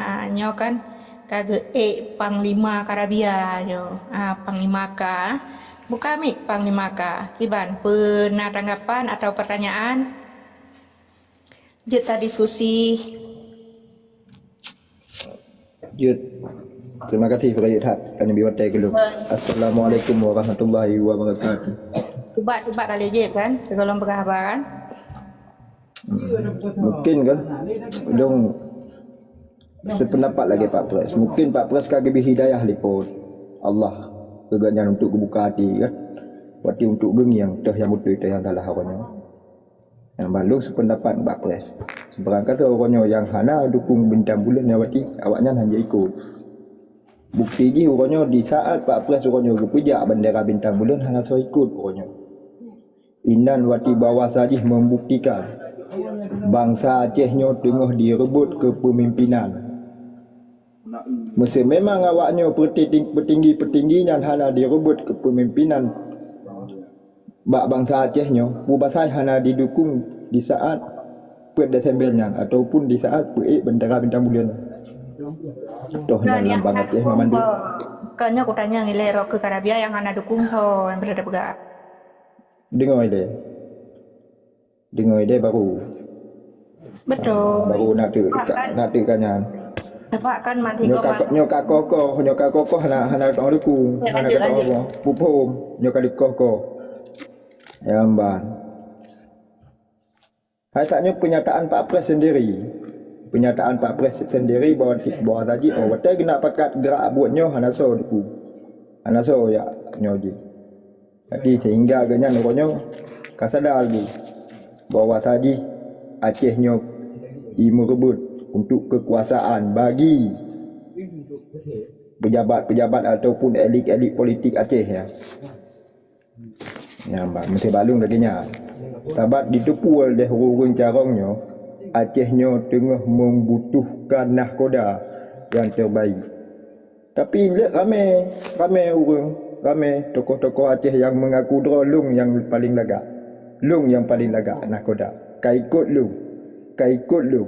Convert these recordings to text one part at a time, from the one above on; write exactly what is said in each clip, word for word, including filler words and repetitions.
Ah, nyoe kan ka geuék Panglima Karabia nyoe. Ah, Panglima K. Buka mik Panglima K. Kiban, peue na tanggapan atau pertanyaan? Jeuet tadiskusi. Jeuet. Terima kasih, Pak Yud Hat. Kami biwat tai keluk. Assalamualaikum warahmatullahi wabarakatuh. Cuba, cuba kali je kan, sebelum peugah haba kan. Mungkin kan, dong sependapat lagi Pak Pres. Mungkin Pak Pres ka geubri hidayah lipot Allah keu gobnyan untuk geubuka hati kan. Berarti untuk geungieng teuh nyang beutôi, teuh nyang salah awaknyan. Nyang ban lôn sependapat bak Pres. Sebarang kata uroe nyoe nyang hana dukung bintang buleuen nyan berarti awaknyan hana ikot. Bukti jih uroe nyoe di saat Pak Pres uroe nyoe geupeujak bendera bintang buleuen hana soe ikot uroe nyoe. Inan wati bawasa jih membuktikan bansa Aceh nyoe teungoh direbot kepemimpinan. Meuseu memang awak nyoe peutinggi-peutinggi nyan hana direbot kepemimpinan bak bansa Aceh nyoe, peue pasai hana didukung di saat peuet Desember nyan ataupun di saat peuék bendera bintang buleuen? Toh nyan lambang Aceh meumandum. Kon nyoe kutanyong ilée roh keu Karabia nyang hana dukung soe nyang peugah. Deungoe ilée. Deungoe ilée baru. Betul. Baru na teuk, na teuk ka nyan. Sebab kan masih nyoe ka, nyoe ka kokoh, nyoe ka kokoh hana, hana tong dukung, hana tong apa. Puphom, nyoe ka dikoh-koh. Ya, mban. Hai saat nyoe pernyataan Pak Pres sendiri. Pernyataan Pak Pres sendiri bahwa, bahwa tadi, oh, watée geunak pakat gerak buet nyoe hana soe dukung. Hana soe jak nyoe jih. Jadi sehingga gobnyan uroe nyoe ka sadar lagi bahwa saji Aceh nyoe jimeureubot untuk kekuasaan bagi pejabat-pejabat ataupun elit-elit politik Aceh ya. Nyan bah, meusti bak lôn lagée nyan. Sabat jiteupue lé ureuëng carông nyoe, Aceh nyoe teungoh membutuhkan nahkoda nyang terbaik. Tapi lé ramé, ramé ureuëng, ramé tokoh-tokoh Aceh nyang mengaku droe lôn nyang paling lagak. Lôn nyang paling lagak nahkoda. Ka ikot lôn. Ka ikot lôn.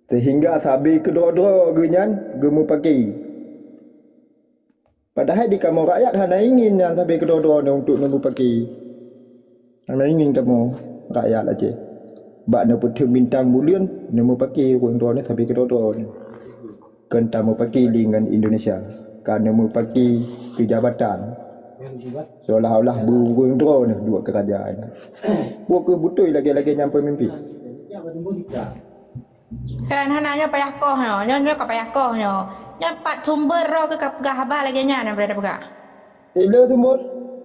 Sehingga sabe keudroe-droe geuh nyan geumeupaké. Padahai di kamoe rakyat hana ingin nyan sabe keudroe-droe nyoe untuk neumeupaké. Hana ingin kamoe rakyat Aceh. Bak neupeutheun bintang buleuen neumeupaké ureuëng droe nyoe sabe keudroe-droe nyoe. Kon tameupaké lé ngon Indonesia, ka neumeupaké keu jabatan. Seolah-olah ureuëng droe nyoe duek keu raja nyan. Buet keu beutôi lagée-lagée nyan peumimpin. Kan hana nyoe payah koh nyoe, nyoe, nyoe ka payah koh nyoe. Nyoe pat sumber roh keu ka peugah haba lagée nyan nyang beureudeh peugah. Ile sumber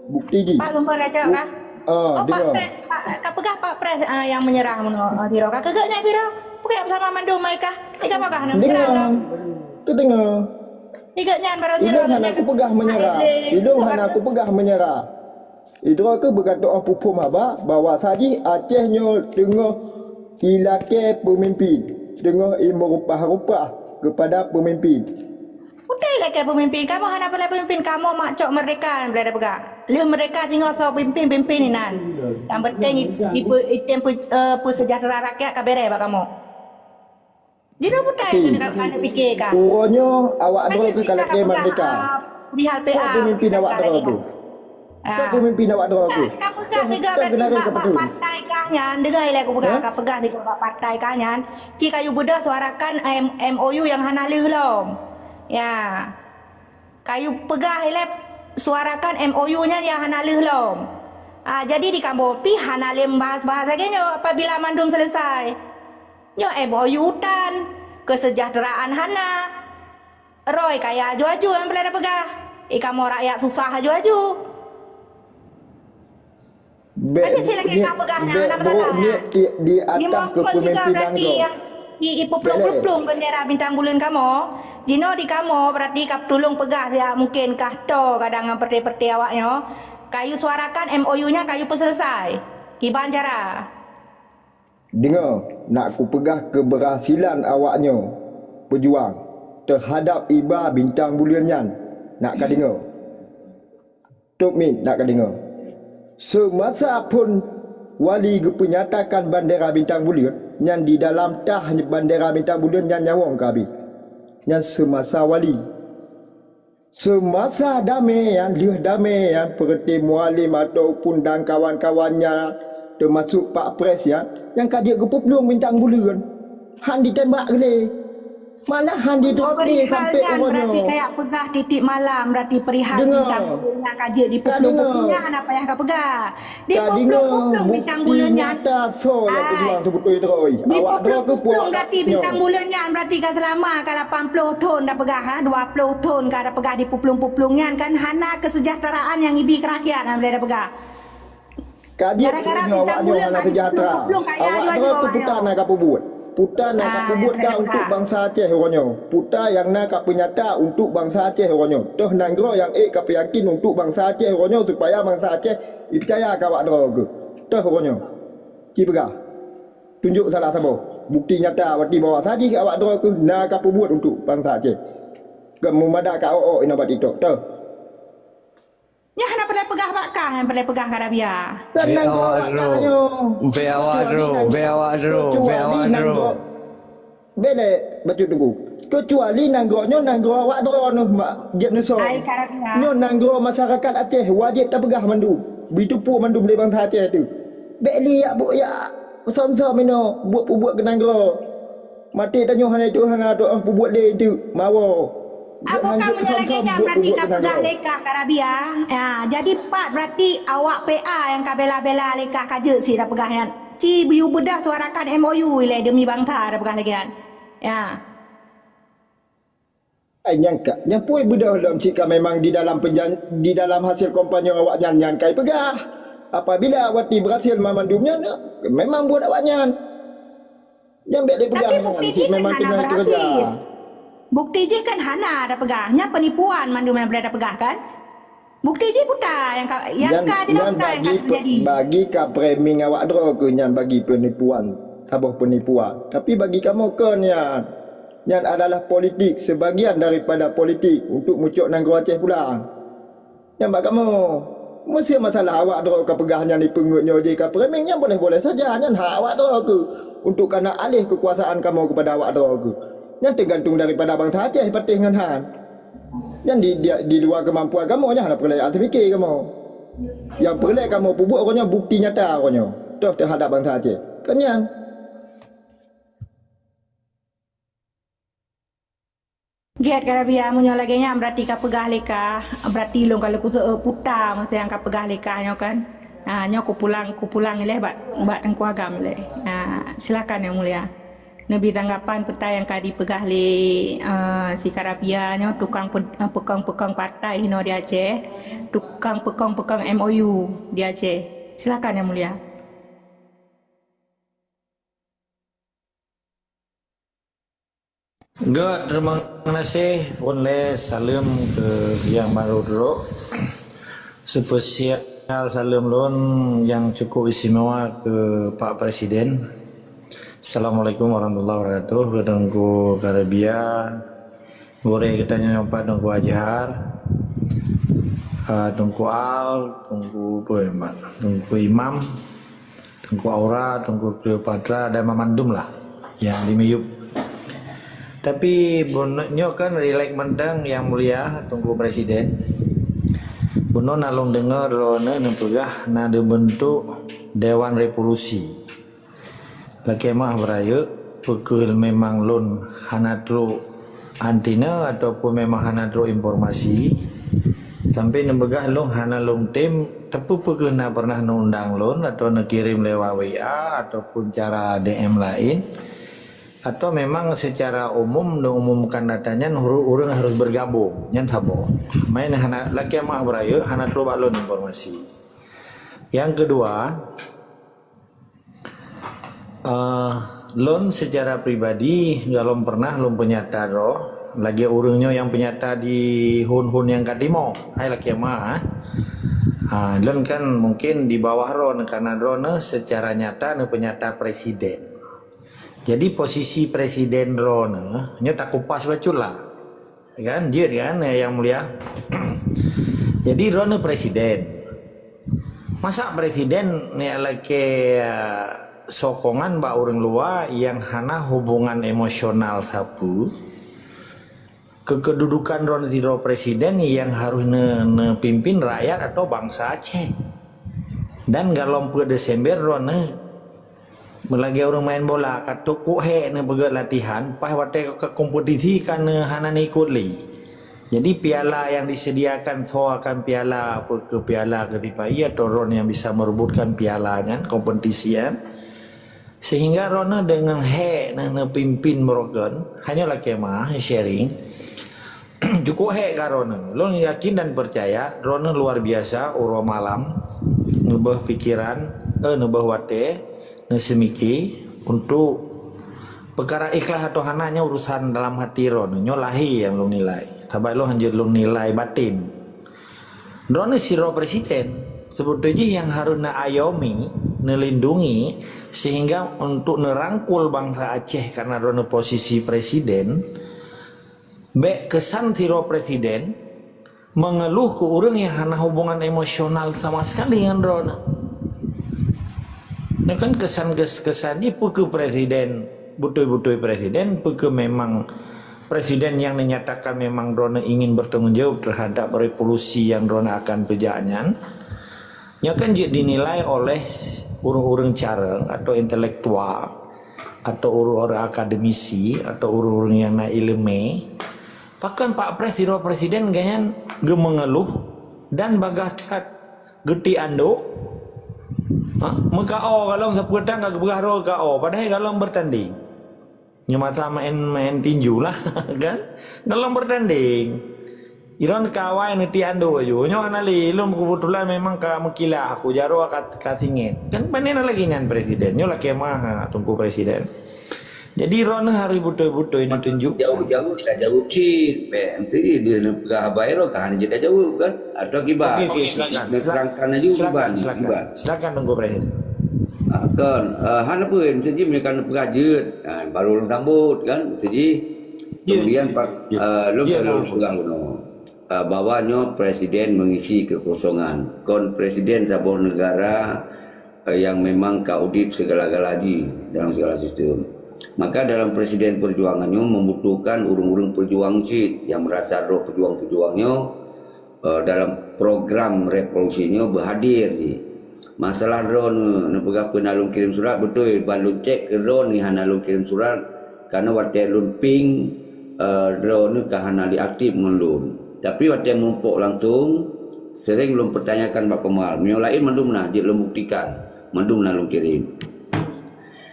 bukti jih. Pat sumber raja kah? Ah, oh, Pak, ka peugah Pak Pres, ah, nyang menyerah meunoe, ah, sidroe ka keugeuk nyan sidroe. Peugah beusama mandum mereka. Tiga peugah nyoe menyerah. Dengar. Keudeungoe. Tiga nyan baru sidroe. Ilôn hana kupeugah menyerah. Ilôn hana kupeugah menyerah. Sidroe keuh beukatoe puphom haba bahwa saji Aceh nyoe teungoh ilakée peumimpin, teungoh imeurupah-rupah keupada peumimpin. Utai ilakée peumimpin, kamoe hana peulai peumimpin, kamoe mak cok merdeka nyang beureudeh peugah. Lheueh merdeka singoh soe pimpin-pimpin inan. Nyang penting i-, ipe-, item pe-, eh, peusejahtera rakyat ka bereh bak kamoe. Jinoe bukai keuneuk ka, ka neupike ka. Uroe nyoe awak droe keuh ka lakée merdeka. Perihal P A. Soe peumimpin awak droe keuh? Soe peumimpin awak droe keuh? Ka peugah tiga berarti bak, bak partai kah nyan, deungoe ilée kupeugah, ka peugah tiga bak partai kah nyan, ci kayue beudôh suarakan M-, M O U nyang hana lheueh lom. Ya. Kayue peugah ilée suarakan M O U nyan nyang hana lheueh lom. Ah, jadi di kamoe pih hana lé bahas-bahas lagée nyoe apabila mandum selesai. Nyoe M O U tan, kesejahteraan hana. Roy kaya aju-aju nyang peureulée peugah. I kamoe rakyat susah aju-aju. Banyak cit lagée ka peugah nyan, hana masalah nyan. Di, di atas kepemimpinan droe. I, i peuplueng-peuplueng bendera bintang buleuen kamoe. Jinoe di kamoe berarti ka tulông peugah siat mungken kah toe kadang ngon peureute-peureute awak nyoe. Kayue suarakan M O U nyan kayue peuselesai. Kiban cara. Deungoe, nak kupeugah keubeurhasilan awaknyoe peujuang teuhadab iba bintang buleuen nyan, nak kadeungoe. Top mit nak kadeungoe. Seumasa phon Wali geupeunyatakan bandera bintang buleuen, nyan di dalam tah bandera bintang buleuen nyan nyawöng ka habéh. Nyan seumasa wali. Seumasa damé nyan, lheueh damé nyan, peureuté Mualem ataupun dan kawan-kawannya, teumasuk Pak Pres nyan, nyang ka jeuet geupeuplueng bintang buleuen. Han ditembak lé. Malah han jidrop lé sampai uroe nyoe. Berarti kayak peugah titik malam, berarti perihal bintang buleuen nyang ka jeuet dipuplueng-puplueng nyan hana payah ka peugah. Dipuplueng-puplueng bintang buleuen nyan. Ka deungoe bukti nyata soe nyang peugah teubeutôi droe. Awak droe keuh puak nyoe. Berarti bintang buleuen nyan berarti ka seulama ka lapan ploh thon da peugah, ha, dua ploh thon ka da peugah dipuplueng-puplueng nyan kan hana kesejahteraan nyang ibi keu rakyat, ha, da peugah. Ka jeuet nyoe awak nyoe hana seujahteura. Awak droe keuh peue na ka peubuet. Peue na ka peubuet ka untuk bansa Aceh uroe nyoe. Peue nyang na ka peunyata untuk bansa Aceh uroe nyoe. Toh nanggroe nyang ék ka peuyakin untuk bansa Aceh uroe nyoe supaya bansa Aceh ipeucaya keu awak droe keuh. Toh uroe nyoe. Ci peugah. Tunjok salah saboh. Bukti nyata bati bahwa saji awak droe keuh na ka peubuet untuk bansa Aceh. Keu meumada ka ôk-ôk inoe bak TikTok. Toh. Nyan hana peureulèe peugah bak kah, hana peureulèe peugah keu Arabia. Kan nanggroe awak kah nyoe. Bèk awak droe, bèk awak droe, bèk awak droe. Bèk lé bacut teungku. Keucuali nanggroe nyoe nanggroe awak droe neuh mak jeuet neusoe. Hai keu Arabia. Nyoe nanggroe masyarakat Aceh wajéb tapeugah mandum. Beuteupue mandum lé bansa Aceh teuh. Bèk lé yak buet yak som-som inoe buet peubuet keu nanggroe. Maté tanyoe hana itu hana doa peubuet lé teuk mawoe. Abu kamu nyoe lagèe nyan berarti ka peugah lé kah keu Arabia. Ya, jadi pat berarti awak P A nyang ka bela-bela lé kah ka jeuet sit da peugah nyan. Ci beu beudôh suarakan M O U ilèe demi bansa da peugah lagèe nyan. Ya. Ai nyang ka, nyang pue beudôh lom cit ka memang di dalam penjan-, di dalam hasil kampanye awaknyan nyan kai peugah. Apabila awak ti berhasil mamandum nyan, memang buet awaknyan. Nyang bèk lé peugah nyan cit memang teungoh keureuja. Bukti jih kan hana da peugah. Nyan penipuan mandum nyang bèk da peugah kan? Bukti jih peue nyang ka, nyang ka jinoe peue nyang ka teujadi. Bagi ka framing awak droe keuh nyan bagi penipuan, saboh penipuan. Tapi bagi kamoe kon nyan, nyan adalah politik, sebagian daripada politik untuk mucok nanggroe Aceh pulang. Nyan bak kamoe. Meusé masalah awak droe ka peugah nyan ipeungeuet nyoe jih ka framing nyan boleh-boleh saja, nyan hak awak droe keuh untuk kana alih kekuasaan kamoe kepada awak droe keuh. Nyan teugantung daripada bansa Aceh patéh ngon han. Nyan di, di, di luwa keumampuan kamoe, nyan hana peureulèe tapiké kamoe. Nyang peureulèe kamoe peubuet uroe nyoe bukti nyata uroe nyoe, toh teuhadap bansa Aceh. Kan nyan. Gèt ka Rabia, meunyoe lagèe nyan berarti ka peugah lé kah, berarti lôn ka lôn kuseuôt puta masa nyang ka peugah lé kah nyoe kan. Ha, nyoe kupulang, kupulang ilèe bak, bak Teungku Agam ilèe. Ha, silakan Yang Mulia. Neubi tanggapan peue nyang ka dipeugah lé, eh, si Karabia nyoe tukang pe-, eh, peukong-peukong partai hinoe di Aceh, tukang peukong-peukong M O U di Aceh. Silakan Yang Mulia. Gèt, terima kasih. Pun lé saleuem keu nyang barô trôk. Spesial saleuem lôn nyang cukup istimewa keu Pak Presiden. Assalamualaikum warahmatullahi wabarakatuh. Keu Teungku Karabia, gurèe geutanyoe nyoe pat Teungku Azhar, ah, Teungku Al, Teungku, apa ya, Mak? Teungku Imam, Teungku Aura, Teungku Cleopatra, dan mamandum lah nyang di miyup. Tapi bunoe nyoe kan rilek mantong Yang Mulia Teungku Presiden. Bunoe na lôn deungö droeneuh neupeugah na dibentuk Dewan Revolusi. Lakèe meu'ah beurayeuk, peu kheueh memang lôn hana trôk antena ataupun memang hana trôk informasi, sampai neupeugah lôn hana lôn tem, tapi peu kheueh na pernah neuundang lôn atau neukirém lewat W A ataupun cara D M laén, atau memang secara umum neuumumkan data nyan huru-, ureueng harus bergabung, nyan saboh. Main hana, lakèe meu'ah beurayeuk, hana trôk bak lôn informasi. Yang kedua, Eh, lôn secara pribadi, golom pernah lôn peunyata droe, lagèe ureueng nyoe nyang peunyata di hon-hon nyang ka timoh. Hai lakèe meu'ah, eh. Ah, lôn kan mungkin di bawah droeneuh, karena droeneuh secara nyata neupeunyata presiden. Jadi, posisi presiden droeneuh nyoe takupas bacut lah. Kan, jeuet kan, Yang Mulia? Jadi, droeneuh presiden. Masa presiden neuk lakée, eh, sokongan bak ureuëng luwa nyang hana hubungan emosional sapeue? Keu keududukan droeneuh sidroe presiden nyang harôh ne-, neupimpin rakyat atau bansa Aceh. Dan galom peuet Desember droeneuh meulagée ureuëng main bola, ka tukuk hék neupeugét latihan, paih watée ka kompetisi ka neu-, hana neuikot lé. Jadi piala nyang disediakan soe akan piala, apa keu piala keu sipa-i atau droeneuh nyang bisa merebutkan piala nyan, kompetisi nyan. Sehingga droeneuh deungon hék neu-, neupimpin meurokon, hanya lakée meu'ah sharing. Cukup hék ka droeneuh. Lôn yakin dan peucaya droeneuh luar biasa uroe malam, neubeuh pikeran, eh, neubeuh watée, neuseumiki untuk peukara ikhlas atau hana nyoe urusan dalam hati droeneuh. Nyoe lahé nyang lôn nilai. Sabab lôn hanjeuet lôn nilai batin. Droeneuh sidroe presiden, seubeutôi jih nyang harôh neuayomi, neulindungi, sehingga untuk neurangkul bansa Aceh karena droeneuh posisi presiden, bék keusan sidroe presiden mengeluh keu ureuëng nyang hana hubungan emosional sama sekali ngon droeneuh. Nyoe kan keusan-, keusan jih peu keu presiden, beutôi-beutôi presiden, peu keu memang presiden nyang neunyatakan memang droeneuh ingin bertanggung jawab terhadap revolusi nyang droeneuh akan peujak nyan. Nyoe kan jeuet dinilai oleh ureuëng-ureuëng carông atau intelektual atau ureuëng-ureuëng akademisi atau ureuëng-ureuëng nyang na iéleumé. Pakon Pak Pres sidroe presiden gobnyan geumeungeuluh dan bagaih that geuti andok? Ha? Meukaô galom sapeue tan ka geupeugah droe kaô, padahai galom beurtandéng. Nyoe masa maén, maén tinju lah, kan? Galom beurtandéng. Ilôn ka awai neuti andok aju. Nyoe hana lé, ilôn keubeutulan memang ka meukilah, aku jaroe ka, ka singét. Kan pané na lagée nyan presiden. Nyoe lakée meu'ah Teungku Presiden. Jadi, droeneuh harôh beutôi-beutôi neutunjuk. Jaweueb, jaweueb, ka jaweueb cit. Bèk, meusti dia neupeugah haba roh, ka hana jeuet jaweueb, kan? Atau kiban? Okey, okey, silakan. Neuterangkan laju, silakan, kiban, silakan. Kiban. Silakan, Teungku Presiden. Ah, kon, eh, hana peue, meusti jih meunyoe ka neupeugah jeuet, ah, baru lôn sambot, kan? Meusti jih. Ya, kemudian, ya, Pak, ya. Eh, lôn ya, selalu peugah bunoe. Ah, bahwa nyoe presiden mengisi kekosongan. Kon presiden saboh negara eh, yang memang ka udép segala-gala jih dalam segala sistem. Maka dalam presiden perjuangan nyoe membutuhkan ureuëng-ureuëng perjuang cit yang merasa droe pejuang-pejuang nyoe, eh, dalam program revolusi nyoe berhadir jih. Masalah droeneuh neupeugah peue na lôn kirim surat, beutôi ban lôn cek keu droeneuh hana lôn kirim surat, karena watée lôn ping, eh, droeneuh ka hana lé aktif ngon lôn. Tapi watée muphom langsung, sering lôn pertanyakan bak Komal. Meunyoe laén mandum na, jeuet lôn buktikan. Mandum na lôn kirim.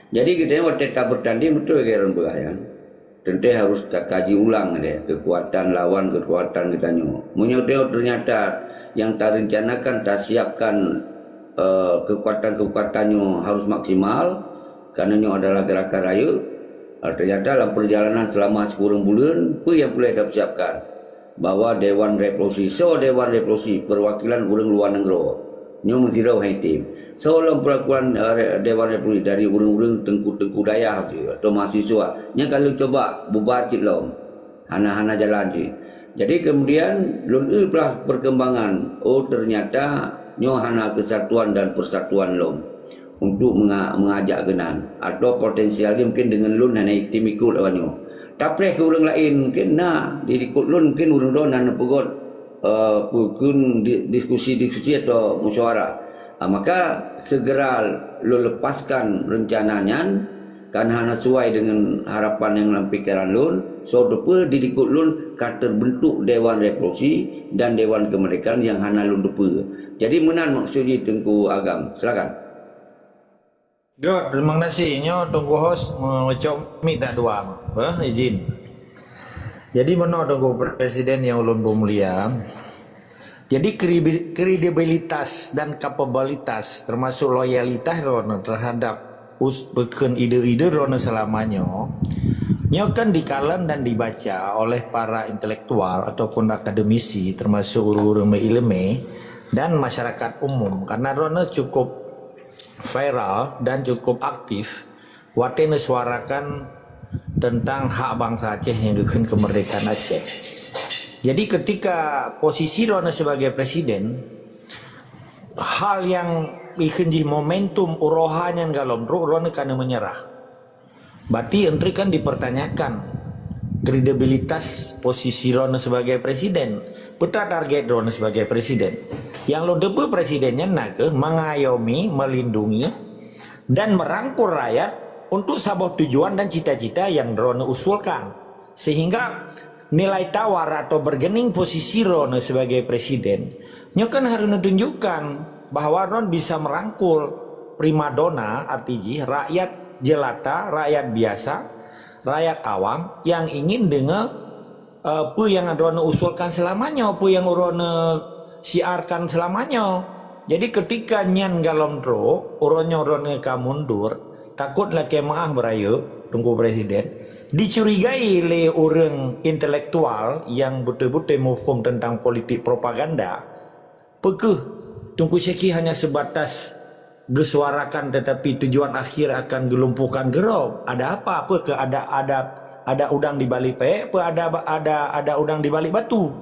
Jadi, geutanyoe watée tabeurtanding beutôi lagée lôn peugah nyan. Teuntée harôh takaji ulang deh keukuatan lawan keukuatan geutanyoe. Meunyoe teunyata nyang tarencanakan, tasiapkan, eh, keukuatan-keukuatan nyoe harôh maksimal, karena nyoe adalah gerakan rayeuk, eh, teunyata lam peurjalanan seulama sikureueng buleuen, peue nyang peureulée tapersiapkan? Bahwa Dewan Revolusi, soe Dewan Revolusi, perwakilan ureuëng luwa nanggroe. Nyoe meusidroe hai tem. Soe lom perwakilan, eh, re-, Dewan Revolusi dari ureuëng-ureuëng teungku-teungku dayah tu, atau mahasiswa. Nyang ka lheueh cuba bubar cit lom. Hana-hana jalan cit. Jadi kemudian, lôn eu plah perkembangan. Oh, ternyata nyoe hana kesatuan dan persatuan lom. Untuk menga-, mengajak keunan. Atau potensial jih mungkin deungon lôn hana item ikot awaknyoe. Tapreh keu ureuëng laén mungkin na, di likot lôn mungkin ureuëng droe na neupeugét, eh, peue kheun di-, diskusi-diskusi atau musyawarah. Ah, maka segera lôn lepaskan rencana nyan, kan hana sesuai dengan harapan nyang lam pikeran lôn, soe teupeue di likot lôn ka terbentuk Dewan Revolusi dan Dewan Kemerdekaan nyang hana lôn teupeue. Jadi meunan maksud jih Teungku Agam. Silakan. Göt, terima kasih. Nyoe Teungku Host meucok mic dak dua. Beuh, izin. Jadi meunoe Teungku Presiden nyang ulôn peumulia. Jadi kredi-, kredibilitas dan kapabilitas termasuk loyalitas droeneuh terhadap us-, peukheun ide-ide droeneuh selama nyoe, nyoe kan dikalon dan dibaca oleh para intelektual ataupun akademisi termasuk ureuëng-ureuëng meuileumé dan masyarakat umum karena droeneuh cukup viral dan cukup aktif watée neusuarakan teuntang hak bansa Aceh nyang geukheun keumeurdekaan Aceh. Jadi ketika posisi droeneuh sebagai presiden, hal nyang ikheun jih momentum uroha nyan galom trok, droeneuh ka neumeunyeurah. Berarti entri kan dipertanyakan kredibilitas posisi droeneuh sebagai presiden. Peue target droeneuh sebagai presiden? Nyang lôn teupeue presiden nyan na kheueh mengayomi, melindungi, dan merangkul rakyat untuk saboh tujuan dan cita-cita yang droeneuh usulkan. Sehingga nilai tawar atau bargaining posisi droeneuh sebagai presiden, nyoe kan harus neutunjukkan bahwa droeneuh bisa merangkul primadona, arti jih rakyat jelata, rakyat biasa, rakyat awam yang ingin dengar, eh, peue nyang droeneuh usulkan selama nyoe, peue nyang droeneuh siarkan selama nyoe. Jadi ketika nyan galom trok, uroe nyoe droeneuh ka mundur, takot lakée meuáh beurayeuk, Teungku Presiden, dicurigai lé ureuëng intelektual nyang beutôi-beutôi muphom teuntang politik propaganda. Peu kheueh Teungku Syeki hanya sebatas geusuarakan, tetapi tujuan akhir akan geulumpuhkan keudroe? Ada apa? Peu kheueh ada, ada, ada udang di balik pék? Peu ada, ada, ada udang di balik batu?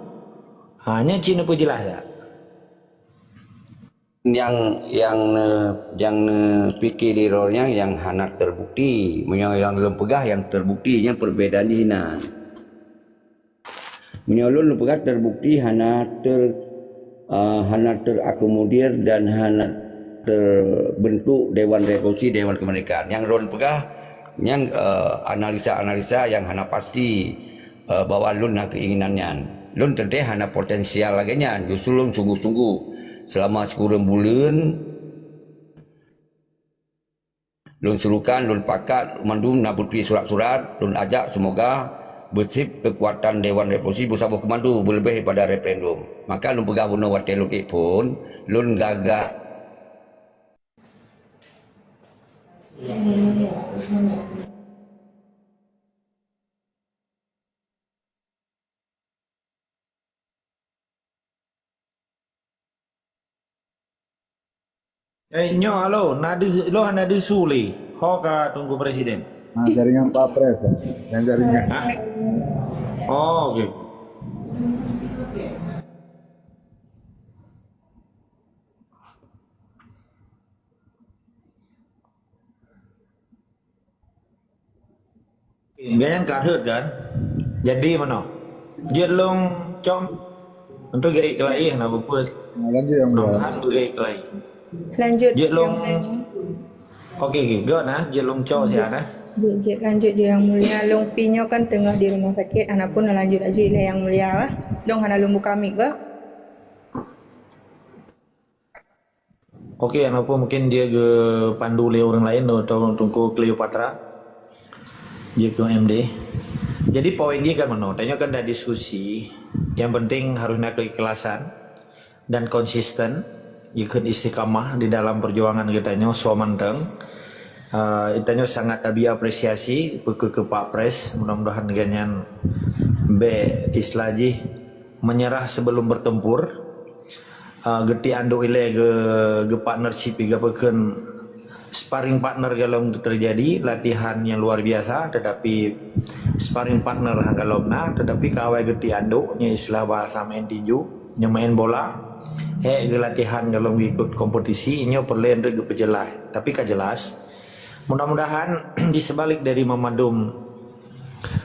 Ha, nyan cit neupeujeulaih dak? Nyang, nyang ne-, nyang neupike lé droe nyan nyang hana terbukti. Meunyoe nyang lôn peugah nyang terbukti, nyan perbedaan jih inan. Meunyoe lôn peugah terbukti hana ter-, eh, hana terakomodir dan hana terbentuk Dewan Revolusi, Dewan Kemerdekaan. Nyang lôn peugah, nyang, eh, analisa-analisa nyang hana pasti, eh, bahwa lôn na keinginan nyan. Lôn teuntée hana potensial lagée nyan. Justru lôn sungguh-sungguh selama sikureueng buleuen, lôn serukan, lôn pakat mandum na beutôi surat-surat, lôn ajak semoga beusib keukuatan Dewan Revolusi beusaboh keumandu beuleubeh daripada referendum. Maka lôn peugah bunoe watée lôn ék phon, lôn gaga. Eh, nyoe, halo, na deuh, lôn hana deuh su lé. Ho ka Teungku Presiden? Ha, jaringan Pak Pres, ya. Yang jaringan. Hah? Oh, oke. Gobnyan ka rhot kan? Jadi meunoe. Jeuet lôn cok untuk geuék keulayi na buet. Nah, lanjut yang mulia. Mudah-mudahan geuék keulayi. Lanjut. Jeuet lôn. Oke, oke. Go na, jeuet lôn cok siat na. Jeuet, jeuet lanjut je yang mulia. Lôn pi nyoe kan teungoh di rumah sakit, ana pun lanjut laju ilée yang mulia lah. Dong hana lôn buka mik bah. Oke, yang apa mungkin dia geupandu lé ureuëng lain atau Teungku Cleopatra. Dia ke M D. Jadi poin dia kan mana? Tanya kan dah diskusi. Yang penting harus nak keikhlasan dan konsisten. Ikut istiqamah di dalam perjuangan kita nyoe soe mantong. Uh, kita nyoe sangat abi apresiasi ke, ke Pak Pres. Mudah-mudahan dengan nyan be istilah jih menyerah sebelum bertempur. Ah, geuti andok ilée ge, ge partnership iga peukheun sparring partner galom terjadi latihan yang luar biasa, tetapi sparring partner galom na, tetapi kawai geuti andok, nya istilah bahasa main tinju, nya main bola, hek gelatihan galom ikut kompetisi, nyoe perlu untuk geupejelas. Tapi ka jelas, mudah-mudahan di sebalik dari memadum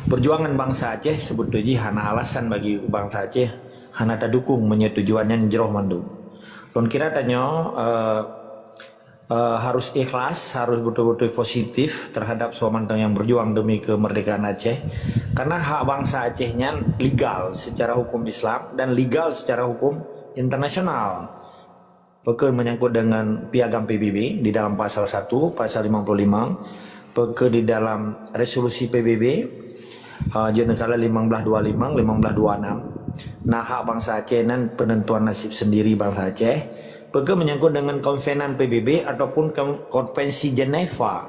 perjuangan bangsa Aceh, sebetulnya hana alasan bagi bangsa Aceh hana tadukung meunyoe tujuan nyan jroh mandum. Lôn kira tanyoe, eh, eh, harus ikhlas, harus betul-betul positif terhadap soe mantong yang berjuang demi kemerdekaan Aceh. Karena hak bangsa Aceh nyan legal secara hukum Islam dan legal secara hukum internasional. Peukheun menyangkut dengan piagam P B B di dalam pasal satu, pasal lima puluh lima, peukheun di dalam resolusi P B B, uh, jeuet neukala limong blaih dua limong, limong blaih dua enam. Na hak bangsa Aceh nan penentuan nasib sendiri bangsa Aceh. Peukheun menyangkut dengan konvenan P B B ataupun kon-, konvensi Geneva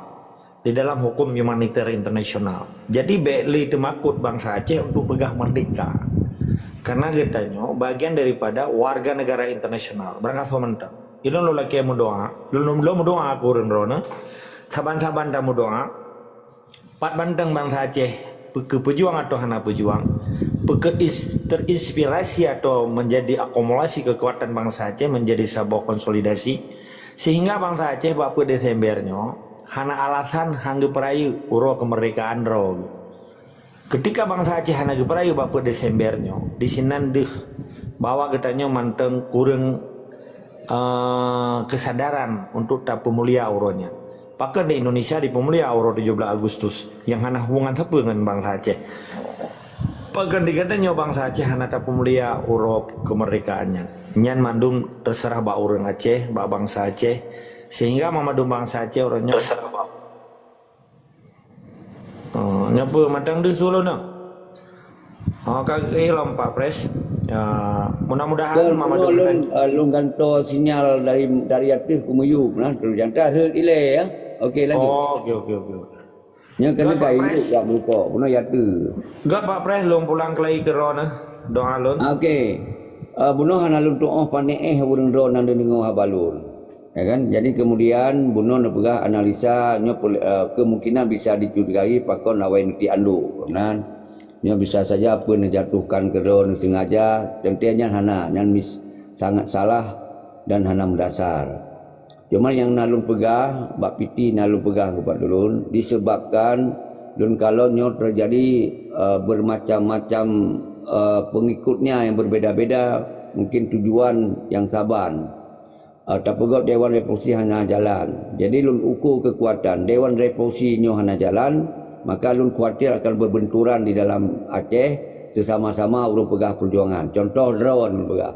di dalam hukum humaniter internasional. Jadi, bék lé teumakot bangsa Aceh untuk peugah merdeka. Karena geutanyoe bagian daripada warga negara internasional. Barangkasoe mantong. Ilôn lôn lakée meudoá, lôn, lôn meudoá keu ureuëng droeneuh. Saban-saban tameudoá, pat banteng bangsa Aceh, peu-, keu peujuang atau hana peujuang, Peuke-, is-, terinspirasi atau menjadi akumulasi kekuatan bangsa Aceh menjadi saboh konsolidasi, sehingga bangsa Aceh bak peuet Desember nyoe hana alasan han geupeurayeuk uroe kemerdekaan droe. Ketika bangsa Aceh hana geupeurayeuk bak peuet Desember nyoe, disinan deuh bahwa geutanyoe mantong kureueng, eh, kesadaran untuk tapeumulia uroe nyan. Pakon di Indonesia dipeumulia uroe tujoh belas Agustus nyang hana hubungan sapeue ngon bangsa Aceh? Pakon di geutanyoe bangsa Aceh hana tapeumulia uroe kemerdekaan nyan? Nyan mandum terserah bak ureuëng Aceh, bak bangsa Aceh, sehingga mandum bangsa Aceh uroe nyoe terserah bak Oh, nyoe peue mantong deuh su lôn nyoe? Oh, ka geuéh lom Pak Pres. Ya, mudah-mudahan Lôn, Mama lôn, Dum lôn, eh, lôn gantoe sinyal dari, dari ateueh keumiyueb nah, terus nyang terakhir ilée ya. Okey, lanjut. Oh, okey, okey, okey. Nyoe keuneuk Pak kayu Pres. Dak beurukok, bunoe ya tu. Gak Pak Pres lôn pulang keulai keu droeneuh. Doa lôn. Ah, okey. Eh, bunoe hana lôn tuoh panéh ureuëng droe nyang deungoe haba lôn. Ya kan? Jadi kemudian bunoe neupeugah analisa nyoe pol-, eh, kemungkinan bisa dicurigai pakon awai neuti anduk. Kan? Nyoe bisa saja peue neujatuhkan keudroe neusengaja, teuntée nyan hana, nyan mis-, sangat salah dan hana meudasar. Cuma nyang na lôn peugah, bak piti na lôn peugah keu bak ulôn, disebabkan lôn kalon nyoe teujadi, eh, bermacam-macam, eh, pengikutnya yang berbeda-beda, mungkin tujuan yang saban. Ah, tapeugöt Dewan Revolusi hana jalan. Jadi lôn ukur keukuatan Dewan Revolusi nyoe hana jalan, maka lôn khawatir akan berbenturan di dalam Aceh sesama-sama ureuëng peugah perjuangan. Contoh droe lôn peugah.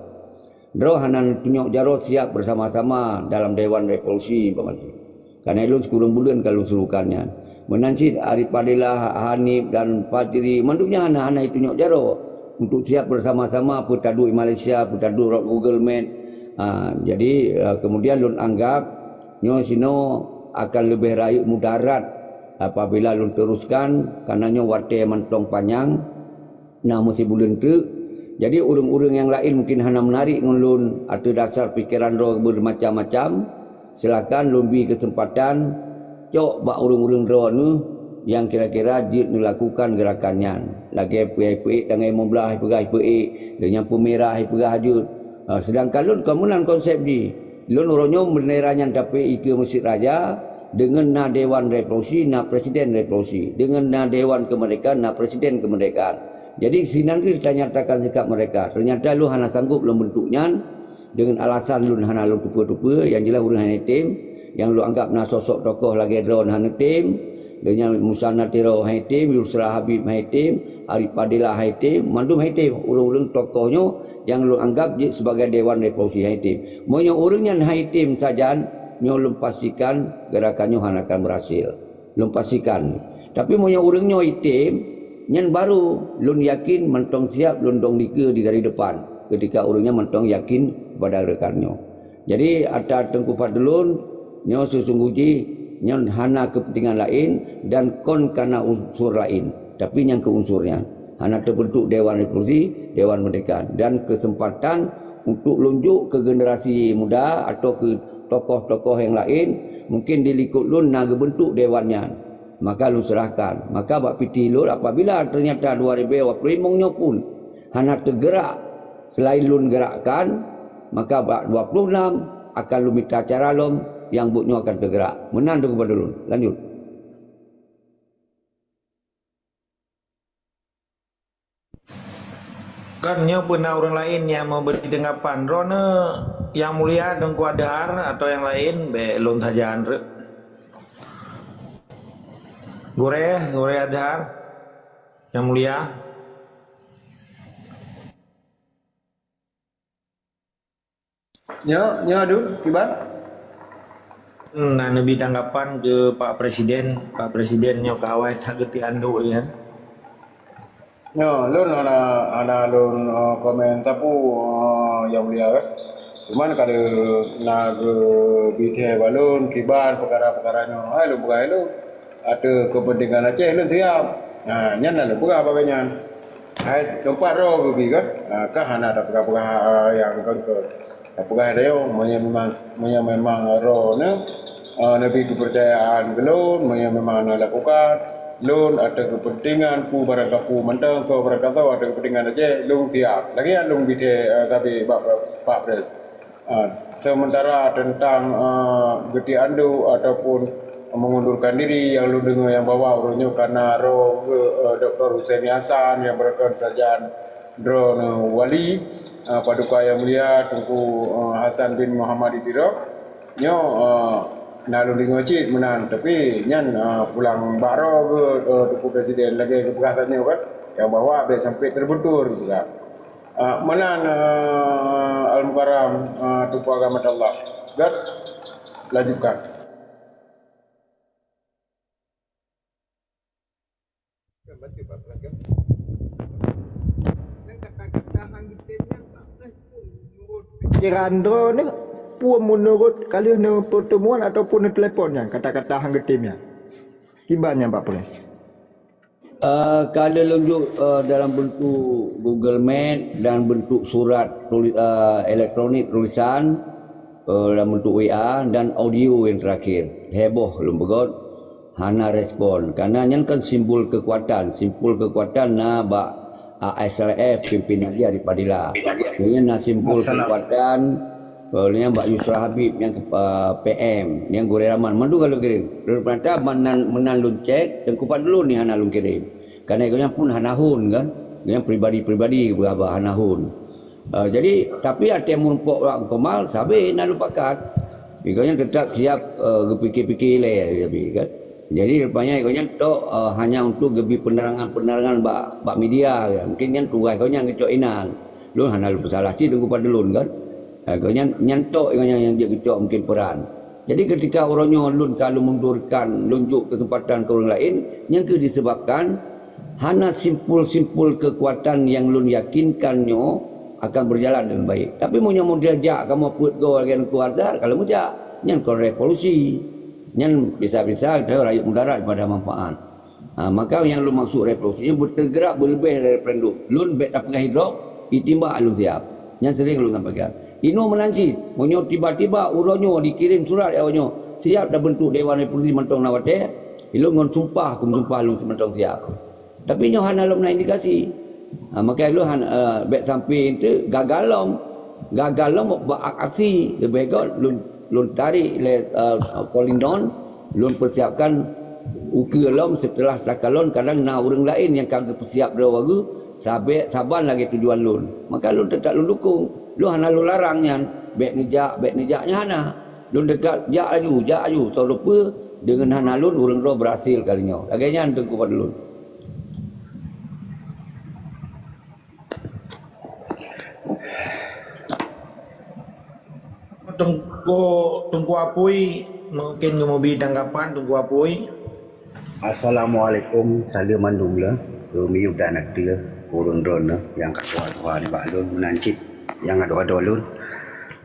Droe hana tunyok jaroe siap bersama-sama dalam Dewan Revolusi, umpama jih. Karena lôn sikureueng buleuen ka lôn suruhkan nyan. Meunan cit Ari Padillah, Hanif dan Fajri, mandum nyan hana, hana itunyok jaroe untuk siap bersama-sama peutaduek Malaysia, peutaduek rot Google Meet. Ha, jadi, eh, kemudian lôn anggap nyoe sinoe akan leubeh rayeuk mudarat apabila lôn teruskan, karena nyoe watée mantong panyang. Nah, meusibuleuen teuk. Jadi, ureuëng-ureuëng nyang laén mungkin hana meunarik ngon lôn ateueh dasar pikeran droe beumacam-macam. Silakan lôn bri keuseumpatan cok bak ureuëng-ureuëng droeneuh nyang kira-kira jeuet neulakukan geurakan nyan. Lagée peuék-peuék tanggai limong blaih peugah peuék, dan nyang peumirah peugah jeuet. Ha, seudangkan lôn kon meunan konsep jih. Lôn uroe nyoe bendera nyan tapeuék ikeue Meuseujid Raja, deungon na Dewan Revolusi, na Presiden Revolusi. Deungon na Dewan Kemerdekaan, na Presiden Kemerdekaan. Jadi, sinan kheueh tanyatakan sikap mereka. Ternyata lôn hana sanggup lôn bentuk nyan, deungon alasan lôn hana lôn tupeue-tupeue, nyang jeulaih ureuëng hana item, nyang lôn anggap na sosok tokoh lagée droe hana item, Donya Musa Natiro hai tem, Yusra Habib hai tem, Arif Padilla hai tem, mandum hai tem ureuëng-ureuëng tokoh nyoe nyang lôn anggap jeuet sibagai Dewan Revolusi hai tem. Meunyoe ureuëng nyan hai tem sajan, nyoe lôn pastikan geurakan nyoe hana akan beurhasil. Lôn pastikan. Tapi meunyoe ureuëng nyoe item, nyan baru lôn yakin mantong siab lôn dong dikeue di gari depan keutika ureuëng nyan mantong yakin kepada geurakan nyoe. Jadi, ata Teungku Fadlun nyoe seusunggoh jih nyoe hana keupeuntengan laén dan kon kana unsur laén, tapi nyang keu unsur nyan. Hana teubeuntuk Dewan Revolusi, Dewan Merdeka dan keuseumpatan untuk lôn jok keu generasi muda atau keu tokoh-tokoh nyang laén, mungkin di likot lôn na geubeuntuk dewan nyan. Maka lôn seurahkan. Maka bak piti lôn apabila teunyata dua ribèe dua ploh limong nyoe pun hana teugeurak seulaén lôn geurakkan, maka bak dua ploh nam akan lôn mita cara lom nyang buet nyoe akan teugeurak. Meunan tu kepada lôn. Lanjut. Kan nyoe pun na ureuëng laén nyang meubri teunggapan. Droeneuh Yang Mulia Teungku Adhar atau nyang laén, bèk lôn sajan rek. Gurèe, Gurèe Adhar, Yang Mulia. Nyoe, nyoe adu, kiban? Na neubi tanggapan keu Pak Presiden, Pak Presiden nyoe ka awai that geuti anduk nyan. Nyoe, lôn hana, hana lôn, eh, komen sapeue, eh, Yang Mulia, eh. Cuman ka lheueh na geubi thèe bak lôn, kiban peukara-peukara nyoe, hai lôn peugah lôn. Ateueh keupeuntengan Aceh lôn siab. Ha, nyan na lôn peugah bak gobnyan. Hai, teumpat droe geubi kan? Ha, ka hana tapeugah-peugah, ha, nyang kon-kon. Tapeugah rayeuk, meunyoe memang, meunyoe memang droeneuh, ha, neubi keupeurcayaan keu lôn, meunyoe memang na lakukan, Lôn ateueh keupeuntengan peue barangkapeue mantong soe barangkasoe ateueh keupeuntengan Aceh, lôn siap. Lagèe nyan lôn bithee, eh, sabe bak, bak pres. Ah, sementara teuntang, eh, geutiek anduk ataupun mengundurkan diri nyang lôn deungoe nyang bahwa uroe nyoe ka na roh geuh, eh, Doktor Husaini Hasan nyang beureukan sajan droeneuh wali, eh, Paduka Yang Mulia Teungku, eh, Hasan bin Muhammad Idiro. Nyoe, eh, na lôn deungoe cit meunan, tapi nyan, eh, pulang bak roh geuh, eh, Teungku Presiden lagèe geupeugah tanyoe kan, nyang bahwa bèk sampai terbentur geupeugah. Ah, meunan, ah, Al-Mukarram, ah, Teungku Agama Allah. Gat, lanjutkan. Pikiran droeneuh peue meunurot ka lheueh neupeurtemuan ataupun neutelepon nyan kata-kata han geutem nyan? Kiban nyan Pak Pres. Eh, ka lheueh lôn jok, eh, dalam bentuk Google Meet dan bentuk surat tuli-, eh, elektronik tulisan, eh, dalam bentuk W A dan audio nyang terakhir. Heboh lôn peugöt, hana respon. Karena nyan kan simbol kekuatan. Simbol kekuatan na bak A S R F, pimpin lagi di Padilla. Nyan na simbol kekuatan. Oh, nyan bak Yusra Habib nyang, eh, P M, nyang Gurèe Rahman, mandum ka lôn kirém. Ternyata meunan, meunan lôn cek, Teungku Fadlun ni hana lôn kirém. Karena gobnyan pun hana hon kan. Gobnyan pribadi-pribadi beuraba hana hon. Eh, jadi, tapi até meurumpok Wak Komal, sabe na lôn pakat. Gobnyan tetap siap, eh, geupikir-pikir ilèe, tapi kan. Jadi, rupanya gobnyan tok, eh, hanya untuk geubri penerangan-penerangan bak, bak media kan. Mungkin nyan tugaih gobnyan geucok inan. Lôn hana lôn peusalah cit Teungku Fadlun kan. Eh, gobnyan, nyan tok gobnyan nyang jeuet geucok mungkin peran. Jadi ketika uroe nyoe lôn ka lôn mundurkan, lôn jok keuseumpatan keu ureueng laén, nyan keuh disebabkan hana simpul-simpul keukuatan nyang lôn yakinkan nyoe akan beujalan deungon baik. Tapi meunyoe model jak kamoe peuet goe lagèe Teungku Azhar, ka lôn meujak, nyan kon revolusi. Nyan bisa-bisa geutanyoe rayeuk mudarat daripada manfaat. Ha, maka nyang lôn maksud revolusi nyan beuteugerak beuleubeh dari referendum. Lôn bèk tapeugah idrop, itimbak lôn siap. Nyan sering lôn sampaikan. Inoe meunan cit, meunyoe tiba-tiba uroe nyoe dikirém surat lé awak nyoe, siap tabentuk Dewan Revolusi mantong na watèe, ilôn ngon sumpah, keu meusumpah lôn mantong siap. Tapi nyoe hana lom na indikasi. Ha, maka lôn han, eh, bèk sampai ente gagal lom. Gagal lom bak aksi, leubeh göt lôn, lôn tarék lé, eh, Kolindon, lôn peusiapkan ukeue lom seuteulah takalon kadang na ureueng laén nyang ka geupeusiap droe geuh sabe-, saban lagèe tujuan lôn. Maka lôn teutab lôn dukong. Lôn hana lôn larang nyan, bèk neujak, bèk neujak, nyan hana. Lôn teutab jak laju, jak laju, soe lôn peue deungon hana lôn ureueng droe beurhasil kali nyoe. Lagèe nyan Teungku Fadlun. Teungku, Teungku Apui, mungkin geumubi tanggapan Teungku Apui. Assalamualaikum, saleuem mandum le, keu miyueb dan ateueh ureueng droeneuh nyang ka tuha-tuha nibak lôn meunan cit nyang adoe-adoe lôn.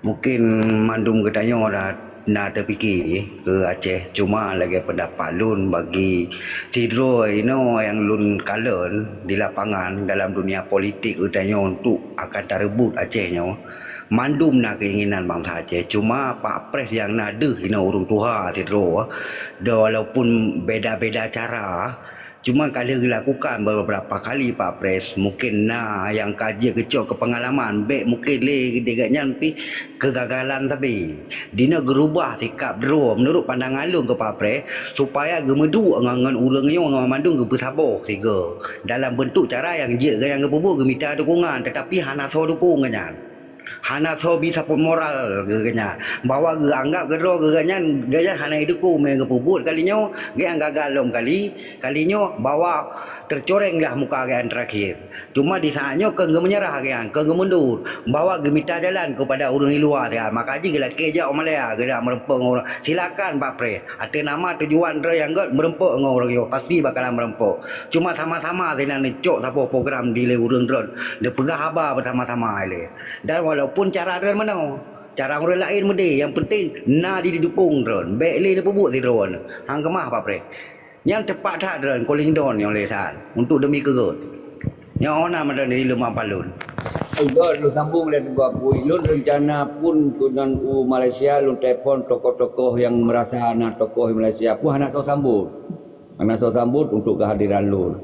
Mungkin mandum geutanyoe dah na teupike keu Aceh, cuma lagèe peundapat lôn bagi sidroe inoe nyang lôn kalon di lapangan dalam dunia politik geutanyoe untuk akan tareubot Aceh nyoe, mandum na keinginan bansa Aceh. Cuma Pak Pres nyang na deuh inoe ureueng tuha sidroe, dah walaupun beda-beda cara, cuma ka lheueh geulakukan beberapa kali Pak Pres, mungkin na nyang ka jeuet geucok keu peungalaman, bèk mungkin lé di gobnyan pih keugagalan sabe. Dinoe geurubah sikap droe meunurot pandangan lôn keu Pak Pres, supaya geumeuduek ngon, ngon ureueng nyoe ngon mandum geupeusaboh sigoe dalam beuntuk cara nyang jeuet nyang geupeubuet geumita dukungan, teutapi hana soe dukong gobnyan. Hana soe bi support moral keu gobnyan. Bahwa geuanggap keudroe gobnyan, gobnyan hana jidukong nyang geupeubuet kali nyoe, gobnyan gagal lom kali, kali nyoe bahwa teucoreng dah muka gobnyan teurakhir. Cuma di saat nyoe keu geumeunyeurah gobnyan, keu geumundur, bahwa geumita jalan keupada ureueng di luwa siat. Maka jih geulakèe jak u Malaya, geudak meureumpok ngon ureueng. Silakan Pak Pres, ateueh nama tujuan droe nyang gèt meureumpok ngon ureueng nyoe, pasti bakalan meureumpok. Cuma sama-sama sinan neucok saboh program di lé ureueng droe, neupeugah haba beusama-sama ilèe. Dan walaupun cara droe meunoe, cara ureueng laén meudeh, nyang peunteng na di dukong droe, bèk lé neupeubuet sidroe. Han keumah Pak Pres. Nyan teupat that droe, Kolindon nyang lé that, untuk demi keu gèt. Nyoe na meunan di Leumbang Palun. Gèt lôn sambung lé Teungku Apui. Lôn reuncana pun keunan u Malaysia, lôn telepon tokoh-tokoh nyang meurasa na tokoh di Malaysia pun hana soe sambot. Hana soe sambot untuk keuhadiran lôn.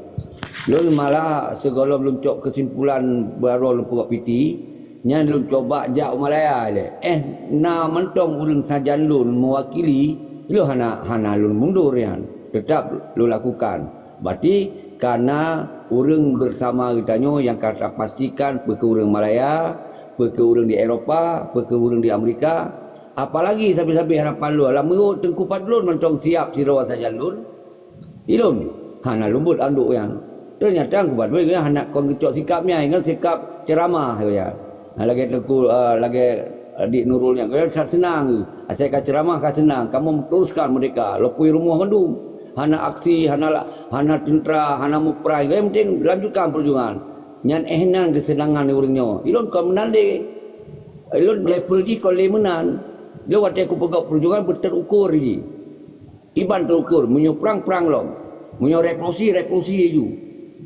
Lôn malah sigohlom lôn cok keusimpulan baroe lôn peugah piti, nyan lôn cuba jak u Malaya ilée. Eh, na mantong ureuëng sajan lôn meuwakili, lôn hana, hana lôn mundur nyan. Teutap lôn lakukan. Berarti ka na ureuëng bersama geutanyoe nyang ka tapastikan peu kheueh ureuëng Malaya, peu kheueh ureuëng di Eropa, peu kheueh ureuëng di Amerika. Apalagi sabe-sabe harapan lôn, lam meugot Teungku Fadlon mantong siab sidroe sajan lôn. Ilôn hana leumbot anduk nyan. Teunyata Teungku Fadlon nyan hana kon geucok sikap nyan, ngon sikap ceuramah saja. Ha, lagée Teungku, eh, lagée, eh, Dik Nurul nyan, geutanyoe seunang. Asai ka ceuramah ka seunang, kamoe meuteruskan meurdeka, lopui rumoh mandum. Hana aksi, hana la-, hana teuntra, hana muprang. Yang penting lanjutkan perjuangan. Nyan eh nan keuseunangan ureuëng nyoe. Ilôn kon meunan lé. Ilôn level jih kon lé meunan. Lôn watée kupeugah perjuangan beuterukur jih. Iban teuukur, meunyoe prang, prang lom. Meunyoe revolusi, revolusi laju.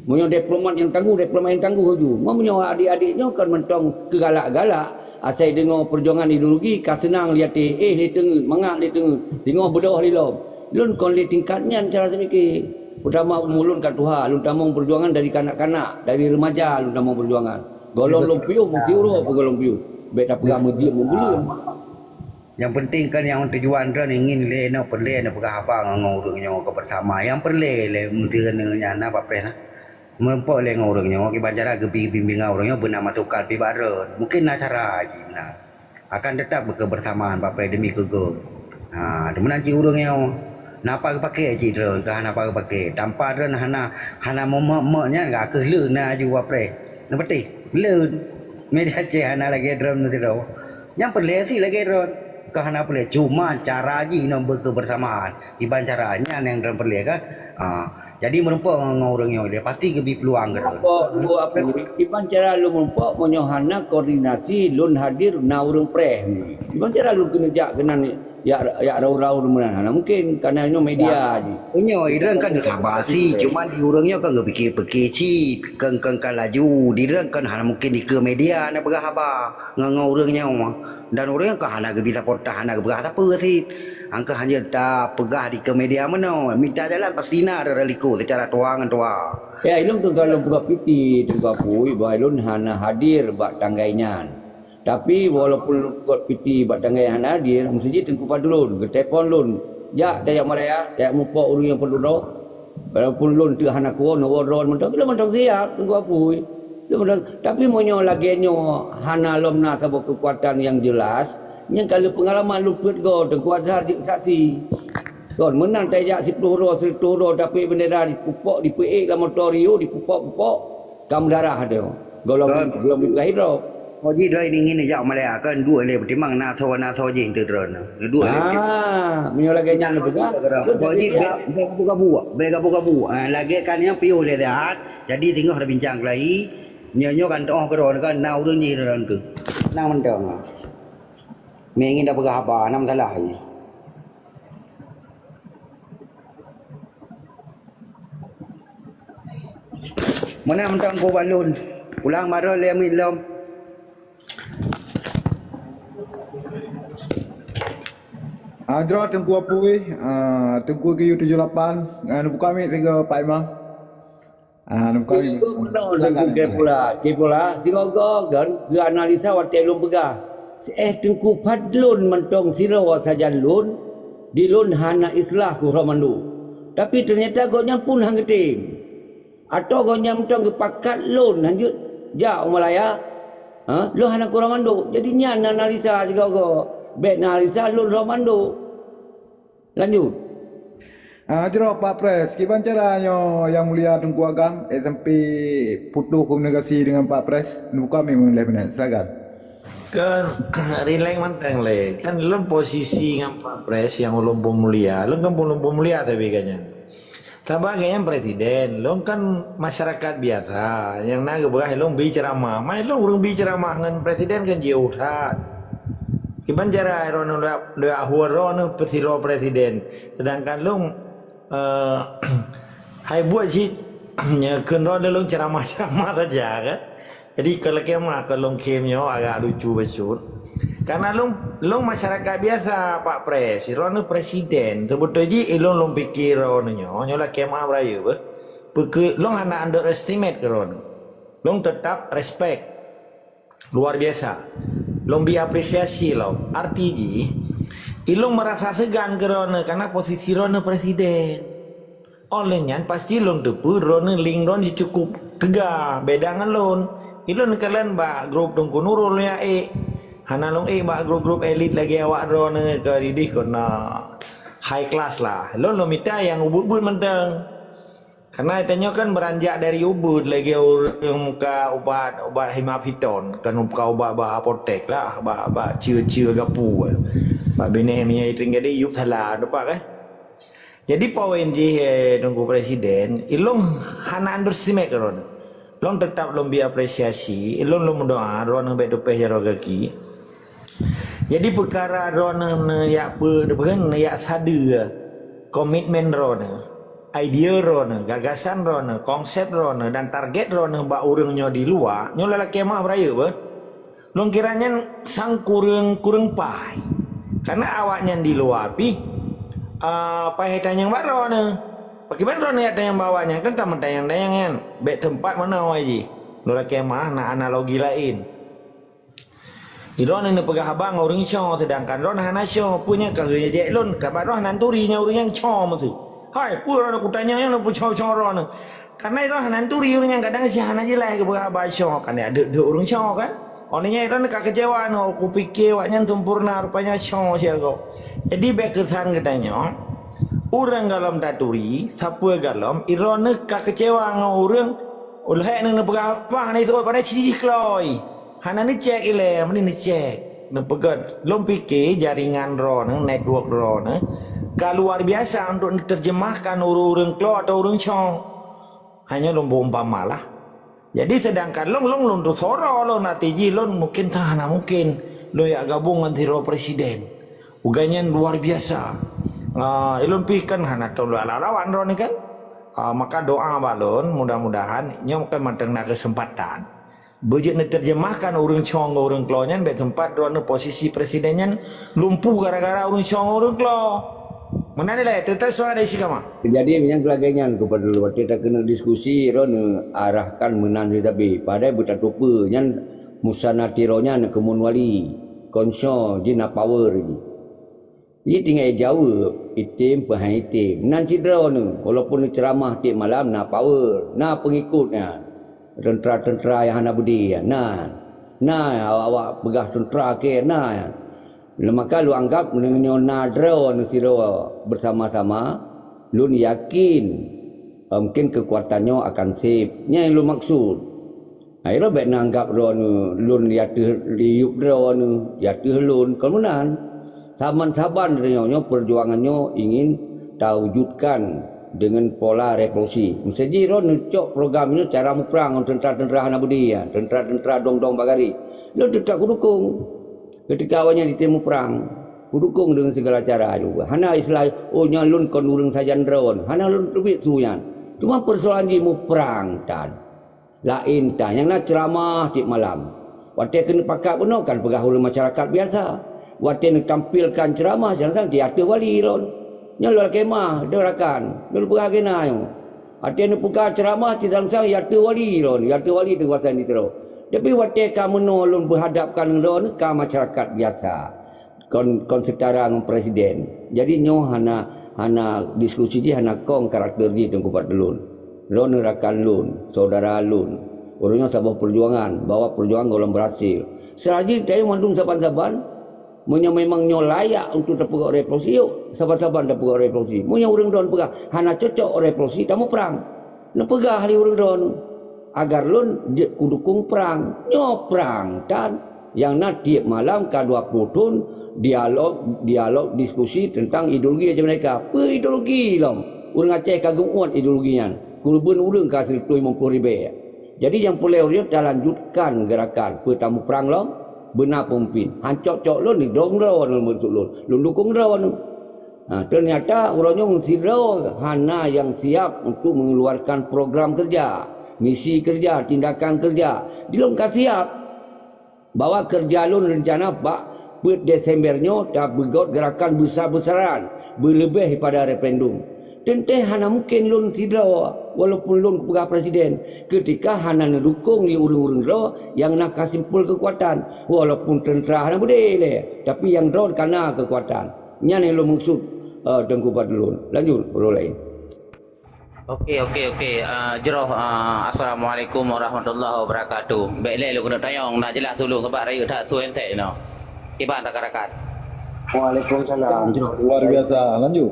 Meunyoe diplomat nyang tangguh, diplomat nyang tangguh laju. Meunyoe adik-adik nyoe kan mantong keugalak-galak, asai deungoe peujuangan ideologi, ka seunang lé até, éh lé teungeut, mangat lé teungeut, singoh beudôh lé lom. Lôn kon lé tingkat nyan cara seumike. Peutama umu lôn ka tuha, lôn tamong peujuangan dari kanak-kanak, dari remaja lôn tamong peujuangan. Gohlom lôn piôh, meusti uroe peugohlom piôh. Bék tapeugah meujeuet meubuleuen. Nyang penting kan nyang tujuan droen ingin lé inoe peureulée neupeugah haba ngon ureuëng nyoe keubeursamaan. Nyang peureulée lé meuteun nyan na Pak Pres na. Meurumpok lé ngon ureuëng nyoe kiban cara geubi bimbingan ureuëng nyoe beuna masukan pih bak droen. Mungkin na cara jih na. Akan tetap keubeursamaan Pak Pres demi keu gob. Ha, meunan cit ureuëng nyoe na apa geupaké cit droen, ka hana apa geupaké. Tanpa droen hana, hana meumok-mok nyan ka kheueh lé na aju Pak Pres. Neupeuteh, lé media Aceh hana lagée droen meusidroe. Nyang peureulée sit lagée droen. Ka hana peureulée, cuma cara jih nyoe beu keubeursamaan. Kiban cara nyan nyang droen peureulée kan. Ha, jadi meurumpok ngon ureuëng nyoe lé, pasti geubi peuluang keu droen. Meurumpok, dua puluh, kiban cara lôn meurumpok meunyoe hana koordinasi lôn hadir na ureuëng preh. Kiban cara lôn keuneuk jak keunan jak, jak raur-raur meunan hana mungken, karena nyoe media jih. Nyoe, idroen kan haba sit, cuma di ureuëng nyoe kan geupike-pike cit, keng-keng ka laju. Di droen kan hana mungken dikeue media na peugah haba ngon, ngon ureuëng nyoe. Dan ureuëng nyoe kan hana geubri sapeue, hana geupeugah sapeue sit. Angkeuh hana tapeugah dikeue media meunoe, mita jalan pasti na rara likot seucara tuha ngon tuha. Ya, ilôn teuka lôn peugah piti, teuka pui, bah ilôn hana hadir bak tanggai nyan. Tapi walaupun lôn peugah piti bak tanggai hana hadir, meuseujid Teungku Fadlon geutelepon lôn, "Jak tajak Malaya, tajak mupok ureuëng nyang padum droe." Walaupun lôn teuk hana kuwoe, neuwoe droe mantong, lôn mantong siab, Teungku Apui. Lôn mantong, tapi meunyoe lagée nyoe hana lom na saboh keukuatan nyang jeulaih, nyang ka lheueh peungalaman lôn peuet goe Teungku Azhar jeuet saksi. Kon meunan tajak siplôh droe, sireutôh droe, tapi beundera dipupok, dipeuék lam moto Rio, dipupok-pupok. Ka meudarah tu. Gohlom, gohlom bukah hidrop. Oh, jih droe ingin jak Malaya kan duek lé beutimang na soe, na soe jih teu droe. Duek lé beutimang. Ah, meunyoe lagée nyan lé peugah. Oh, jih bèk gabu-gabu, bèk gabu-gabu. Ah, lagée kan nyang piôh lé sihat. Jadi singoh tabincang keulayi. Nyoe, nyoe kan teuoh keudroe kan na ureuëng jih droe tu. Na mantong. Mé ingin tapeugah haba, na masalah jih. Meunan mantong Teungku Fadlon. Pulang baroe lé miet lom. Ah, jroh Teungku Apui, ah, Teungku Q tujuh lapan, ah, neubuka mic sigoe Pak Imam. Ah, neubuka mic. Silakan. Teungku Kepula, Kepula, sigoe-goe kan geuanalisa watée lôn peugah. Eh, Teungku Fadlon mantong sidroe sajan lôn, di lôn hana islah keu uroe mandum. Tapi teunyata gobnyan pun han geutem. Atau gobnyan mantong geupakat lôn hanjeuet jak u Malaya. Ha? Lôn hana keu uroe mandum. Jadi nyan analisa sigoe-goe. Bék analisa lôn uroe mandum. Lanjut. Ah, jroh Pak Pres, kiban cara nyoe Yang Mulia Teungku Agam, eh, sampai putus komunikasi dengan Pak Pres? Neubuka mic lhèe minèt, silakan. Kan, rilek mantong lé. Kan lôn posisi ngon Pak Pres nyang ulôn peumulia. Lôn kan ulôn peumulia tapi kan nyan. Saban gobnyan presiden, lôn kan masyarakat biasa. Nyang na geupeugah lôn bi ceuramah. Mai lôn ureuëng bi ceuramah ngon presiden kan jiôh that. Kiban cara droeneuh, droeneuh peusidroe presiden. Sedangkan lôn, eh, hai buet cit, nyoe kheun droeneuh lôn ceuramah-ceuramah saja kan. Jadi, keu lakée meuah keu lôn khém nyoe agak lucu bacut. Karena lôn, lôn masyarakat biasa, Pak Pres, droeneuh presiden. Teubeutôi jih, ilôn lôn pike droeneuh nyoe, nyoe lakée meu'ah beurayeuk beuh. Peue keu lôn hana underestimate keu droeneuh. Lôn tetap respect. Luar biasa. Lôn bi apresiasi lom. Arti jih, ilôn merasa segan keu droeneuh karena posisi droeneuh presiden. Óh lheueh nyan pasti lôn teupeue droeneuh link droeneuh cukup teuga beda ngon lôn. Ilôn kalon bak grup Teungku Nurul nyang ék. Hana lôn ék bak grup-grup elit lagée awak droeneuh keu didih keu na high class lah. Lôn lôn mita nyang ubit-ubit mantong. Karena tanyoe kan beranjak dari ubit lagée ureuëng muka ubat, ubat hemapiton, kan muka ubat bak apotek lah, bak, bak cie-cie gapu. Bak binéh minyak itring gadi yup salah, nampak kan? Jadi poin jih, eh, Teungku Presiden, ilôn hana underestimate keu droeneuh. Lôn tetap lôn bi apresiasi, ilôn lôn meudoa droeneuh bék teupéh jaroe gaki. Jadi peukara droeneuh neuyak pe-, neuyak sadeue komitmen droeneuh, idea droeneuh, gagasan droeneuh, konsep droeneuh dan target droeneuh bak ureuëng nyoe di luwa, nyoe lakée meu'ah beurayeuk beuh. Lôn kira nyan sang kureueng, kureueng paih. Karena awaknyan di luwa pih, ah, paih tanyong bak droeneuh. Pakriban droeneuh jak tanyong bak awaknyan, kan ka meutanyong-tanyong nyan. Bék teumpat meunoe jih. Lôn lakée meu'ah na analogi laén. Droeneuh neupeugah haba ngon ureuëng soe, seudangkan droeneuh hana soe. Peue nyang ka geujak lôn, ka bak droeneuh hana turi nyan ureuëng nyang soe meusu. Hai, peue droeneuh kutanyong nyan, peue soe-soe droeneuh? Karena droeneuh hana turi ureuëng nyang kadang si hana jeulaih geupeugah haba soe, kan ya deuek-deuek ureuëng soe kan. Óh lheueh nyan droeneuh ka keucewa, nyoe kupike awaknyan sempurna, rupanya soe siagoe. Jadi bék keusan geutanyoe, ureuëng galom taturi, sapeue galom, droeneuh ka keucewa ngon ureuëng, ulhek neupeugah haba hana jiteuôt padahai cit jih kloi. Hana neucék ilée, meunan neucék. Neupeugét, lôn pike jaringan droeneuh, network droeneuh, ka luar biasa untuk neuterjemahkan ureuëng-ureuëng klo atau ureuëng soe. Hanya lôn beu umpama lah. Jadi seudangkan lôn, lôn, lôn tu soro lôn, arti jih lôn mungkin tan hana mungkin lôn jak gabong ngon sidroe presiden. Ugai nyan luar biasa. Ah, ilôn pih kan hana tong lôn lawan droeneuh kan. Ah, maka doa bak lôn, mudah-mudahan nyoe kan mantong na keuseumpatan. Beujeuet neuterjemahkan ureuëng soe ngon ureuëng klo nyan bék teumpat droeneuh posisi presiden nyan lumpuh gara-gara ureuëng soe ngon ureuëng klo. Meunan ilée, teutab suara dari si kama. Jadi nyang lagée nyan kepada lôn, watée takeuneuk diskusi, droeneuh arahkan meunan sabe. Padahai beutateupeue nyan musana tiro nyan keumun wali. Kon soe jih na power jih. Jih tinggai jaweueb, item peuhai item. Nan sidroe neuh, walaupun neuceuramah tieb malam, na power, na peungikot nyan. Teuntra-teuntra nyang hana beudé nyan, na. Na awak-awak peugah teuntra kée, na nyan. Lé maka lôn anggab meunyoe na droe neuh sidroe beusama-sama, lôn yakin, eh, mungken keukuatan nyoe akan seb. Nyan nyang lôn maksud. Hai, droe bék neuanggab droeneuh lôn di ateueh liyueb droeneuh, di ateueh lôn, kon meunan. Saban-saban droeneuh nyoe peujuangan nyoe ingin tawujudkan deungon pola revolusi. Meuseuti droeneuh cok program nyoe cara muprang ngon teuntra-teuntra hana beudé, teuntra-teuntra dong-dong bagari. Lôn teutap kudukong. Ketika awaknyan jitem muprang, kudukong deungon sigala cara juga. Hana istilah, "Oh, nyan lôn kon ureuëng sajan droe." Hana lôn teubiet su nyan. Cuma peusoalan jih muprang tan. Laén tan, nyang na ceuramah tieb malam. Watée keuneuk pakat bunoe kan peugah ureuëng masyarakat biasa. Watée neutampilkan ceuramah, sang-sang di ateueh wali lôn. Nyoe lôn lakée meu'ah, deuh rakan. Lôn peugah keunan nyoe. Watée neupeugah ceuramah, sang-sang di ateueh wali lôn, di ateueh wali teukuasa di tiro. Tapi watée ka meunoe lôn beuhadapkan ngon droeneuh ka masyarakat biasa. Kon, kon seutara ngon presiden. Jadi nyoe hana, hana diskusi jih hana kong karakter jih Teungku Pat Lôn. Droeneuh rakan lôn, saudara lôn. Ureuëng nyoe saboh peujuangan, bahwa peujuangan gohlom beurhasil. Seulajih tanyoe mandum saban-saban, meunyoe memang nyoe layak untuk tapeugét revolusi, yuk, saban-saban tapeugét revolusi. Meunyoe ureuëng droeneuh peugah hana cocok revolusi, tamuprang. Neupeugah lé ureuëng droeneuh, agar lôn jeuet kudukong prang. Nyoe prang tan. Nyang na tieb malam ka dua ploh thon dialog, dialog diskusi teuntang ideologi Aceh Merdeka. Peue ideologi lom? Ureuëng Aceh ka geuuet ideologi nyan. Keureubeuen ureuëng ka sireutôh limong ploh ribée. Jadi nyang peureulée ureuëng nyoe talanjutkan geurakan peue tamuprang lom, beuna peumimpin. Han cok-cok lôn, dong droeneuh lôn bantu lôn. Lôn dukong droeneuh. Ha, ternyata uroe nyoe sidroe hana nyang siap untuk mengeluarkan program kerja, misi kerja, tindakan kerja. Di lôn ka siap. Bahwa keureuja lôn reuncana bak Peuet Desember nyoe tabeugöt geurakan besar-besaran, beuleubeh daripada referendum. Teuntèe hana mungken lôn sidroe, walaupun lôn kupeugah presiden, keutika hana neudukong lé ureuëng-ureuëng droe nyang na ka simpul keukuatan, walaupun teuntra hana beudé lé, tapi nyang droe ka na keukuatan. Nyan nyang lôn meukeusut, eh, Teungku Fadlun. Lanjut, uroe laén. Oke, oke, oke. Ah, jroh, ah, assalamualaikum warahmatullahi wabarakatuh. Bèk lé lôn keuneuk tanyong, na jeulaih ulôn sabab rayeuk that su handset inoe. Kiban rakan-rakan? Waalaikumsalam. Jroh. Luar biasa. Lanjut.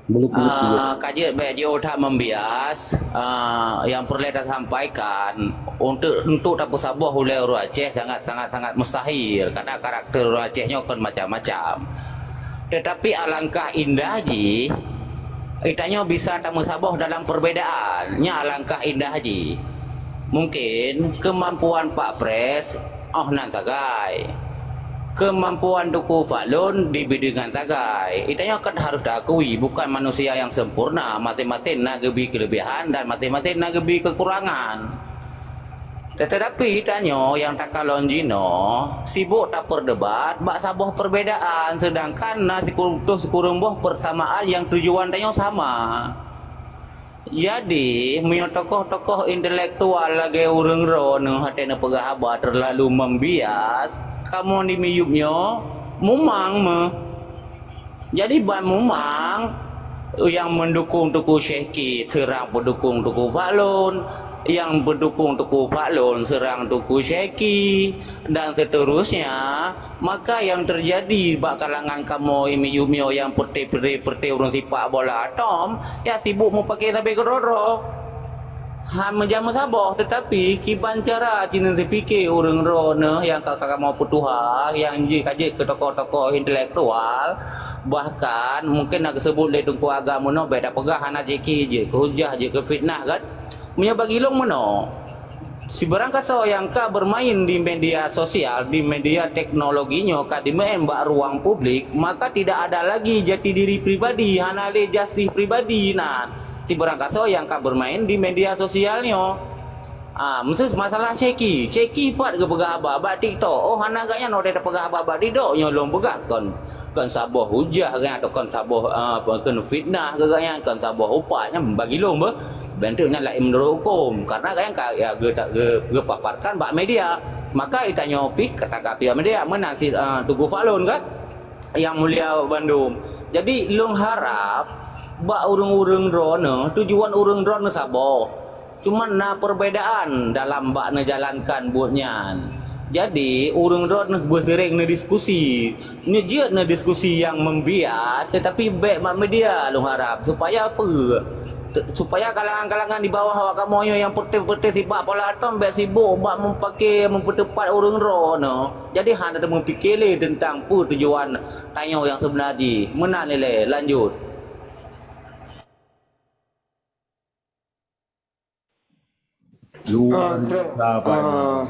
Belum, belum, belum. Ah, ka jeuet bèk jiôh that membias. Ah, nyang peureulèe tasampaikan, untuk, untuk tapeusaboh ulèe ureuëng Aceh sangat, sangat, sangat mustahil. Karena karakter ureuëng Aceh nyoe kon macam-macam. Tetapi alangkah indah jih, geutanyoe bisa tameusaboh dalam perbedaan. Nyan alangkah indah jih. Mungkin kemampuan Pak Pres, oh, nan sagai. Kemampuan Teungku Fadlun di bidang sagai. Geutanyoe kan harus taakui, bukan manusia yang sempurna. Masing-masing na geubi kelebihan dan masing-masing na geubi kekurangan. Tetapi tanyoe nyang takalon jinoe sibuk taperdebat bak saboh perbedaan, sedangkan na sikureueng ploh sikureueng boh persamaan nyang tujuan tanyoe sama. Jadi, meunyoe tokoh-tokoh intelektual lagèe ureuëng droeneuh até neupeugah haba teulalu membias, kamoe di miyueb nyoe mumang meuh. Jadi ban mumang, nyang meudukong Teungku Syehki seurang peudukong Teungku Fadlun, nyang peudukong Teungku Fadlun seurang Teungku Syehki, dan seterusnya. Maka nyang teujadi bak kalangan kamoe miyueb nyoe nyang peureute-peureute ureuëng sipak bola atom, ya sibuk meupaké sabe keudroe-droe. Han meujameusaboh, teutapi kiban cara sineuk sipike ureuëng droeneuh nyang ka, ka kamoe peutuha, nyang jeuet ka jeuet keu tokoh-tokoh intelektual, bahkan mungken na geuseubut lé Teungku Agam meunoe, bèk tapeugah hana jeuet keu, jeuet keu hujah, jeuet keu fitnah kan. Meunyoe bagi lôn meunoe, sibarang kasoe nyang ka bermain di media sosial, di media teknologi nyoe ka dimain bak ruang publik, maka tidak ada lagi jati diri pribadi, hana lé justis pribadi nan. Sibarang kasoe nyang ka bermain di media sosial nyoe. Ah, miseu masalah Syehki. Syehki pat geupeugah haba bak TikTok. Oh, hana geuh nyan, oh, dia peugah haba bak TikTok nyoe lôn peugah kon, kon saboh hujah geuh nyan atau kon saboh, ah, apa, kon fitnah geuh nyan, kon saboh upat nyan bagi lôn beuh. Bentuk nyan laén meunurot huköm. Karena geuh nyan ka, ya, geu-, geu-, geupaparkan bak media. Maka geutanyoe pih ka tanggapi bak media. Meunan cit, ah, Teungku Fadlun kan? Yang mulia bandum. Jadi, lôn harap bak ureuëng-ureuëng droeneuh, tujuan ureuëng droeneuh saboh. Cuma na perbedaan dalam bak neujalankan buet nyan. Jadi, ureuëng droeneuh beuseuréng neudiskusi. Neujeuet neudiskusi nyang membias, tetapi bèk bak media lôn harap. Supaya peue? Te-, supaya kalangan-kalangan di bawah awak kamoe nyoe nyang peureute-peureute sipak bola atom bèk sibuk bak meupaké, meupeuteupat ureuëng droeneuh. Jadi, hana teumeupiké lé teuntang peue tujuan tanyoe nyang seubeunar jih. Meunan ilèe, lanjut. Luar Ah, biasa, Pak. Ah,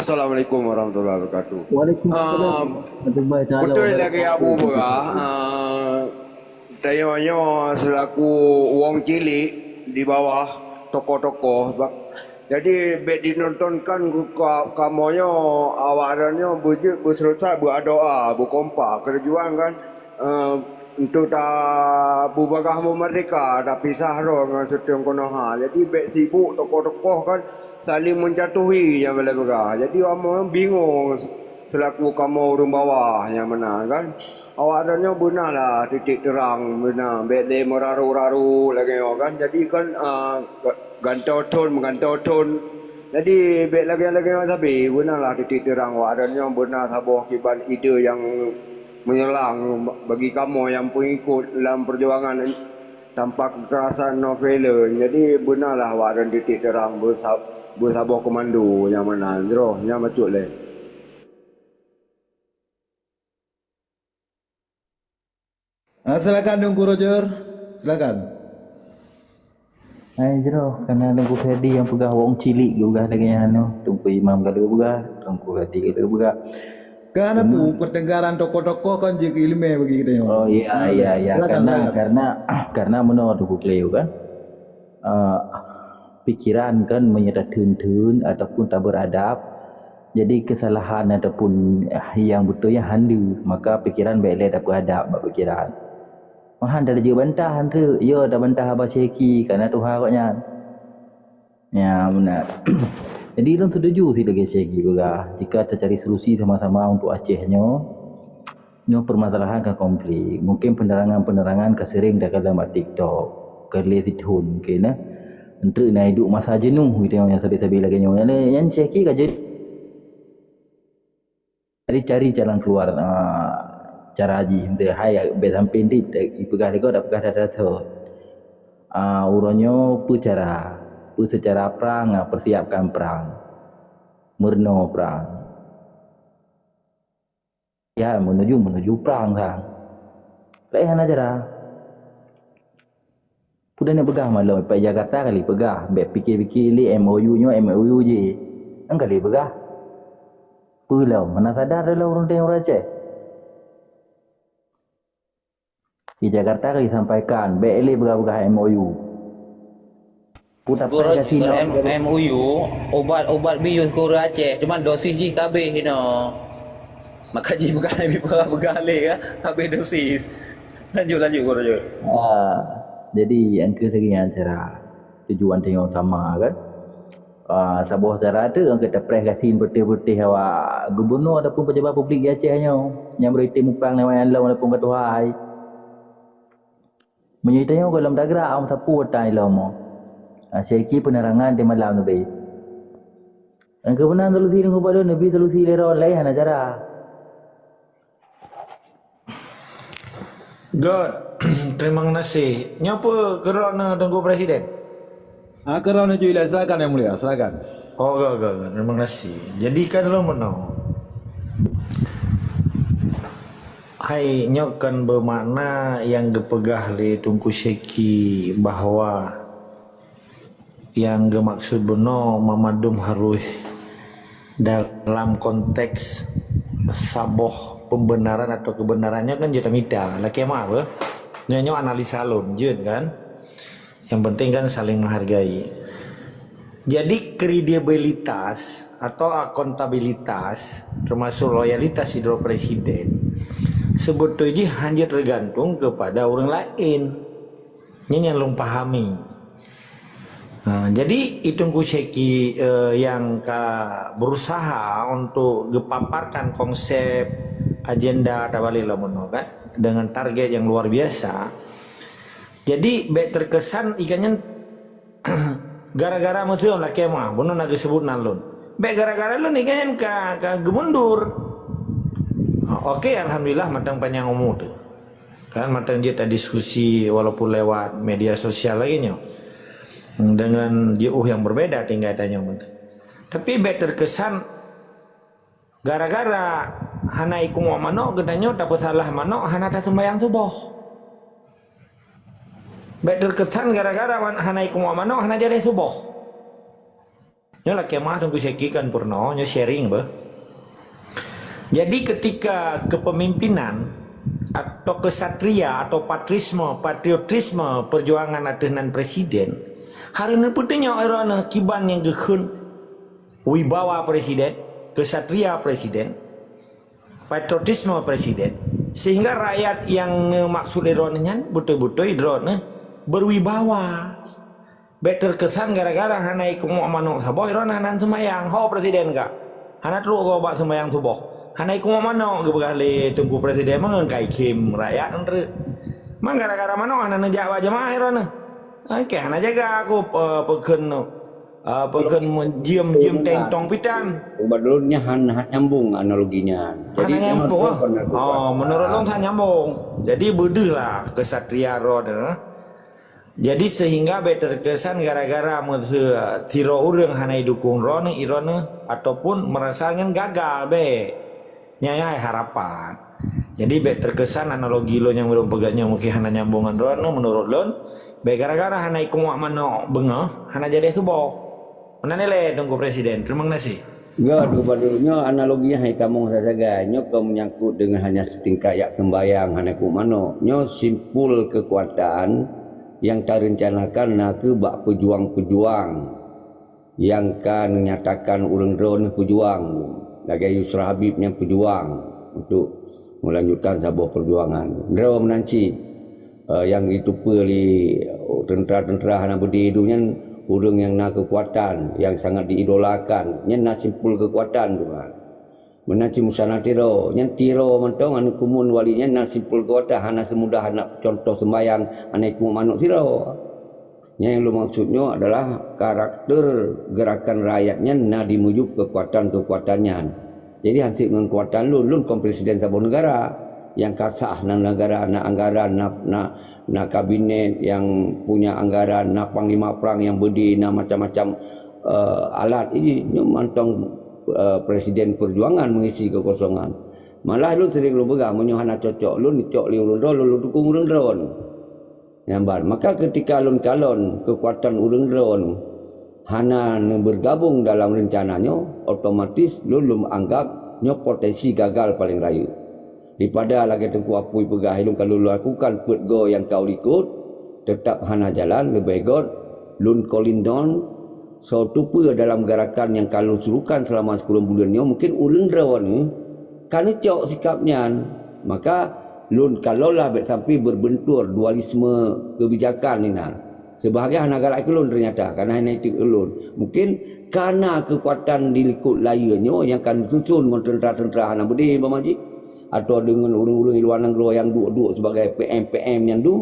Assalamualaikum warahmatullahi wabarakatuh. Waalaikumsalam Ah, warahmatullahi taala betul wabarakatuh. Lagi Abu Berah, ah, tanyoe nyoe selaku wong cilik di bawah tokoh-tokoh, ba-, jadi bèk dinontonkan ka-, kamoe nyoe, awak droeneuh nyoe beujeuet beuseureusak, beuadoa, beukompak, keu tujuan kan, eh, untuk ta-, beubagaih meumerdeka, tapisah droe ngon seuteung keunoe ha. Jadi, bèk sibuk tokoh-tokoh kan saling menjatuhi nyang bela-bela. Jadi, kamoe bingung selaku kamoe ureuëng bawah nyang meunan kan. Awak droeneuh nyoe beuna lah titik terang, beuna. Bèk lé meuraru-raru lagèe nyoe kan. Jadi kan, ah, gantoe thon, meugantoe thon. Jadi, bèk lagèe-lagèe nyoe sabe, beuna lah titik terang awak droeneuh nyoe beuna saboh kiban ide nyang meunyelang bagi kamoe nyang peungikot lam peujuangan tanpa kekerasan no violence. Jadi, beuna lah awak droeneuh titik terang beusa-, beusaboh komando nyang meunan. Jroh, nyan bacut lé. Ah, silakan Teungku Roger. Silakan. Hai jroh, kana Teungku Fedi nyang peugah wong cilik geupeugah lagèe nyan nyoe. Teungku Imam ka lheueh peugah, Teungku Fedi ka lheueh peugah. Kan apa, pertengkaran tokoh-tokoh kan jeuet keu ileumèe bagi kita nyoe. Oh, iya, iya, iya. Silakan, karena, silakan. Karena, karena meunoe Teungku Cleo kan. Ah, pikiran kan meunyoe tatheun-theun ataupun taberadab, Jadi keusalahan ataupun nyang beutôi nyan hana, maka pikeran bék lé tapeuhadab bak pikeran. Meuhan tajak bantah, hana treuk, yo tabantah haba Syeki, kana tuha gobnyan. Ya, beuna. Jadi lôn seutuju sit lagée Syeki peugah, jika tacari solusi sama-sama untuk Aceh nyoe, nyoe permasalahan ka konflik. Mungkin penerangan-penerangan ka sering takalon bak TikTok, ka lé sithon mungkin, eh. Enteuk na iduek masa jenuh gitu nyang sabe-sabe lagée nyoe. Nyan, nyan Syeki ka jenuh. Jadi cari jalan keluar, ah, cara jih. Enteuk hai bék sampai dit ipeugah lé gob, tapeugah that-that thot. Ah, uroe nyoe peue cara? Peue seucara prang, ah, persiapkan prang. Meurunoe prang. Ya, menuju, menuju prang sang. Laén hana cara. Peue dan peugah malom, pat Jakarta kali peugah, bék pike-pike lé M O U nyoe M O U jih. Nyang kali peugah. Peue lom, hana sadar lom ureuëng teuh ureuëng Aceh. Di Jakarta ka disampaikan, bék lé peugah-peugah M O U. Peue tapeugah Guru, sinoe M-, M O U, ubat-ubat bius keu ureuëng Aceh, cuma dosis jih ka habéh inoe. Maka jih peugah, peugah lé ka, habéh dosis. Lanjut, lanjut, Guru, lanjut. Ah, jadi, nyang keu lagée nyan cara tujuan tanyoe sama, kan? Ah, saboh cara tu nyang ka tapreh gasien putih-putih awak gubunur ataupun pejabat publik di Aceh nyoe nyang bri muprang lewat nyang lom walaupun ka tuha hai. Meunyoe tanyoe gohlom tagrak, am sapeue watang ilom mo. Ah, Syeki penerangan di malam neubi. Nyang keubeuna solusi deungon bak lôn neubi solusi lé droe laén hana cara. Good. Terima kasih. Nyoe peue keu droeneuh Teungku Presiden? Ah, keu droeneuh ju ilée, silakan Yang Mulia, silakan. Oh, good, good, good. Terima kasih. Jadi kan lôn meunoe. Hai, nyoe kan bermakna nyang geupeugah lé Teungku Syeki bahwa nyang geumaksud bunoe mamandum harôh dalam konteks saboh pembenaran atau kebenaran nyoe kan jeuet tamita. Lakée meu'ah beuh. Nyoe, nyoe analisa lôn jeuet kan. Yang penting kan saling menghargai. Jadi kredibilitas atau akuntabilitas termasuk loyalitas sidroe presiden sebetulnya jih hana tergantung kepada orang lain. Nyan nyang lôn pahami. Ha, jadi, i Teungku Syeki, eh, nyang ka berusaha untuk geupaparkan konsep agenda tabalik lom meunoe kan, dengan target yang luar biasa. Jadi, bék terkesan ikan nyan gara-gara meuteun lakée meu'ah, bunoe na geuseubut nan lôn. Bék gara-gara lôn ikan nyan ka, ka geumundur. Ha, oke, alhamdulillah mantong panyang umu teuh. Kan mantong jeuet tadiskusi walaupun lewat media sosial lagée nyoe. Dengan jiôh nyang berbeda tinggai tanyoe mantong. Tapi bék terkesan gara-gara hana ikungok manok geutanyoe tapeusalah manok hana taseumbayang suboh. Bék terkesan gara-gara man-, hana ikungok manok hana jaleh suboh. Nyoe lakée meu'ah Teungku Syeki kan peurunoe, nyoe sharing beuh. Jadi ketika kepemimpinan atau kesatria atau patrisme, patriotisme perjuangan ateueh nan presiden, hareuh neupeutunyok droeneuh kiban nyang geukheun wibawa presiden, kesatria presiden, patriotisme presiden, sehingga rakyat nyang neumaksud lé droeneuh nyan beutôi-beutôi droeneuh berwibawa. Bék terkesan gara-gara hana ikungok manok saboh droeneuh hana seumayang. Ho presiden ka. Hana trok goe bak seumayang suboh. Hana ikungok manok geupeugah lé Teungku Presiden meungon ka ikhém rakyat nyan treuk. Man gara-gara manok hana neujak bak jeumaáh droeneuh. Oke, hana jaga aku, eh, peukheun, eh, peukheun jiem-jiem teng tong pitan. Ubat lôn nyan han, han nyambung analogi nyan. Jadi, hana nyambung, ah. Oh, menurut lôn han nyambung. Jadi, beudeuh lah kesatria droeneuh. Jadi sehingga bék terkesan gara-gara meuseu sidroe ureuëng hana idukung droeneuh, droeneuh ataupun merasa nyan gagal, bék. Nyan harapan. Jadi bék terkesan analogi lôn nyang ulôn peugah nyoe mungkin hana nyambung ngon droeneuh, menurut lôn, bék gara-gara hana ikungok manok beungoh hana jaleh suboh. Meunan ilée Teungku Presiden. Terima kasih. Ya, Teungku Badrul, nyoe analogi nyang hai tamong sagai. Nyoe kon menyangkut dengan hanya setingkat jak sembahyang, hana ikungok manok. Nyoe simpul kekuatan nyang tarencanakan nakeuh bak pejuang-pejuang nyang ka neunyatakan ureuëng droeneuh peujuang, lagée Yusra Habib nyang peujuang untuk meulanjutkan saboh peujuangan. Droe meunan cit, eh, nyang jiteupeue lé teuntara-teuntara hana beudé nyan ureuëng nyang na keukuatan, nyang sangat diidolakan, nyan na simpul keukuatan tu kan. Meunan cit Musana Tiro, nyan Tiro mantong aneuk Kumun Wali nyan na simpul keukuatan, hana seumudah aneuk contoh seumbayang aneuk kumu manok sidroe. Nyang lôn maksud nyoe adalah karakter geurakan rakyat nyan na dimujub keukuatan-keukuatan nyan. Jadi hansip ngon keukuatan lôn, lôn kon presiden saboh neugara nyang ka sah, na neugara, na anggaran, na, na, na kabinet nyang punya anggaran, na panglima prang nyang beudé, na macam-macam, eh, alat. Ini nyoe mantong, eh, presiden perjuangan mengisi kekosongan. Malah lôn sering lôn peugah, meunyoe hana cocok lôn, cok lé ureuëng droe, lôn dukung ureuëng droe. Nyan ban. Maka ketika lôn kalon keukuatan ureuëng droe hana neubeugabong dalam reuncana nyoe, otomatis lôn lôn anggab nyoe potensi gagal paleng rayeuk. Daripada lagée Teungku Apui peugah, lôn ka lôn lakukan peuet goe nyang ka likot, teutab hana jalan, leubeh gét lôn kolindon, soe teupeue dalam garakan nyang ka lôn surukan seulama sikureueng buleuen nyoe, mungken ureuëng droe nyoe ka neucok sikab nyan. Maka lôn kalon lah bék sampai berbentur dualisme kebijakan inan. Sebahagian hana galak keu lôn teunyata, karena hana iték lôn. Mungken kana keukuatan di likot layeue nyoe nyang ka neususon ngon teuntara-teuntara hana beudé bak majik, atawa deungon ureuëng-ureuëng di luwa nanggroe nyang duek-duek sibagai P M-P M nyan dum,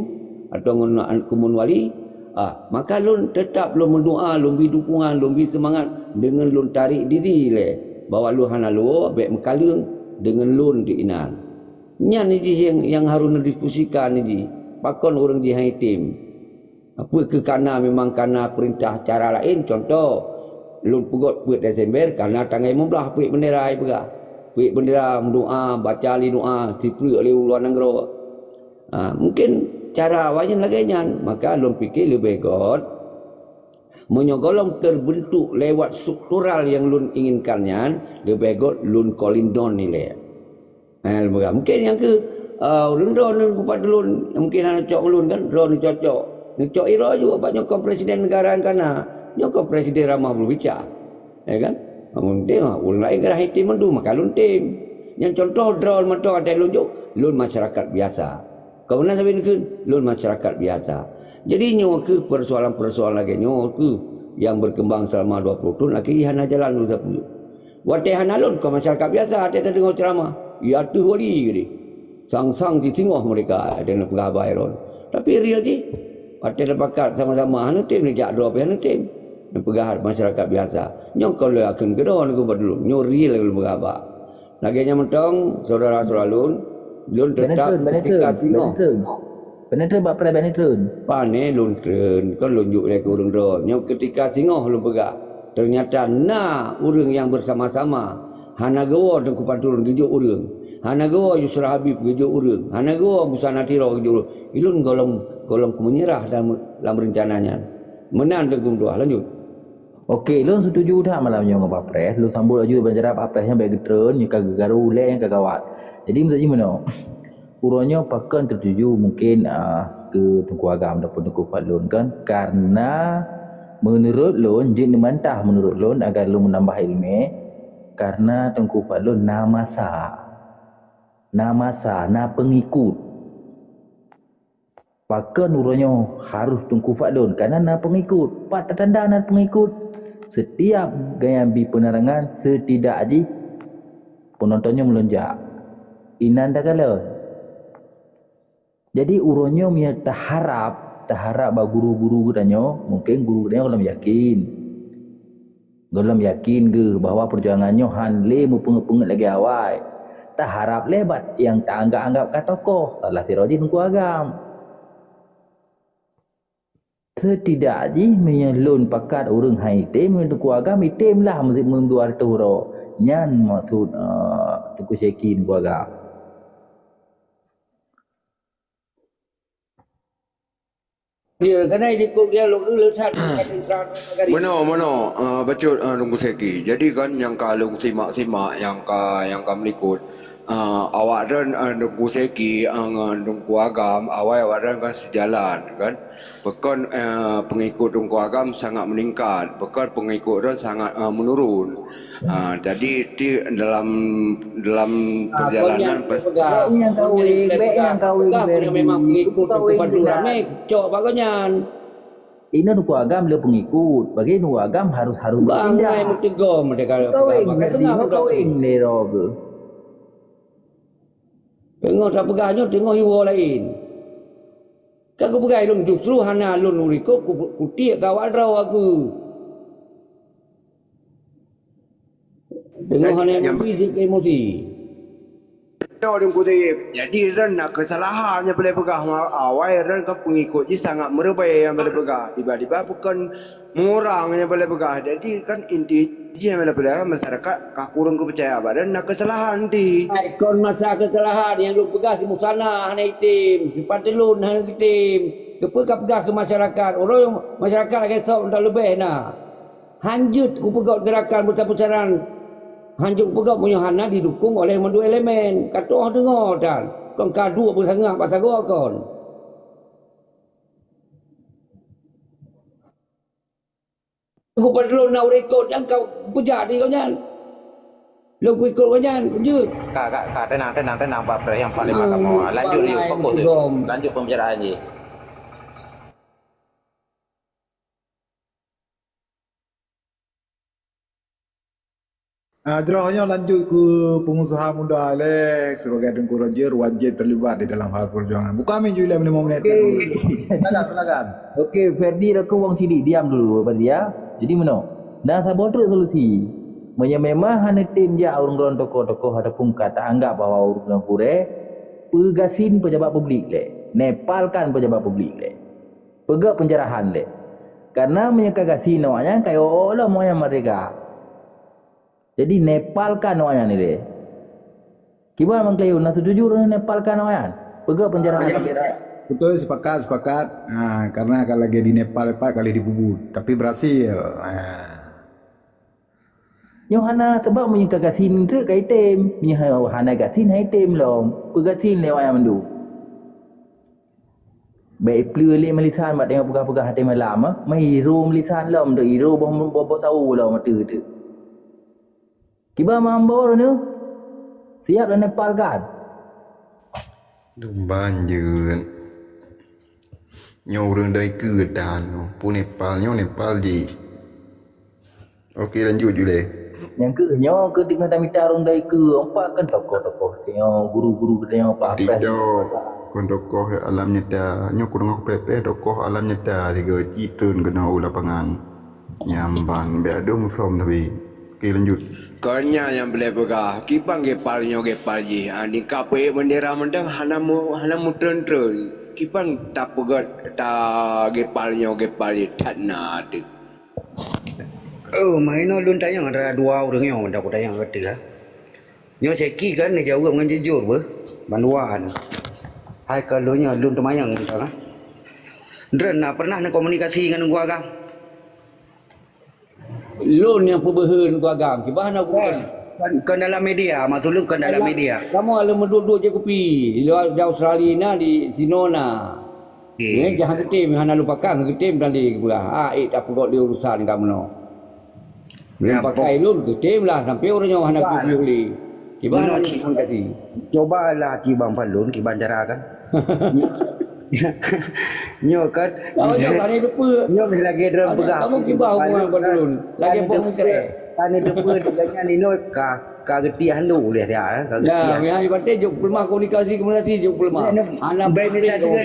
atawa ngon aneuk Kumun Wali, ah, maka lôn teutab lôn meudoá, lôn bri dukungan, lôn bri seumangat deungon lôn tarék diri lé bahwa lôn hana lôn bék meukaleueng deungon lôn di inan. Nyan jih nyang, nyang harôh neudiskusikan jih, pakon ureuëng jih hana item. Peue keu kana memang kana peurintah cara laén, contoh, lôn peugét peuet Desember kana tanggai limong blaih peuet bendera ipeugah. Peuet bendera meudoá, baca lé doá, sipreuk lé u luwa nanggroe. Ha, mungken cara awaknyan lagée nyan, maka lôn pike leubeh gét, meunyoe gohlom teubeuntuk lewat struktural nyang lôn inginkan nyan, leubeh gét lôn kolindon ilée. Eh, mungken nyang keu, eh, ureuëng droe nyoe kupat ulôn, mungken hana cok ulôn kan, droe nyoe cocok. Neucok iroe ju, abak nyoe kon presiden negara nyang kana. Nyoe kon presiden ramah beurbicara. Ya kan? Amun tem, ureuëng laén kan hana item mandum, maka lôn tem. Nyang contoh droe mantong até lôn jok, lôn masyarakat biasa. Kon meunan sabe neukheun, lôn masyarakat biasa. Jadi nyoe keuh persoalan-persoalan lagée nyoe keuh nyang berkembang selama dua puluh tahun, lagée hana jalan lôn sapeue. Watée hana lôn kon masyarakat biasa, watée tadeungoe ceuramah, ya teuh wali geude. Sang-sang jisingoh mereka, watée neupeugah haba Aaron. Tapi real jih, watée tapakat sama-sama hana tem, neujak droe pih hana tem. Neupeugah masyarakat biasa. Nyoe kon lôn yakin keudroe nyoe padulun. Nyoe real lôn peugah haba. Lagée nyan mantong, syedara-syedara lôn, lôn teutap ketika singoh. Penetrön bak preh, penetrön. Pane lôn treun, kon lôn jok lé keu ureuëng droe. Nyoe keutika singoh lôn peugah, teunyata na ureuëng nyang beusama-sama. Hana geuwoe Teungku Fahrul geujok ureuëng. Hana geuwoe Yusra Habib geujok ureuëng. Hana geuwoe Musa Natiro geujok ureuëng. Ilôn gohlom, gohlom keu meunyeurah lam, lam reuncana nyan. Meunan Teungku Meutuah, lanjut. Oke, lôn setuju that malam nyoe ngon Pak Pres. Lôn sambot laju ban cara Pak Pres nyan bék geutreun, nyoe ka geugaru ulée nyang ka gawat. Jadi, maksud jih meunoe, uroe nyoe pakon teutuju mungken, ah, keu Teungku Agam ataupun Teungku Fadlun kan? Karena meunurot lôn, jeuet neubantah meunurot lôn agar lôn meunambah iéleumé, karena Teungku Fadlun na masa. Na masa, na peungikut. Pakon uroe nyoe harôh Teungku Fadlun, kareuna na peungikut. Pat tatanda na peungikut? Setiap gaya bi peunerangan, setidak jih peunonton nyoe meulonjak. Inan takalon. Jadi, uroe nyoe meunyoe taharab, taharab bak guru-guru geutanyoe, mungken guru geutanyoe gohlom yakin. Gohlom yakin geuh bahwa peujuangan nyoe han lé meupeungeut-peungeut lagée awai. Taharab lé bak nyang taanggab-anggab ka tokoh, salah sidroe jih Teungku Agam. Setidak jih meunyoe lôn pakat ureuëng han item, ngon Teungku Agam item lah meusi-, meudua reutôh uroe. Nyan maksud, eh, Teungku Syeki Teungku Agam. Ya, keunan dikuk ya, lôn, lôn that, lôn that, lôn that, lôn that. Meunoe, meunoe, eh, bacut, eh, Teungku Syeki. Jadi kan nyang ka lôn simak-simak, nyang ka, nyang ka meulikot, Ah, awak droen, ah, Teungku Seki, ah, ngon Teungku Agam, awai awak droen kan sijalan, kan. Pakon, eh, pengikut Teungku Agam sangat meningkat, pakon pengikut droen sangat, eh, menurun. Ah, jadi ti dalam, dalam Ah, perjalanan kon nyan pas- peugah. Kon nyan kawin, kon nyan bèk nyan kawin, peugah, kon nyan Ferdi. Memang pengikut Teungku Fadlul Rahman, cok bak kon nyan. Inoe Teungku Agam le pengikut. Bagi Teungku Agam harus, harus berpindah. Bangai meuteugom mereka. Kawin, peugah, Ferdi, pakai seunang kawin le roh ke. Teungoh tapeugah nyoe, teungoh iwoe laén. Ka kupeugah lôn justru hana lôn urikot ku-, kutiek keu awak droe aku. Teungoh hana emosi, jeuet keu emosi. Jadi, droen na keusalahan nyang paleng peugah, awai droen kan pengikot jih sangat meureubai nyang paleng peugah. Tiba-tiba bukon meurang nyang paleng peugah. Jadi kan inti jih nyang paleng peugah masyarakat ka kureueng geupeucaya bak droen na keusalahan ti. Hai, kon masa keusalahan nyang lôn peugah si Musana hana item, si Fadlun hana item. Keupeue ka peugah keu masyarakat? Uroe masyarakat lagèe sob mantong leubeh na. Hanjeuet kupeugöt geurakan beusapeue saran. Hanjeuet kupeugöt meunyoe hana didukung oleh mandum elemen. Ka toh deungoe tan. Kon ka duek beusangap bak sagoe kon. Teungku Fadlun na ureueng ikot nyang ka peujak di gobnyan. Lôn kuikot gobnyan, jeuet. Ka, ka, ka, tenang, tenang, tenang, Pak Pres, nyang paléng mahkamah. Lanjut, yuk, fokus, yuk. Lanjut pembicaraan jih. Ah, jroh nyoe lanjut keu pengusaha muda lé, sebagai Teungku Roger wajib terlibat di dalam hal perjuangan. Buka min ju lé lima menit. Okey. Silakan, silakan. Okey, Ferdi, aku wong sidik, diam dulu, Ferdi, ya. Jadi, meunoe. Na saboh treuk solusi. Meunyoe memang hana tem jak ureueng droen tokoh-tokoh ataupun ka taanggap bahwa ureueng droen kuré, peugasin pejabat publik lé. Nepalkan pejabat publik lé. Peugöt pencerahan lé. Karena meunyoe ka gasin awaknyan, ka iwoe lom awaknyan merdeka. Jadi, nepalkan awaknyan ilèe. Kiban Bang Clayton, na setuju droeneuh nepalkan awaknyan? Peugöt pencerahan. Ya, betul, sepakat, sepakat. Ha, karena kalau lagi di Nepal, Nepal kali dipubut. Tapi berhasil. Ha. Nyoe hana, sebab meunyoe ka gasin treuk ka item. Meunyoe hana gasin, hana item lom. Peugasin lé awaknyan mandum. Bèk ipleue lé meulisan bak teungoh peugah-peugah até malam, eh. Meuhiru meulisan lom, dok hiru boh, boh, boh sawu lom ateueh teuh. Kiban Mambo nyoe? Siap dan nepalkan? Dumban jeuet. Nyoe ureueng dai keue tan. Pun Nepal nyoe, Nepal jih. Okey, lanjut ju lé. Nyang keuh nyoe keu teungoh tamita rhung dai keue, empat kan tokoh-tokoh geutanyoe, guru-guru geutanyoe, Pak Pres. Tidak, kon tokoh alam nyata. Nyoe ku deungoe kupéh-péh tokoh alam nyata sigoe cit treun keunoe u lapangan. Nyan ban, bèk adoe musom sabe. Okey, lanjut. Kon nyan nyang peureulèe peugah, kiban gépal nyoe gépal jih, ah, tingkat peuék bendera mantong hana mu-, hana meutreun-treun. Kiban tapeugöt ta gépal nyoe gépal jih that na teuh. Oh, meuhinoe lôn tanyong antara dua ureueng nyoe, mantong kutanyong ateueh, ha. Nyoe Seki kan neujaweueb ngon jujur beuh, bandua nyoe. Hai ka lôn nyoe lôn teumanyong mantong, ha. Droen na pernah neukomunikasi ngon Teungku Agam? Lôn nyang peubeuheun Teungku Agam, kiban hana hubungan. Kon, kon dalam media, maksud lôn kon dalam media. Kamoe lôn meuduek-duek jép kupi, di luwa, di Australia na, di sinoe na. Okey. Eh, jangan geutem, hana lupakan geutem tadi geupeugah. Ah, eh, tak peugöt di urusan kamoe nyoe. Belum pakai lôn geutem lah sampai ureueng nyoe hana geutem lé. Kiban hana komunikasi. Cobalah kiban Fadlun, kiban cara kan. Nyoe kan. Tahu nyoe hana depe. Nyoe mesti lagi droen peugah. Kamu kiban hubungan Fadlun. Lagi boh meukreh. Kan depe dengan nyoe ka Ka geutiek handuk lé siat, eh, ka geutiek. Nah, meuhai baté jok peuleumah komunikasi, komunikasi jok peuleumah. Hana bèk ni tadi lé,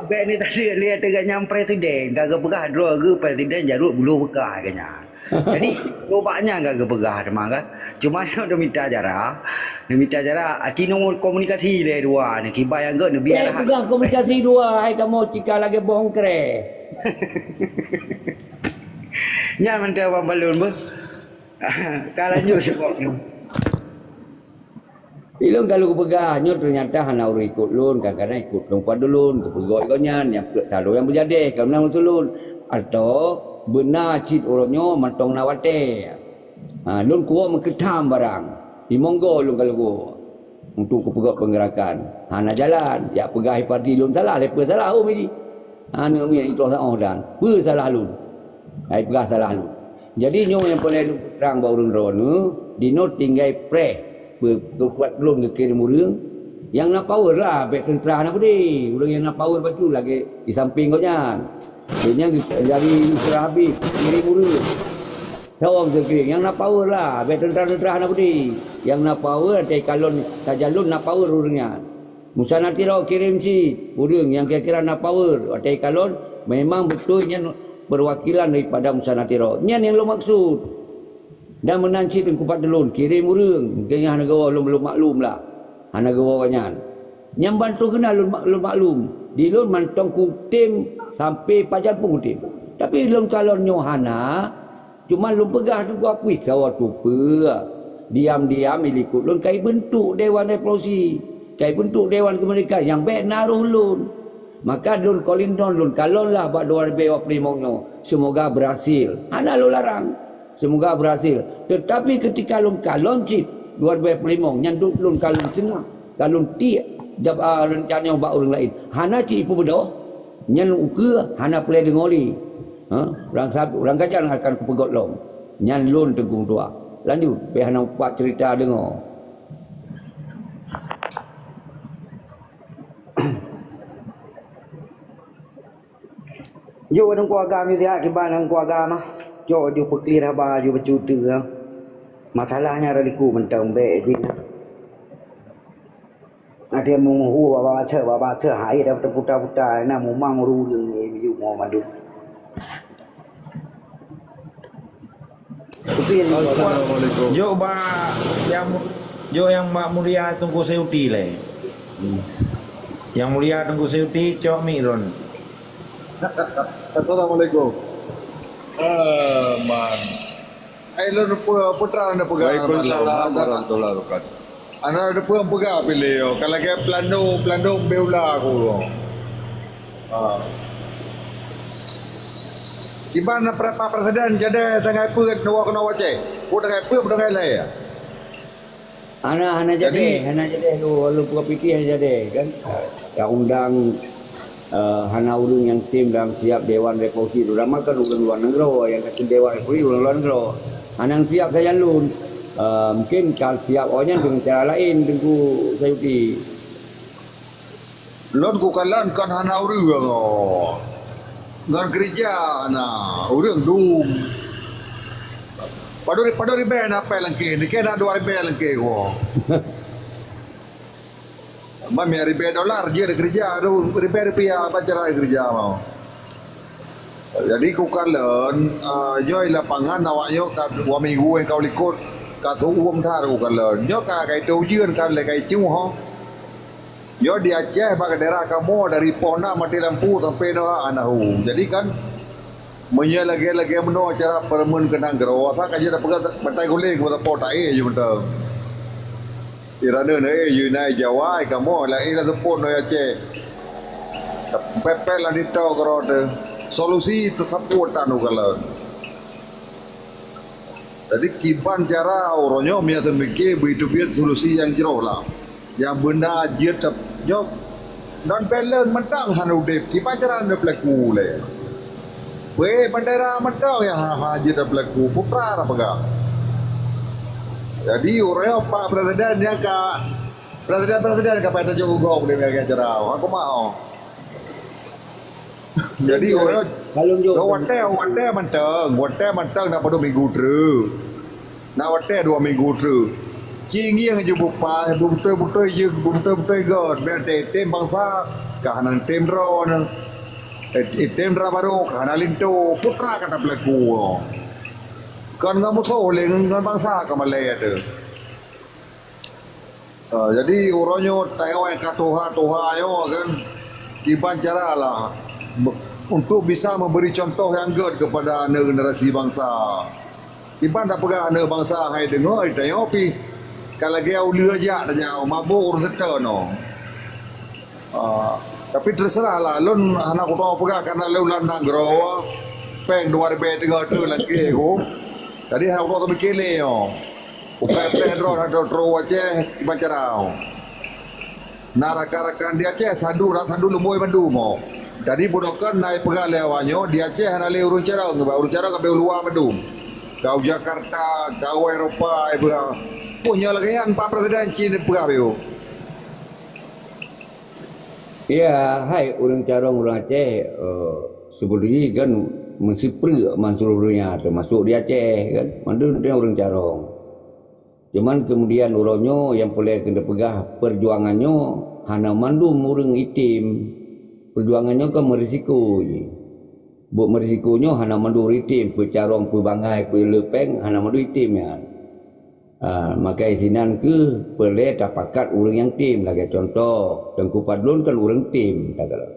bèk ni tadi lé teuga nyang presiden, ka geupeugah droe geuh presiden Jarot buluh beukah keu nyan. Jadi, ubak nyan ka geupeugah teuma kan. Cuma nyoe neumita cara, neumita cara, aci nyoe komunikasi lé dua ni, kiban nyang gèt neubiar. Eh, peugah komunikasi dua, hai kamoe cika lagèe boh kreh. Nyan mantong Abang Balon beuh. Ka lanjut sibok nyoe. Ilôn ka lôn peugah, nyoe teunyata hana ureueng ikot lôn, kadang-kadang ikot lôn padub lôn, geupeugöt gobnyan, nyang peuet saloe nyang beujadeh, ka meunan maksud lôn. Atau beuna cit uroe nyoe mantong na watèe. Ha, lôn kuwoe meukeudam barang. Di monggo lôn ka lôn kuwoe. untuk kupeugöt peugerakan. Hana jalan, jak peugah Ipardi lôn salah, lé peue salah, oh, miji. Hana miet itu saoh dan peue salah lôn. Hai peugah salah lôn. Jadi nyoe nyang peureulée lôn peutrang bak ureuëng droeneuh, dinoe tinggai preh, peu-, peukuat lôn geukirém ureuëng nyang na power lah, bék teuntra hana beudé. Ureuëng nyang na power bacut lagée di sampéng gobnyan. Jadi Yusra Habib, kirém ureuëng. Sawang teukieng, nyang na power lah, bék teuntra-teuntra hana beudé. Nyang na power, watée kalon, sajan lôn na power ureuëng nyan. Musa Natiro kirém cit ureuëng nyang kira-kira na power, watée kalon, memang beutôi nyan perwakilan daripada Musa Natiro. Nyan nyang lôn maksud. Dan meunan cit Teungku Fadlon, kirém ureuëng, mungken hana geuwoe lôn, lôn maklum lah. Hana geuwoe nyan. Nyang ban troh keunan lôn mak-, lôn maklum. Di lôn mantong kutem sampai pajan pun kutem. Tapi lôn kalon nyoe hana, cuma lôn peugah teungku apui sawa tupeue. Diam-diam ilikot lôn kai beuntuk Dewan Revolusi, kai beuntuk Dewan Kemerdekaan nyang bék na roh lôn. Maka lôn kolintong lôn kalon lah bak dua ribée dua puluh limong nyoe. Semoga berhasil. Hana lôn larang. Semoga berhasil. Tetapi ketika lôn kalon cit dua ribée dua puluh limong, nyan duek lôn kalon seungab, kalon tiek jab, a, rencana bak ureuëng laén. Hana cit ipeubeudôh, nyan ukeue hana peureulée deungoe lé. Ha? Ureuëng sab-, ureuëng gajan akan kupeugöt lom. Nyan lôn Teungku Meutuah. Lanjut, pih hana upat cerita deungoe. Jok Teungku Agam ju siat kiban Teungku Agam ah. Jok ju peuklir haba ju beucuti ah. Masalah nyan raliku mantong bék jih nah. Ada meuhu baba baca baba baca hai dah terputa-puta na mumang ru deungoe miyup mo mandum. Assalamualaikum. Jok bak yang, jok yang Mak Mulia Teungku Sayuti lé. Yang Mulia Teungku Sayuti cok mik lôn. Assalamualaikum. Eh, man. Hai lôn pe-, putra anda peugah. Waalaikumsalam warahmatullahi wabarakatuh. Anda ada peue peugah piléh yo, ka lagée pelandong, pelandong beula ku. Ha. Kiban na pre-, Pak Presiden jadi tangai peue dua keunoe wacée. Ku tangai peue, tangai lé. Hana, hana jadi, hana jadi lu, lu peue piti hana jadi kan. Ya undang Eh, hana ureuëng nyang tem dan siap Dewan Revolusi, terutama kan ureuëng luwa nanggroe nyang ka tem Dewan Revolusi ureuëng luwa nanggroe. Hana nyang siap sajan lôn. Eh, mungkin ka siap awaknyan deungon cara laén, Teungku Sayuti. Lôn kukalon kon hana ureuëng, oh. Ngon keureuja na ureuëng dum. Padum, padum ribée na péng langkée, nike na dua ribée langkée, oh. Ban miet ribée dolar jeuet keureuja, dua ribée rupiah ban cara keureuja mau. Jadi kukalon, eh, nyoe lapangan awak nyoe ka dua minggu nyang ka likot, ka tuom that kukalon. Nyoe ka kai teuh ujeuen ka lé kai cuh ho. Nyoe di Aceh bak daerah kamoe dari poh enam mati lampu sampai nyoe hana hu. Jadi kan Meunyoe lagée-lagée meunoe cara peureumeun keu nanggroe, asai ka jeuet tapeugah bantai guléng keu meuteupôt taé jih mantong. Di raneun, eh, jih na Jawa, eh, kamoe, laén lam seupôt nyoe Aceh. Pepet lam ditong keudroe teuh. Solusi teusapeue tan u kalon. Jadi, kiban cara uroe nyoe meunyo teumike beu teubiet solusi nyang jroh lah. Nyang beuna jeuet teuh nyoe. Non balance mantong hana udeb, kiban cara neupeulaku lé. Weh, bandera mantong nyang ha-, hana jeuet teupeulaku, peue teuma tapeugah. Jadi, uroe nyoe Pak Presiden nyang ka, Presiden-presiden ka paih tajok u gob lé meunyo cara, aku mau. Jadi, ureueng, kalau jok, watèe, watèe mantong, watèe mantong na padub minggu treuk. Na watèe dua minggu treuk. Ci ngieng jeuet beupaih, beutôi-beutôi jeuet, beutôi-beutôi göt. Bèk tem bangsa, ka hana tem droeneuh. Eh, tem dara barô, ka hana linto. Peue teuma ka tapeulaku. Kon ngon musoh lé, ngon bangsa ka malèe teuh. Ah, jadi uroe nyoe tanyoe ka tuha-tuha nyoe kan, kiban cara lah be-, untuk bisa memberi contoh nyang göt kepada aneuk generasi bangsa. Kiban tapeugah aneuk bangsa hai deungoe, tanyoe pih ka lagèe uleue jak tanyoe, mabök ureueng seutôt nyoe. Ah, tapi terserah lah, lôn hana kutoe peugah karena lôn lam nanggroe, pèng dua ribèe tiga reutôh lagèe ku. Jadi hana kutoe teumiké lé nyoe. Upèh-upèh droe hana troh Aceh, kiban cara. Na rakan-rakan di Aceh, sadu rak sadu lumboi mandum. Jadi, bunoe kon na peugah lé awak nyoe, di Aceh hana lé ureuëng carông, ureuëng carông ka beu luwa mandum. Kau Jakarta, kau Eropa, ai peugah. Peue nyoe lagée nyan, Pak Presiden cit peugah beu. Ya, hai ureuëng carông ureuëng Aceh, eh, sebelum jih kan meusipreuk mandum ureuëng nyan, termasuk di Aceh kan, mandum ureuëng carông. Cuman kemudian uroe nyoe nyang peureulée keuneuk peugah, perjuangan nyoe hana mandum ureuëng item. Perjuangan nyoe kan meurisiko jih. Buet meurisiko nyoe hana mandum ureuëng item, peucarông, peubangai, peuleupeng, hana mandum item nyan. Ha, maka sinan kheueh peureulée tapakat ureuëng nyang tem, lagée contoh, Teungku Fadlon kan ureuëng tem, takalon.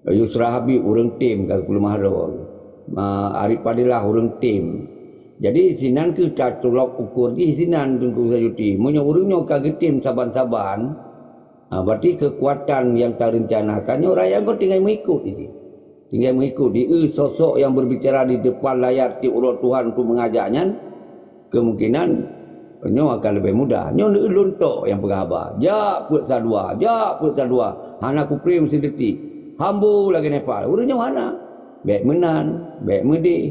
Yusra Habib ureuëng tem ka geupeuleumah droe. Ma, Arif Fadilah ureuëng tem. Jadi, sinan kheueh tatulok ukur jih sinan Teungku Sayuti. Meunyoe ureuëng nyoe ka geutem saban-saban, ha, berarti keukuatan nyang tarencanakan nyoe rakyat ngon tinggai meuikot jih. Tinggai meuikot jih, eh, sosok nyang berbicara di depan layar tiep uroe Tuhan untuk mengajak nyan, kemungkinan nyoe akan leubeh mudah. Nyoe ulôn tok nyang peugah haba. Jak peuet sa dua, jak peuet sa dua. Hana kupreh meusidetik. Hambo lagée Nepal. Ureuëng nyoe hana. Bék meunan, bék meudeh,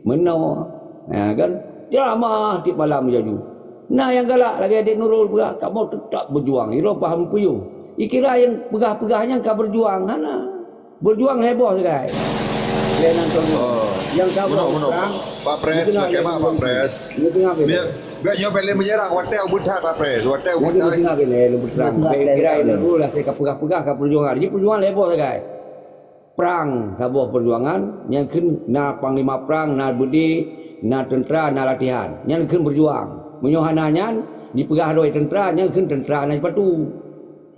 meunoe. Ha, kan? Ceramah tiep malam jaju. Na nyang galak lagée Adik Nurul peugah, kamoe teutap beujuang. Ilôn paham peuyuh. Ikira nyang peugah-peugah nyan ka beujuang. Hana. Beujuang heboh sagai. Lé nan Tony. Oh. Nyang ka Bunoe, bunoe. Prang, Pak Pres, nyang teungoh, nyang teungoh, Pak Pres. Nyang teungoh, Pak Pres. Biar, biar nyoe bèk lé menyerang, watèe ubit that, Pak Pres. Watèe ubit that. Nyang teungoh, Pak Pres. Nyang teungoh, Pak Pres. Kira-kira dulu lah, saya ka peugah-peugah ka perjuangan. Jadi perjuangan heboh sagai. Prang saboh perjuangan, nyang kheun na panglima prang, na beudé, na teuntra, na latihan. Nyang kheun beujuang. Meunyoe hana nyan, jipeugah droe teuntra, nyang kheun teuntra na sipatu.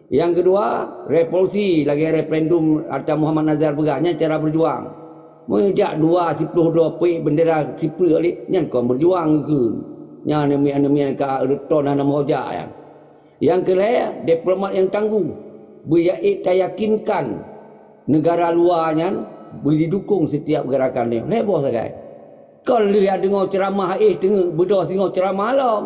Nyang keudua, revolusi lagèe referendum ata Muhammad Nazar peugah, nyan cara beujuang. Meujak dua siploh droe peuék bendera sipreuk lé, nyan kon beujuang keu. Nyan aneuk miet-aneuk miet ka reutôn hana meuhojak nyan. Nyang keulhèe, diplomat nyang tangguh, beuyaék tayakinkan neugara luwa nyan beujidukong sitiap geurakan nyoe. Heboh sagai. Kon lheueh deungoe ceuramah éh teungeut beudôh singoh ceuramah lom.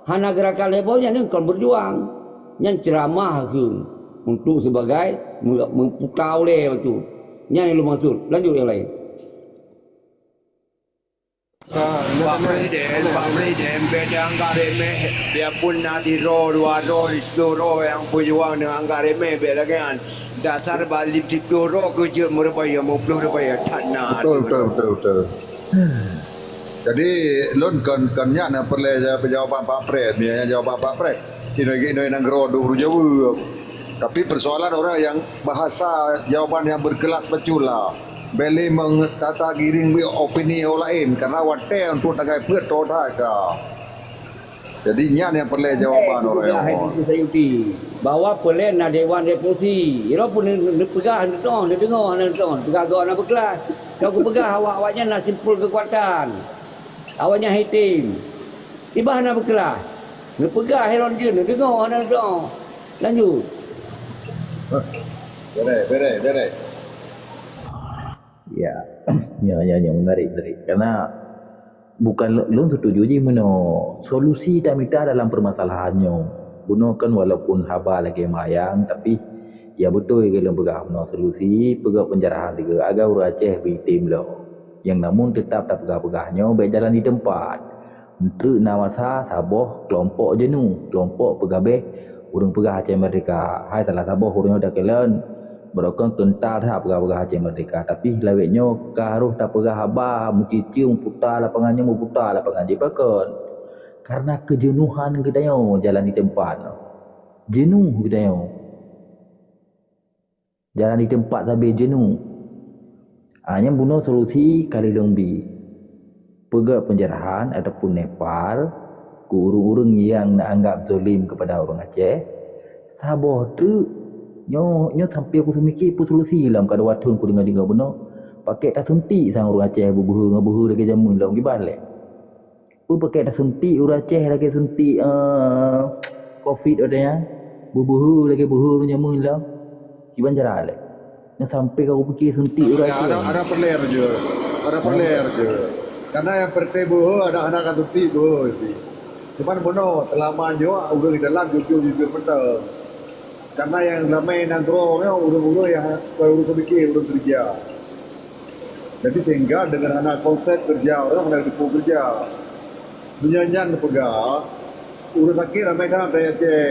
Hana geurakan lhèe boh nyan kon beujuang. Nyan ceuramah kheun untuk sibagai meu-, meuputa ulèe bacut. Nyan nyang lôn maksud. Lanjut nyang laén. Pak Presiden, Pak Presiden, bèk taanggap remeh, biarpun na sidroe, dua droe, siploh droe nyang peujuang neuanggap remeh, bèk lagèe nyan. Dasar bak siploh droe keu jeuet meureubaya, meuploh reubaya, that na. Betul, betul, betul, betul. Jadi, lôn kon, kon nyan nyang peureulèe ja-, jawaban Pak Pres, meunyo nyan jawaban Pak Pres. Inong-inong nanggroe dum ureueng jaweueb. Tapi persoalan orang yang bahasa jawaban yang berkelas bacut lah. Bèk lé meung tata giring bri opini orang lain, karena watèe untuk tagai peuet toe that ka. Jadi, nyan nyang peureulèe jawaban orang nyang mohon. Bahwa peureulèe na dewan revolusi. Ilôn pun neupeugah, neudeungoe, neudeungoe, neudeungoe, peugah gob na beukeulaih. Ka kupeugah awak-awak nyan na simpul keukuatan. Awak nyan hitem. Iba hana beukeulaih. Neupeugah ilôn jeuet, neudeungoe, hana neudeungoe. Lanjut. Bereh, bereh, bereh. Ya, ya, ya, ya, menarik, menarik. Karena bukan lôn, lôn setuju jih meunoe. Solusi tamita dalam permasalahan nyoe. Bunoe kan walaupun haba lagèe mayang, tapi ya beutôi keu lôn peugah meunoe solusi, peugöt penjarahan sigoe agar ureueng Aceh beuitem lom. Nyang namun teutap tapeugah-peugah nyoe bèk jalan di teumpat. Eunteuk na masa saboh keulompok jeuneuh, keulompok peugabeh ureueng peugah Aceh Merdeka. Hai salah saboh ureueng nyoe takalon, beurokon keuntal that peugah-peugah Aceh Merdeka. Tapi lawét nyoe ka harôh tapeugah haba meuciceu meuputa lapangan nyoe meuputa lapangan jih pakon. Karena keujeunuhan geutanyoe jalan di teumpat. Jeuneuh geutanyoe. Jalan di teumpat sabe jeuneuh. Ha, nyan bunoe solusi kali lôn bi. Peugöt penjarahan ataupun Nepal keu ureueng-ureueng nyang neuanggap zolim keupada ureueng Aceh. Saboh treuk nyoe, nyoe sampoe kuseumiké peue solusi lom ka dua thon kudeungoe-deungoe bunoe. Pakèk tasuntik sang ureueng Aceh beubeuhe ngon beuhe lagèe jameun lom kiban lé. Peue pakèk tasuntik ureueng Aceh lagèe suntik, eh, covid watèe nyan? Beubeuhe lagèe beuhe ureueng jameun lom. Kiban cara lé. Nyoe sampoe ka kupike suntik ureueng Aceh. Ada, ada peureulèe jih. Ada peureulèe jih. Karena nyang peureté beuhe ada hana ka suntik beuhe sih. Cuman bunoe seulama nyoe ureueng di dalam jujur-jujur mantong. Karena nyang ramé nanggroe nyoe ureuëng-ureuëng nyang bukan ureuëng seumiké, ureuëng keureuja. Jadi sehingga deungon hana konsep keureuja, ureuëng hana geuteupeue keureuja. Meunyoe nyan neupeugah, ureuëng sakét ramé that di Aceh,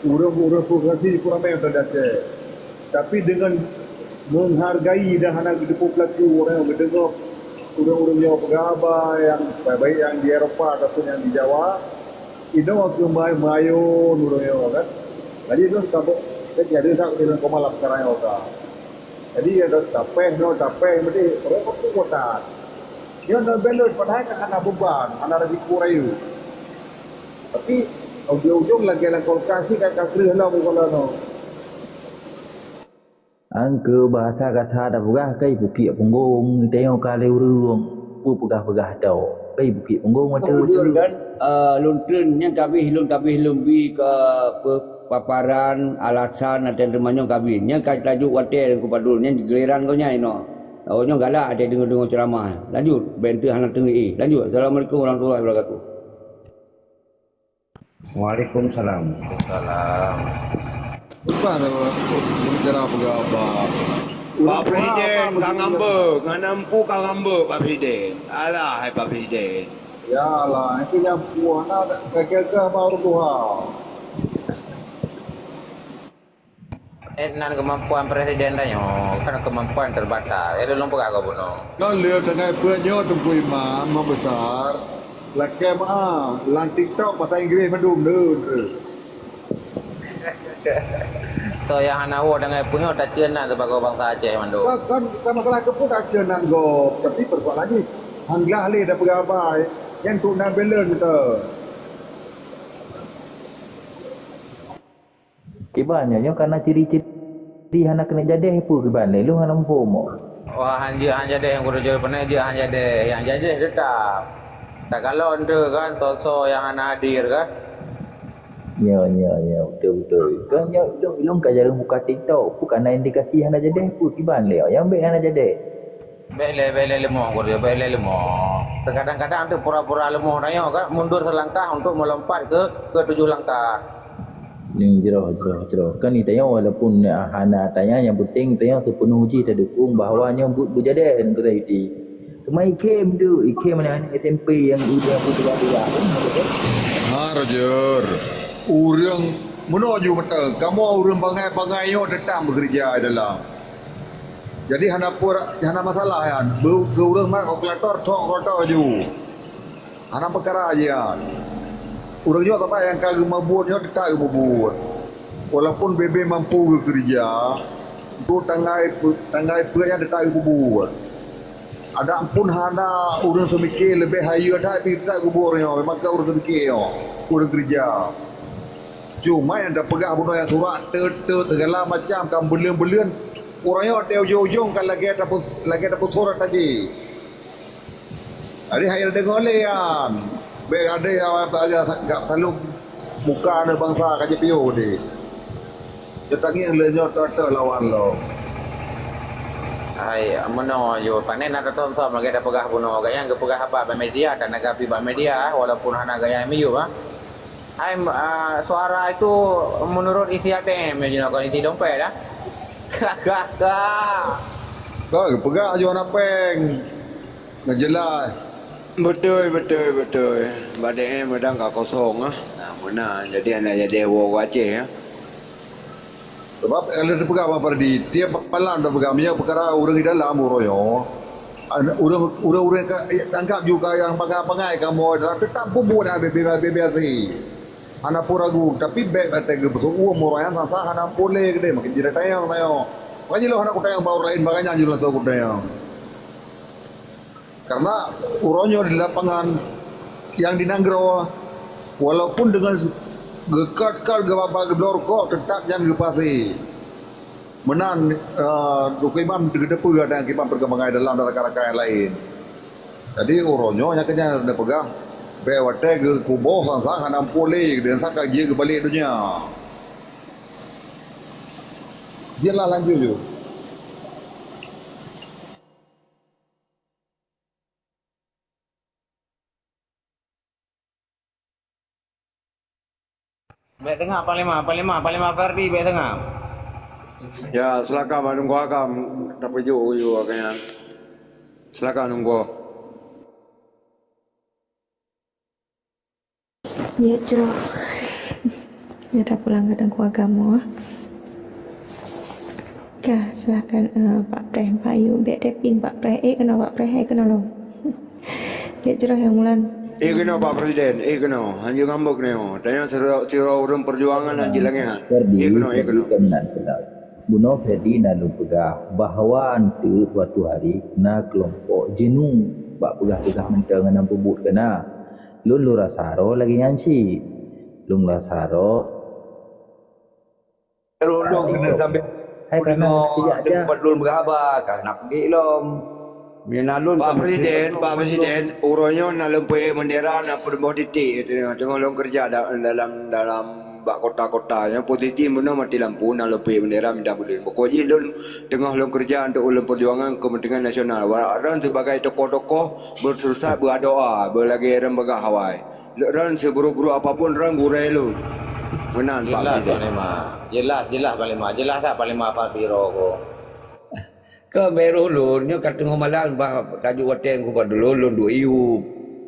ureuëng-ureuëng frustrasi pun ramé that di Aceh. Tapi deungon menghargai dan hana geuteupeue peulaku, ureuëng geudeungoe ureuëng-ureuëng nyoe peugah haba nyang baik-baik nyang di Eropa ataupun nyang di Jawa, inoe keuh meuayôn ureuëng nyoe kan. Jadi nyoe ka beu-, ka jadi that di dalam koma lam sekarang nyoe ka. Jadi ya tapéh nyoe tapéh meuti, rot kota. Nyoe na balon padahai ka hana beban, hana risiko rayeuk. Tapi ujong-ujong lagée lam kulkas ka ka kreueh lom kepala nyoe. Angkeu bahasa kasa tapeugah kai bukik punggong, tanyoe ka lé ureuëng, peue peugah-peugah tau. Kai bukik punggong mata Bujur tu. Kan, eh, lôn treun nyang kabeh lôn kabeh lôn bi ke pe-, paparan, alasan, ateueh teumanyong kabeh. Nyang ka tajuk watée dan kupadul, nyang giliran kau nyai no. Oh, nyoe galak ada dengar-dengar ceramah. Lanjut, benteu hana teungi. Lanjut. Assalamualaikum warahmatullahi wabarakatuh. Waalaikumsalam. Salam. Bukan, berbicara apa-apa. Pak Presiden ka ngambek, ngan ampu ka ngambek Pak Presiden. Alah, hai Pak Presiden. Ya Allah, itu yang puan ada kagak baru tuha. Eh, nan kemampuan presiden tanyoe, kan kemampuan terbatas. Eh, lôn peugah keu bunoe. Nyoe lheueh teungai peuet nyoe Teungku Imam Membesar, lakée meu'ah, lam TikTok bahasa Inggris mandum deuh. Soe nyang hana woe deungon peue nyoe taceuen na sibagoe bansa Aceh mandum. Kan, kan, kan masalah keupeue taceuen nan gob, tapi persoalan jih, han glah lé tapeugah haba, nyan untuk nan balance teuh. Kiban nyoe, nyoe kana ciri-ciri hana keuneuk jadeh peue kiban lé, lôn hana muphom. Wah, han jeuet han jadeh, nyang kuteujeuet peureunah jeuet han jadeh, nyang jadeh teutap. Takalon teuh kan, soe-soe nyang hana hadir kan. Nyo, nyo, nyo, beutôi, beutôi. Kan nyoe ilong, ilong ka jareueng buka TikTok, peue kana indikasi hana jadeh, peue kiban lé, nyang bék hana jadeh. Bék lé, bék lé leumoh, guru, bék lé leumoh. Terkadang-kadang tu pura-pura leumoh tanyoe kan, mundur selangkah untuk melompat ke, ke tujuh langkah. Nyoe jroh, jroh, jroh. Kan ni tanyoe walaupun hana tanya, nyang penting tanyoe seupeuneuh jih tadukung bahwa nyoe buet beujadeh ngon keutai iti. Teuma ikhém tu, ikhém aneuk-aneuk S M P nyang udah beuteulah-teulah. Ha, Roger. Ureueng meunoe ju mata, kamoe ureueng bangai-bangai nyoe teutap beukeureuja dalam. Jadi hana pura-, hana masalah nyan. Beu-, keu ureueng mat kalkulator, thok kalkulator laju. Hana peukara jih nyan. Ureueng nyoe saban nyang ka geumeubuet nyoe teutap geumeubuet. Walaupun bebe mampu geukeureuja, untuk tanggai pe-, tanggai peuet nyan teutap geupeubuet. Adak pun hana ureueng seumiké leubeh hayeue that pih teutap geupeubuet nyoe, memang keu ureueng seumiké nyoe, ureueng keureuja. Cuma nyang tapeugah bunoe nyang surat teut-teut segala macam ka beuleuen-beuleuen. Uroe nyoe watèe ujong-ujong ka lagèe tapeu-, lagèe tapeusurat tajih. Jadi hai deungoe lé nyan. Bèk gadôh awai bak gak saleuem muka aneuk bansa ka jipiôh deh. Nyoe tangieng lé nyoe teuh-teuh lawan lom. Hai, meunoe yue panen na tatom-tom lagèe tapeugah bunoe. Gobnyan geupeugah haba bak media, dan na geubi bak media, walaupun hana gaya miyup, ah. Hai, ah, suara itu menurut isi A T M ya, jinoe, kon isi dompet, ah. Ka, ka, ka. Ka geupeugah aju hana péng. Nyoe jeulaih. Beutôi, beutôi, beutôi. Bak A T M kadang ka kosong, ah. Nah, meunan. Jadi, hana jadi woe u Aceh, ah. Sabab, eh, lôn teupeugah Bang Fardi, tiep malam teupeugah, meunyoe peukara ureueng di dalam uroe nyoe, an-, ureueng, ureueng-ureueng ka, eh, tanggap ju ka nyang bangai-bangai kamoe dalam, teutap peubuet habéh-habéh asai. Hana peue ragu, tapi bèk watèe geupeusuet ueh uroe nyan sasa hana ampôn lé keudéh, makin jeuet tanyong-tanyong. Makajih lôn hana kutanyong bak ureueng laén, bangai nyan ju langsong kutanyong. Karena uroe nyoe di lapangan nyang di nanggroe, walaupun deungon geukat-kat geubaba geubloe rukok, teutap nyan geupeuhasé. Meunan, eh, Teungku Imam geuteupeue dan Imam peureukeumbangai dalam dan rakan-rakan nyang laén. Jadi, uroe nyoe nyang keunyan neupeugah, bèk watèe geukuboh sang-sang hana ampôn lé, dan sang ka jeuet geubalek donya. Jeuet lah lanjut ju. Bèk teungoh Panglima, Panglima, Panglima Ferdi bèk teungoh. Ya, silakan Pak Teungku Agam tapeujok u yue awaknyan. Silakan Teungku. Ya, jroh. Ya, dah pulang ke Teungku Agam, oh. Ka, silakan, eh, Pak Preh, Pak Yu, bèk tapping Pak Preh, eh, keunoe Pak Preh, eh, keunoe lom. Gèt jroh nyang mulan. Eh, keunoe Pak Presiden, eh, keunoe. Hanjeuet ngambek nyoe. Tanyoe sidroe, sidroe ureueng peujuangan hanjeuet langèt. Ferdi, eh, keunoe, eh, Ferdi keunoe. Keunan peugah. Bunoe Ferdi na lôn peugah bahwa eunteuk suatu hari na keulompok jeuneuh bak peugah-peugah mantong ngon peubuet keunan. Lôn, lôn rasa droe lagèe nyan cit. Lôn rasa droe Rundong keuneuk sambil hai, karena peudeungoe teuka dah. Teumpat lôn meuhaba, ka na peugèt lom. Meunyoe na lôn Pak Presiden, Pak Presiden, uroe nyoe na lôn peuék bendera, na peurumoh titik, teungoh, teungoh lôn keureuja da-, dalam, dalam bak kota-kota. Nyang posisi meunoe mati lampu, na lôn peuék bendera mita buleuen. Pokok jih lôn teungoh lôn keureuja untuk ulôn peujuangan keupeuntengan nasional. Walau droen sibagai tokoh-tokoh beuseusat, beudoa, beulagèe reumbagah awai. Lôn ron siburuk-buruk apapun ron gurèe lôn. Meunan, Pak Presiden. Jeulaih, Panglima. Jeulaih, jeulaih, Panglima. Jeulaih that, Panglima Fadli Rogo? Keu meurôh lôn, nyoe ka teungoh malam, bah tajuk watèe kupat dulu, lôn duek iyup.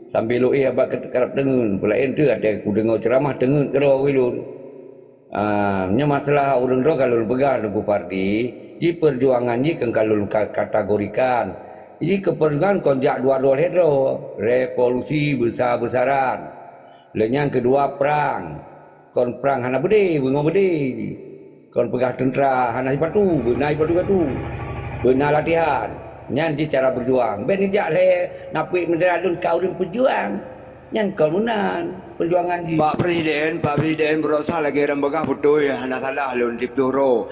Sambil lôn éh, abah karab teungeut. Peulaén teuh, watèe kudeungoe ceuramah, teungeut keudroe lôn. Ah, nyoe masalah ureueng droe ka lôn peugah Teungku Pardi, jih peujuangan jih keu ka lôn ka-, kategorikan. Jih keu peujuangan kon jak dua droe lhèe droe, revolusi besar-besaran. Lheueh nyan keudua prang, kon prang hana beudé, beungoh beudé jih. Kon peugah teuntra hana sipatu, beuna sipatu-patu. Beuna latihan. Nyan jih cara peujuang. Bèk neujak lhèe napeuék meudera lôn ka ureueng peujuang. Nyan kon meunan peujuangan jih. Pak Presiden, Pak Presiden, beurasa lagèe rhom beugah beutôi, hana salah lôn siplôh droe.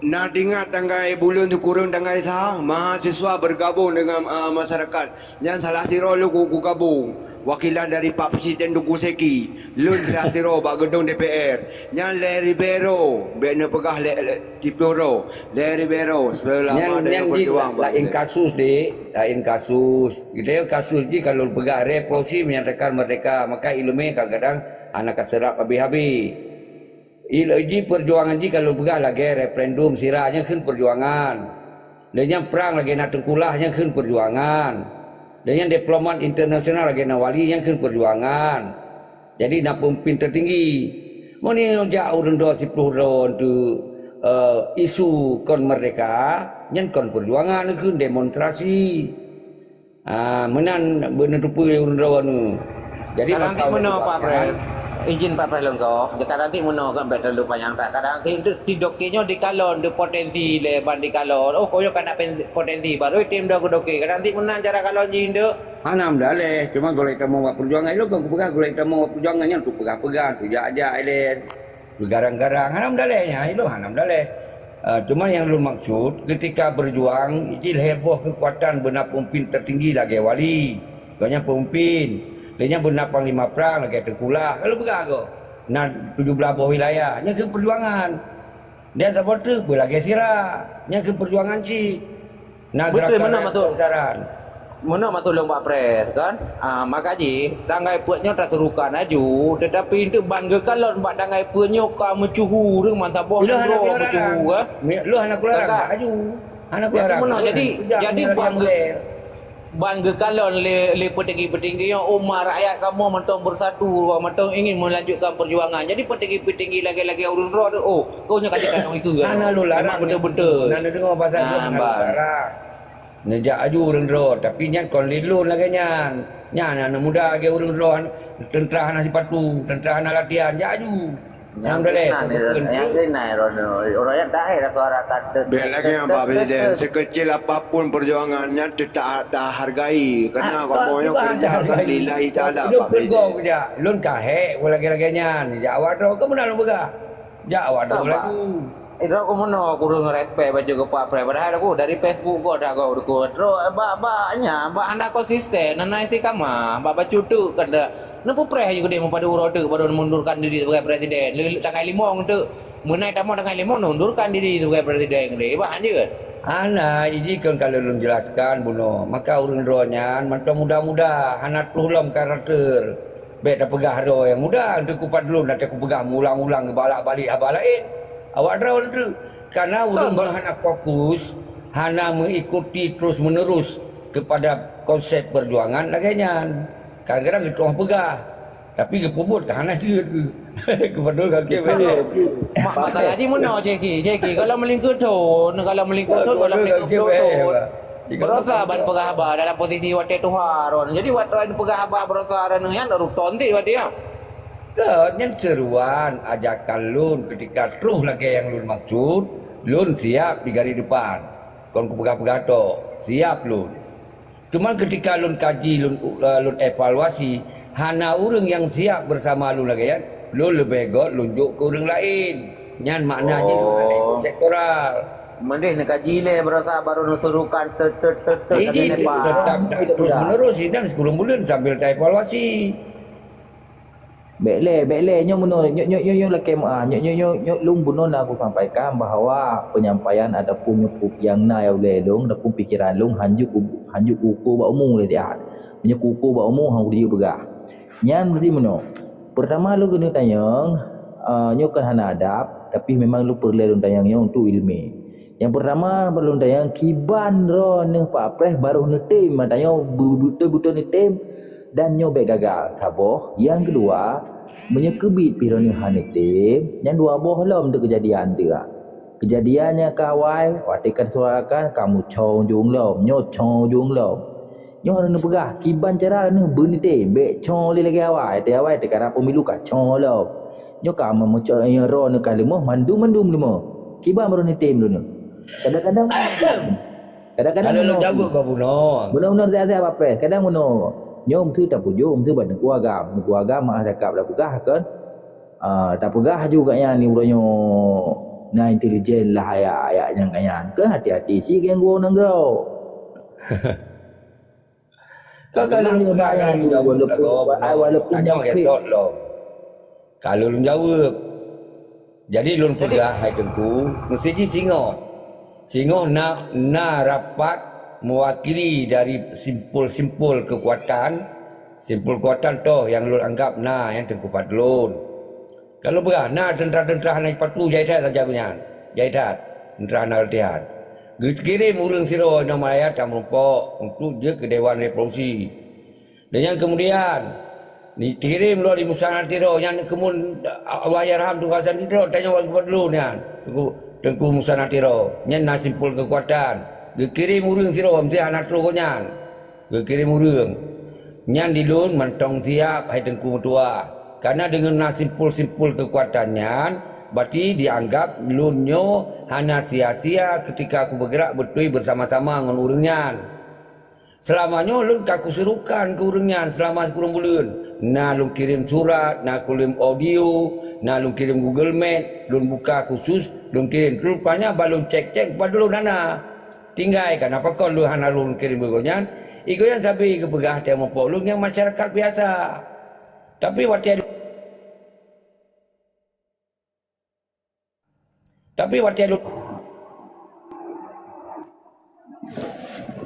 Na teuingat tanggai buleuen sikureueng tanggai sa, mahasiswa bergabung dengan, eh, masyarakat. Nyan salah sidroe lôn ku-, kugabung. Wakilan dari Pak Presiden Teungku Seki. Lôn salah sidroe bak geudong D P R. Nyan lhèe ribèe droe, bèk neupeugah lhèe, lhèe, siplôh droe. Lhèe ribèe droe, seulama nyan, nyan jih peujuang la-, laén kasus, Dek. Laén kasus. Geutanyoe kasus jih ka lôn peugah revolusi menyatakan merdeka, maka ileumèe kadang-kadang hana ka seurap habéh-habéh. Ilée jih peujuangan jih ka lôn peugah lagèe referendum sira nyan kheun peujuangan. Lheueh nyan prang lagèe na teungkulah nyan kheun peujuangan. Lheueh nyan diplomat internasional lagèe na Wali nyan kheun peujuangan. Jadi na peumimpin teutinggi. Meunyoe jak ureueng droe siplôh droe untuk, eh, isu kon merdeka, nyan kon peujuangan kheun demonstrasi. Ah, meunan beuneuteupeu ureueng droe nyoe. Jadi, kadang maka meunoe, Pak Pres, izin Pak Pres lôn goh, kadang meunoe kan bèk terlalu panyang that. Kadang ti-, ti-, tidoke nyoe dikalon, dipotensi lé ban dikalon. Oh, koyo kana pen-, potensi, baru tim do kudoke. Kadang ti meunan cara kalon jih, Nduk. Hana meudaléh, cuma gulai tamong bak peujuangan ilong, kon kupeugah gulai tamong bak peujuangan nyan tu peugah-peugah, tu jak-jak ilèe. Beugarang-garang, hana meudaléh nyan, ilong hana meudaléh. Ah, cuma nyang lôn maksud, keutika beujuang, jih lhèe boh keukuatan beuna peumimpin teutinggi lagèe wali. Gobnyan peumimpin. Lheueh nyan beuna panglima prang lagèe teungkulah. Ka lôn peugah goh, na tujoh blaih boh wilayah. Nyan keuh peujuangan. Dan saboh treuk beulagèe sira. Nyan keuh peujuangan cit. Na beutôi, gerakan meunan rakyat maksud, besaran. Meunan maksud lôn bak press, kan? Ah, maka jih, tanggai peuet nyoe taseurukan laju, teutapi eunteuk ban geukalon bak tanggai peuet nyoe ka meucuhu ureueng meusaboh nanggroe meucuhu, kan? Lôn hana keuluar rang, laju. Hana keuluar rang. Meunan, jadi, jadi ban geu-, ban geukalon lé, lé peutinggi-peutinggi nyoe, umat rakyat kamoe mantong beusatu, mantong ingin melanjutkan peujuangan. Jadi peutinggi-peutinggi lagèe-lagèe ureueng droe tu, oh, keu nyoe ka jeuet ka nyoe itu, kan? Hana lôn larang. Memang beutôi-beutôi. Hana deungoe pasal lôn, hana lôn larang. Neujak aju ureueng droe, tapi nyan kon lé lôn lagèe nyan. Nyan aneuk muda lagèe ureueng droe, teuntra hana sipatu, teuntra hana latihan, jak aju. Alhamdulillah. Nyang keunan, nyang keunan, Rono. Orang yang tahe lah suara kata. Bèk lagèe nyan, Pak Presiden. Sekecil apapun perjuangan nyan tetap tahargai. Karena kamoe nyoe kerja lillahi ta'ala, Pak Presiden. Lôn ka hék lagèe-lagèe nyan. Jak awak droe, keu meunan lôn peugah. Jak awak droe laju. Eh, droe keu meunoe kureueng respect bacut keu Pak Pres. Padahai aku dari Facebook kok dah kok dukung. Droe, bak, bak nyan, bak hana konsisten, hana istiqamah, bak bacut tu kata, neupeupreh aju keudeh meupadub uroe teuk baru mengundurkan diri sebagai presiden. Lé-, lé-, tanggai limong teuk. Meunai tamong tanggai limong, mengundurkan diri sebagai presiden keudeh. Bah, lanjut. Hana, jih kon ka lôn jelaskan bunoe. Maka ureueng droe nyan mantong muda-muda, hana troh lom karakter. Bèk tapeugah droe nyang muda, Teungku Fadlon, dan Teungku peugah meuulang-ulang, geubalak-balik haba laén. Awak droe teuk. Karena ureueng nyang hana fokus, hana mengikuti terus-menerus kepada konsep perjuangan lagèe nyan. Kadang-kadang geutu'oh peugah, tapi geupeubuet ka hana jeuet. Teungku Fadlon ka keu. Ma-, masalah jih meunoe, Ceki. Ceki, kalau meulingkeu thon, kalau meulingkeu thon, kalau meulingkeu ploh thon, barosa ban peugah haba dalam posisi watèe tuha droen. Jadi, watèe peugah haba barosa droen nyan, ruton cit watèe nyan. Kon nyan seuruan ajakan lôn keutika troh lagèe nyang lôn maksud, lôn siap di garis depan. Kon kupeugah-peugah tok, siap lôn. Cuman keutika lôn kaji, lôn, eh, lôn evaluasi, hana ureueng nyang siap beusama lôn lagèe nyan, lôn leubeh göt lôn jok keu ureueng laén. Nyan makna jih lôn hana ikot sektoral. Meudeh neukaji lé, barosa baru neusuruhkan, tet, tet, tet, tet, jadi, tetap terus menerus sidang sepuluh buleuen sambil taevaluasi. Bèk lé, bèk lé, nyoe meunoe, nyoe, nyoe, nyoe, nyoe lakèe meu'ah, nyoe, nyoe, nyoe, nyoe lôn bunoe na kusampaikan bahwa penyampaian ataupun nyoe pu-, nyang na ulèe lôn ataupun pikeran lôn hanjeuet ku-, hanjeuet kuuko bak umu lé siat. Meunyoe kuuko bak umu, han kuteujeuet peugah. Nyan berarti meunoe. Peurtama lôn keuneuk tanyong, eh, nyoe kon hana adab, tapi memang lôn peureulèe lôn tanyong nyoe untuk ileumèe. Nyang peurtama, lôn tanyong kiban droeneuh Pak Pres barô neutem, mata nyoe bu-, beutôi-beutôi neutem dan nyoe bèk gagal. Saboh, nyang keudua, meunyoe keubiet pih droeneuh hana neutem, nyan dua boh lom teuh keujadian teuh. Keujadian nyang keu awai, watèe ka teusuarakan, ka meucong ujong lom, nyoe cong ujong lom. Nyoe harôh neupeugah, kiban cara neuh beuneutem, bèk cong lé lagèe awai, watèe awai teuka rab pemilu ka cong lom. Nyoe ka meumeucok, nyoe droeneuh ka leumoh, mandum-mandum leumoh. Kiban barô neutem droeneuh. Kadang-kadang, kadang-kadang kalau lôn jaweueb ka bunoe. Bunoe-bunoe siat-siat Pak Pres. Kadang bunoe. Nyoe meuseu tapujoe, meuseu bak Teungku Agam. Teungku Agam meu'ah cakap tapeugah kon. Ah, tapeugah ju gobnyan ni uroe nyoe na intelijen lah ayat-ayat nyang gobnyan. Keu hati-hati cit geuh geuh nanggroe. Ka, ka lôn peugah, ka lôn jaweueb, walaupun, walaupun tanyoe nyang klik. Ka lôn jaweueb. Jadi lôn peugah, hai Teungku, meusiji singoh. Singoh na, na rapat mewakili dari simpul-simpul kekuatan, simpul kekuatan toh nyang lôn anggap na nyang Teungku Fadlon. Ka lôn peugah, na teuntra-teuntra hana jipatu, jai that raja geuh nyan. Jai that, teuntra hana latihan. Geukirém ureueng sidroe inong Malaya tameurumpok untuk jeuet keu Dewan Revolusi. Dan nyan keumudian, jikirém lom di Musa Natiro, nyan keumun Allahyarham Teungku Hasan Natiro, tanyoe Teungku Fadlon nyan, Teungku, Teungku Musa Natiro. Nyan na simpul kekuatan. Geukirém ureueng sidroe, meusti hana troh gobnyan. Geukirém ureueng. Nyan di lôn mantong siap, hai Teungku meutuah. Karena deungon na simpul-simpul kekuatan nyan, berarti dianggap lôn nyoe hana sia-sia ketika kubeugeurak beutôi beusama-sama ngon ureueng nyan. Seulama nyoe lôn ka kusuruhkan keu ureueng nyan seulama sikureueng buleuen. Na lôn kirém surat, na kulém audio, na lôn kirém Google Meet, lôn buka khusus, lôn kirém. Rupanya ban lôn cek-cek, ban lôn hana. Tinggai kan, apa kon lôn hana lôn kirém keu gobnyan? Igoe nyan sabe geupeugah teuh muphom lôn nyang masyarakat biasa. Tapi watèe, tapi watèe lôn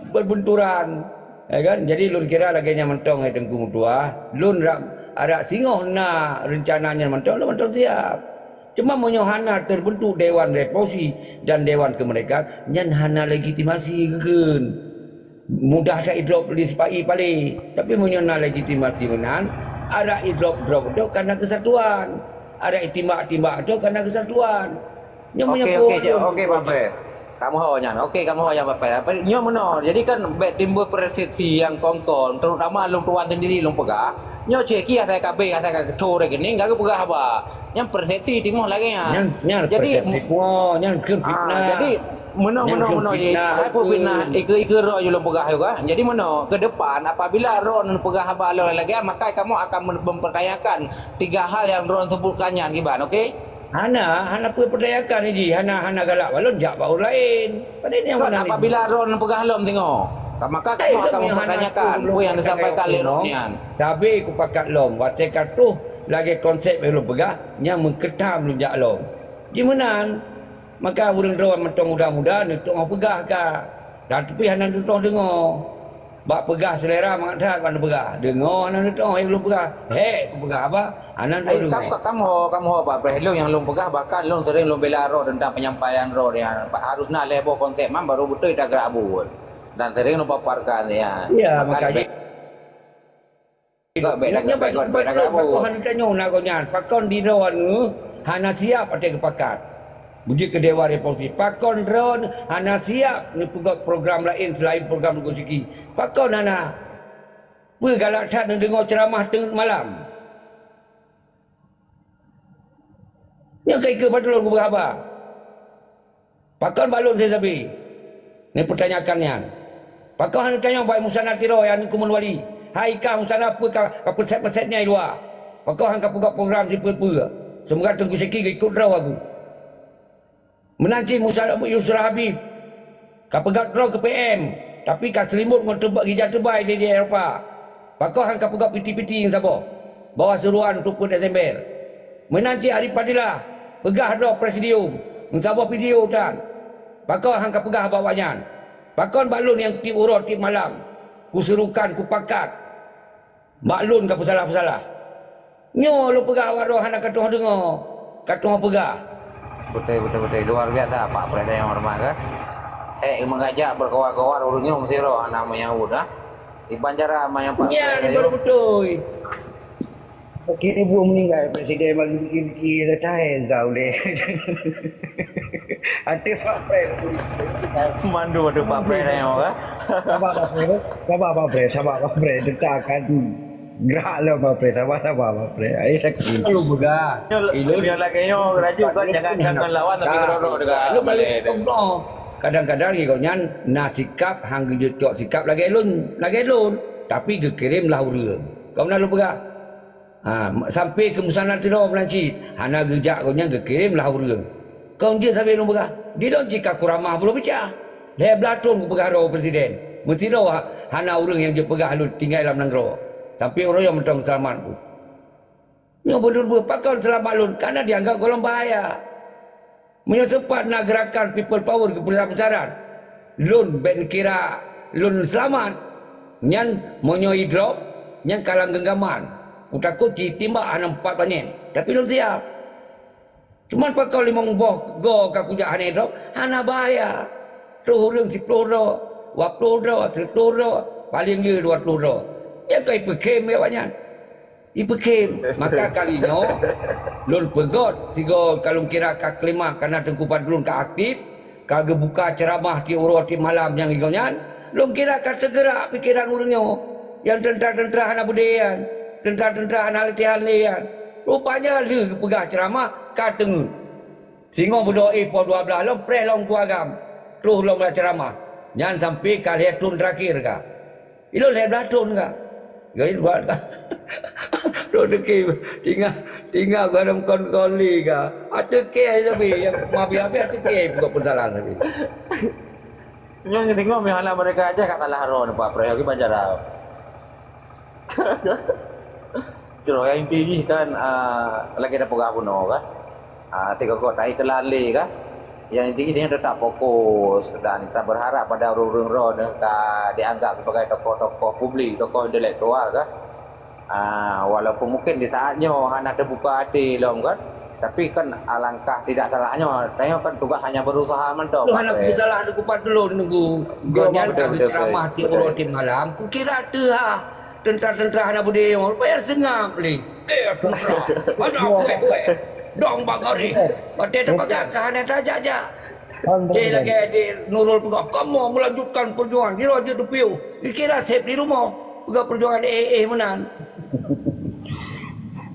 berbenturan, ya kan? Jadi lôn kira lagèe nyan mantong, hai Teungku meutuah. Lôn rak, arak singoh na reuncana nyan mantong, lôn mantong siap. Cuma meunyoe hana terbentuk Dewan Revolusi dan Dewan Kemerdekaan, nyan hana legitimasi geukheun. Mudah that idrop lé sipa-i palé. Tapi meunyoe na legitimasi meunan, adak idrop-drop droe karena kesatuan. Adak itimbak-timbak droe karena kesatuan. Nyoe meunyoe oke, oke, Pak Pres. Kamoe ho nyan. Oke, kamoe ho nyan, Pak Pres. Nyoe meunoe. Jadi kan bèk timbul persepsi nyang kon-kon, terutama lôn tuan sendiri lôn peugah. Nyoe cit kiah asai ka abéh, asai ka geutho rekening, ka geupeugah haba. Nyan persepsi timoh lagèe nyan. Nyan, nyan jadi, persepsi tuoh, nyan kheun fitnah. Jadi, meunoe, meunoe, meunoe jih. Hai peue fitnah, ikeue-ikeue droe jih lôn peugah juga. Jadi meunoe, ke depan apabila droeneuh peugah haba lôn lagèe nyan, maka kamoe akan mem-, mempertanyakan tiga hal yang droeneuh sebutkan nyan kiban, oke? Hana, hana peue pertanyakan jih, hana, hana galak bak lôn jak bak ureueng laén. Padahai nyang kan mana ni? Apabila droeneuh peugah lom singoh, maka kamoe akan mempertanyakan peue yang disampaikan lé droeneuh nyan. Tapi kupakat lom, watèe ka troh lagèe konsep nyang lôn peugah, nyang meukeutam lôn jak lom. Jih meunan, maka ureueng droe mantong muda-muda neuteungoh peugah ka, tapi hana neuteungoh deungoe. Bak peugah selera mangat that bak neupeugah. Deungoe hana neutoh hai ulôn peugah. Hék kupeugah haba, hana neutoh deungoe. Kam, kam ho, kam ho Pak Preh, lôn nyang lôn peugah, bahkan lôn sering lôn bela droe teuntang penyampaian droe nyan. Harus na lhèe boh konsep man baru beutôi tagerak buet. Dan sering lôn paparkan nyan. Iya, bahkan makanya. Pakon hana tanyoe na gobnyan, pakon di droeneuh hana siap watèe geupakat. Beujeuet keu Dewan Revolusi, pakon droeneuh hana siap neupeugöt program laén seulaén program Teungku Syekhi. Pakon hana? Peue galak that neudeungoe ceuramah teungeut malam? Nyoe ka ikeu padub lôn kupeugah haba. Pakon bak lôn sabe-sabe neupeutanyakan nyan? Pakon hana tanyong bak Musana Tiro nyang keumeun wali? Hai ka Musana peue ka, ka peuset-peuset nyan i luwa? Pakon han ka peugah program sipeue-peue? Seumoga Teungku Syekhi geuikot droe aku. Meunan cit Musa Yusra Habib ka peugah droe keu P M, tapi ka seulimot ngon teubak gija teubai di, di Eropa. Pakon han ka peugah piti-piti nyang saboh bahwa seuruan untuk peuet Desember? Meunan cit Arif Fadilah peugah droe presidium, meusaboh video tan. Pakon han ka peugah bak awaknyan? Pakon bak lôn nyang tiep uroe tiep malam kuserukan, kupakat, bak lôn ka peusalah-peusalah? Nyoe lôn peugah awak droe hana ka tuha deungoe, ka tuha peugah. Beutôi, beutôi, beutôi. Luar biasa Pak Presiden yang hormat, kan? Eh, mengajak berkoar-koar ureueng nyoe meusidroe hana meunyaut, ah. Iban cara manyang Pak Presiden. Nyan baru beutôi. Kini buah meninggal Presiden bagi bikin-bikin letai zau deh. Ada Pak Presiden. Mandu ada Pak Presiden, kan? Sabar Pak Presiden. Sabar Pak Presiden. Sabar Pak Presiden. Kita akan gerak lah Pak Presiden. Sabar, sabar Pak Presiden. Ayo sakit. Kalau peugah. Nyoe lagèe nyoe, laju kan jangan, jangan lawan tapi keudroe-droe dekat. Lu balik. Kadang-kadang gobnyan na sikap hang geujeuet cok sikap lagèe lôn, lagèe lôn, tapi geukirém lah ureueng. Kau na lôn peugah. Ha, sampai keu Musana Tiro meunan cit, hana geujak gobnyan geukirém lah ureueng. Kong jeuet sabe lôn peugah, di lôn cit ka kuramah beuloh peucah. Lhèe blaih thon kupeugah droe presiden. Meusidroe ha-, hana ureueng nyang jeuet peugah lôn tinggai lam nanggroe. Sampai uroe nyoe mantong seulamat ku. Nyoe beuneureubeuet pakon seulamat lôn, kareuna dianggap gohlom bahaya. Meunyoe sempat na geurakan people power geupeusara-peusaran, lôn bèk neukira lôn seulamat. Nyan meunyoe idrop, nyan ka lam geunggaman. Kutakot cit timbak hana meupat panyét, tapi lôn siap. Cuman pakon limong boh goe ka kujak hana idrop, hana bahaya. Troh ureueng siploh droe, dua ploh droe, sireutôh droe, paleng le dua ploh droe. Nyan ka ipeukhem lé awaknyan. Ipeukhem, maka kali nyoe lôn peugöt sigoe ka lôn kira ka keulimang, kareuna Teungku Fadlun ka aktif, ka geubuka ceuramah tiep uroe tiep malam nyang igoe nyan, lôn kira ka teugeurak pikeran ureueng nyoe nyang teuntra-teuntra hana beudé nyan, teuntra-teuntra hana latihan lé nyan. Rupanya lheueh geupeugah ceuramah ka teungeut. Singoh beudôh éh poh dua blaih lom preh lom ku agam, troh lom bak ceuramah. Nyan sampai ka lhèe thon teurakhir ka. Ilôn lhèe blaih thon ka. Gaya buat ka. Dok teuke tingah, tingah gua dalam kon-kon lé ka. Ateuke ai sabe nyang mabi-abi ateuke buka peusalah sabe. Nyoe singoh meuhala mereka aja ka salah roh ni Pak Preh, gimana cara? Cuma yang inti jih kan, ah, lagi ada peugah bunoe kan. Ah, tiga kok tai telan lé kan. Yang inti jih tetap fokus dan kita berharap pada ureueng-ureueng roh ni ka dianggap sebagai tokoh-tokoh publik, tokoh intelektual kan. Ah, walaupun mungkin di saat nyoe hana terbuka hati lom kan. Tapi kan alangkah tidak salahnya, tanyoe kan tugas hanya berusaha mantong. Lu hana kusalah ada kupat dulu nunggu. Gobnyan ka ceramah tiap uroe tiap malam. Kukira teuh ha. Tentara-tentara hana beudé nyoe, payah seungab lé. Eh, tentara. Hana kueh-kueh. Dong bak garéh. Watèe tapeugah ka hana tajak-jak. Deh lagèe di Nurul peugah, kamoe melanjutkan perjuangan. Di laju teupiôh. Dikira sép di rumoh. Peugah perjuangan éh-éh meunan.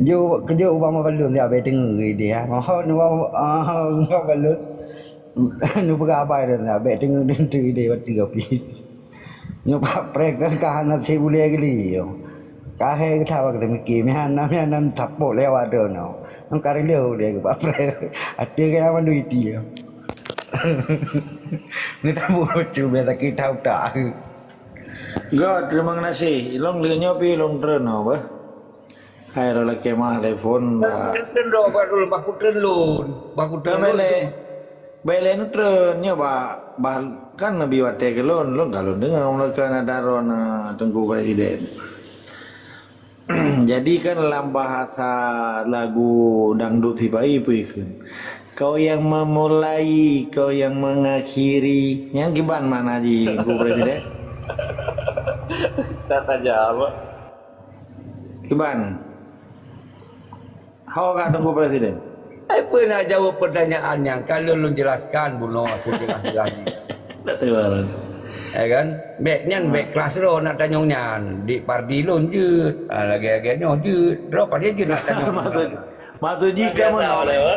Jok, keujok ubak Mak Balun siat bèk teungeut idéh, ha. Mohon ubak, ah, Mak Balun. Neupeugah haba lôn siat bèk teungeut idéh watèe kopi. Nyoe Pak Preh kan ka hana sép ulèe geuli. Ka hai geuthaba geuteumiké, meuhana, meuhana tapok lé awak droeneuh. Nyoe ka reuloh ulèe keu Pak Preh. Ateueh kaya mandum iti. Ni tabu lucu biasa kita utak. Gak, terima kasih. Ilong leunyop ilong tren apa? Hai, roh lakèe mah telepon, bah. Tren dong, bah, dulu, bah, ku tren lôn. Bah, ku tren lôn. Kamele. Bèk lé neutreun nyoe bah, bah kan neubi watèe keu lôn, lôn ka lôn deungö meulakan ada droeneuh Teungku Presiden. Jadi kan lam bahasa lagu dangdut sipa-i peue ikheun, "Kau yang memulai, kau yang mengakhiri." Nyan kiban makna jih, Teungku Presiden? Tak tajam. Kiban? Ho ka Teungku Presiden? Ai peue nak jaweueb peutanyaan nyan, ka lôn, lôn jelaskan bunoe sejelas-jelas jih. Tak tahu lah. Ya kan? Bèk nyan, bèk kelas droe nak tanyong nyan. Di parti lôn jeuet. Ah, lagèe-lagèe nyoe jeuet. Droe padahai jeuet nak tanyong. Maksud, maksud jih ka meunoe.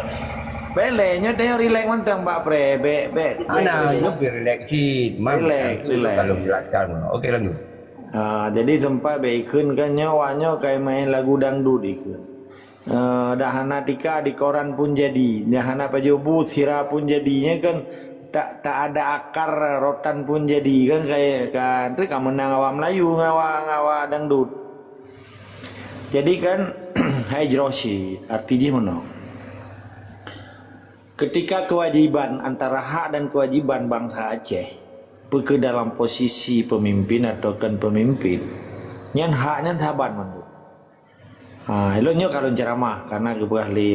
Bèk lé, nyoe tanyong rileks mantong Pak Pre. Bèk, bèk. Ana, nyoe rileks cit. Rileks, rileks. Ka lôn jelaskan bunoe. Oke, lanjut. Ah, jadi sempat bèk ikheun kan nyoe, awak nyoe ka main lagu dangdut ikheun. Eh, dak hana tika di koran pun jadi, dak hana pajoh bu sira pun jadi, nyan kan tak, tak ada akar rotan pun jadi kan, kaya kan, tu ka meunang awak Melayu ngon awak, ngon awak dangdut. Jadi kan, hai jroh cit, arti jih meunoe. Ketika kewajiban antara hak dan kewajiban bangsa Aceh, peu keu dalam posisi pemimpin atau kon pemimpin, nyan hak nyan saban mandum. Ha, ilôn nyoe ka lôn ceramah, karena geupeugah lé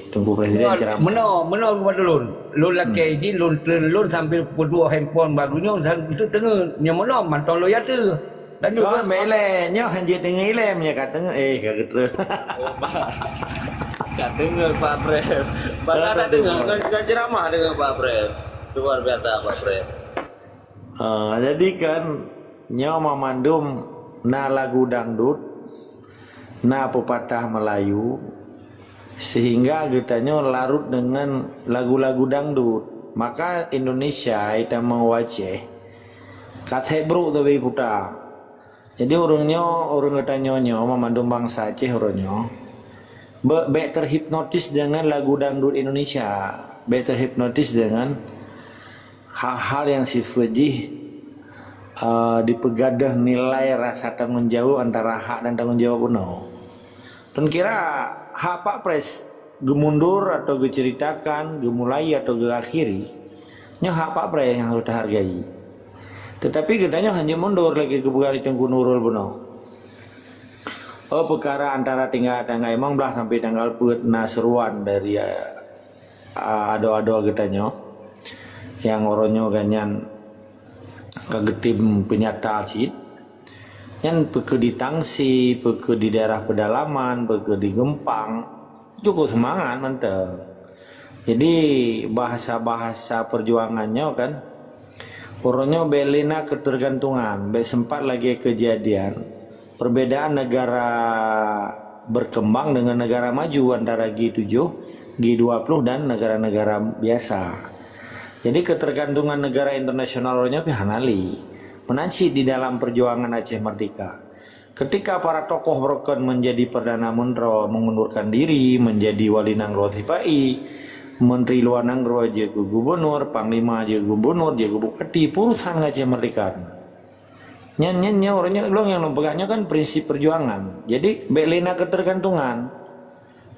Teungku Presiden ceramah. Meunoe, meunoe keubah lôn. Lôn lakèe jih, lôn treun lôn sambil peuduek handphone bak geunyong, sambil teungeut. Nyoe meunoe mantong lôn yateuh. Lanjut. Kon, bèk ilèe, nyoe hanjeuet teungeut ilèe, meunyoe ka teungeut, eh, ka geutrön. Oh, bah. Ka teungeut Pak Prem. Bah, ka teungeut, kan, kan ceramah deungon Pak Prem. Luar biasa, Pak Prem. Ah, jadi kan nyoe mamandum na lagu dangdut, na peupatah Melayu, sehingga geutanyoe larut deungon lagu-lagu dangdut. Maka Indonesia, itamong Aceh, ka sép brôk teubi puta. Jadi ureuëng nyoe, ureuëng geutanyoe nyoe, mamandum bansa Aceh uroe nyoe, bèk, bèk terhipnotis deungon lagu dangdut Indonesia, bèk terhipnotis deungon hal-hal nyang sifeuet jih, eh, dipeugadôh nilai rasa tanggong jaweueb antara hak dan tanggong jaweueb bunoe. Lôn kira hak Pak Pres geumundur atau geuceuritakan, geumulai atau geuakhiri, nyoe hak Pak Pres nyang harôh tahargai. Teutapi geutanyoe hana mundur lagèe geupeugah lé Teungku Nurul bunoe. Oh, peukara antara tinggai tanggai limong blaih sampai tanggai peuet na seuruan dari, eh, adoe-adoe geutanyoe nyang uroe nyoe gobnyan ka geutem peunyata cit. Nyan peu keuh di Tangsi, peu keuh di daerah peudalaman, peu keuh di Geumpang, cukup seumangat mantong. Jadi, bahasa-bahasa peujuangan nyoe kan, uroe nyoe bèk lé na keuteurgantungan, bèk seumpat lagèe keujadian perbedaan negara berkembang dengan negara maju antara G tujuh, G dua puluh dan negara-negara biasa. Jadi, keuteurgantungan negara internasional uroe nyoe pih hana lé. Meunan cit di dalam peujuangan Aceh Merdeka. Ketika para tokoh beurukon menjadi Perdana Menteri, mengundurkan diri, menjadi Wali Nanggroe sipa-i, Menteri Luar Nanggroe jeuet keu gubunur, panglima jeuet gubunur, jeuet keu bupati, peurusan Aceh Merdeka. Nyan, nyan, nyan, ureuëng nyoe, lôn nyang lôn peugah nyoe kan prinsip peujuangan. Jadi, bèk lé na keuteurgantungan.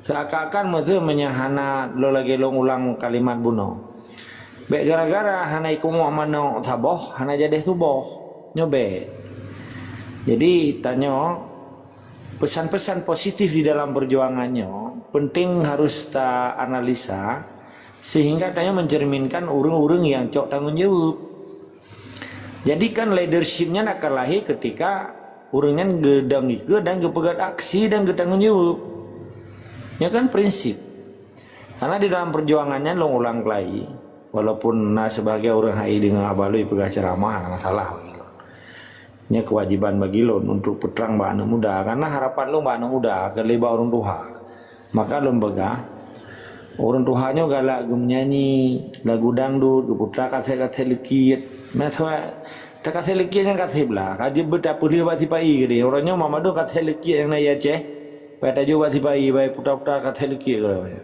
Seuakan-akan meuseu meunyoe hana lôn lagèe lôn ulang kalimat bunoe. Bèk gara-gara hana ikumoh manok saboh, hana jadeh suboh. Nyoe bèk. Jadi, tanyoe, pesan-pesan positif di dalam perjuangan nyoe penting harus ta analisa sehingga tanyoe mencerminkan ureuëng-ureuëng nyang cok tanggong jaweueb. Jadi kan leadership nyan akan lahé keutika ureuëng nyan geudong ikeu dan geupeugöt aksi dan geutanggong jaweueb. Nyan kan prinsip. Karena di dalam perjuangan nyan lôn ulang keulai, walaupun na sebahagian ureuëng hai deungoe haba lôn peugah ceramah, hana masalah bagi lôn. Nyan kewajiban bagi lôn untuk peutrang bak aneuk muda, karena harapan lôn bak aneuk muda keu lé bak ureuëng tuha. Maka lôn peugah, ureuëng tuha nyoe galak geumeunyanyi lagu dangdut, geuputa kasét-kasét leukiet. Nah, soe takasét leukiet nyan kasét blah, ka jeuet beutapeuleueh bak sipa-i keudeh. Uroe nyoe mamandum kasét leukiet nyang na i Aceh, pai tajok bak sipa-i, pai puta-puta kasét leukiet keudeh.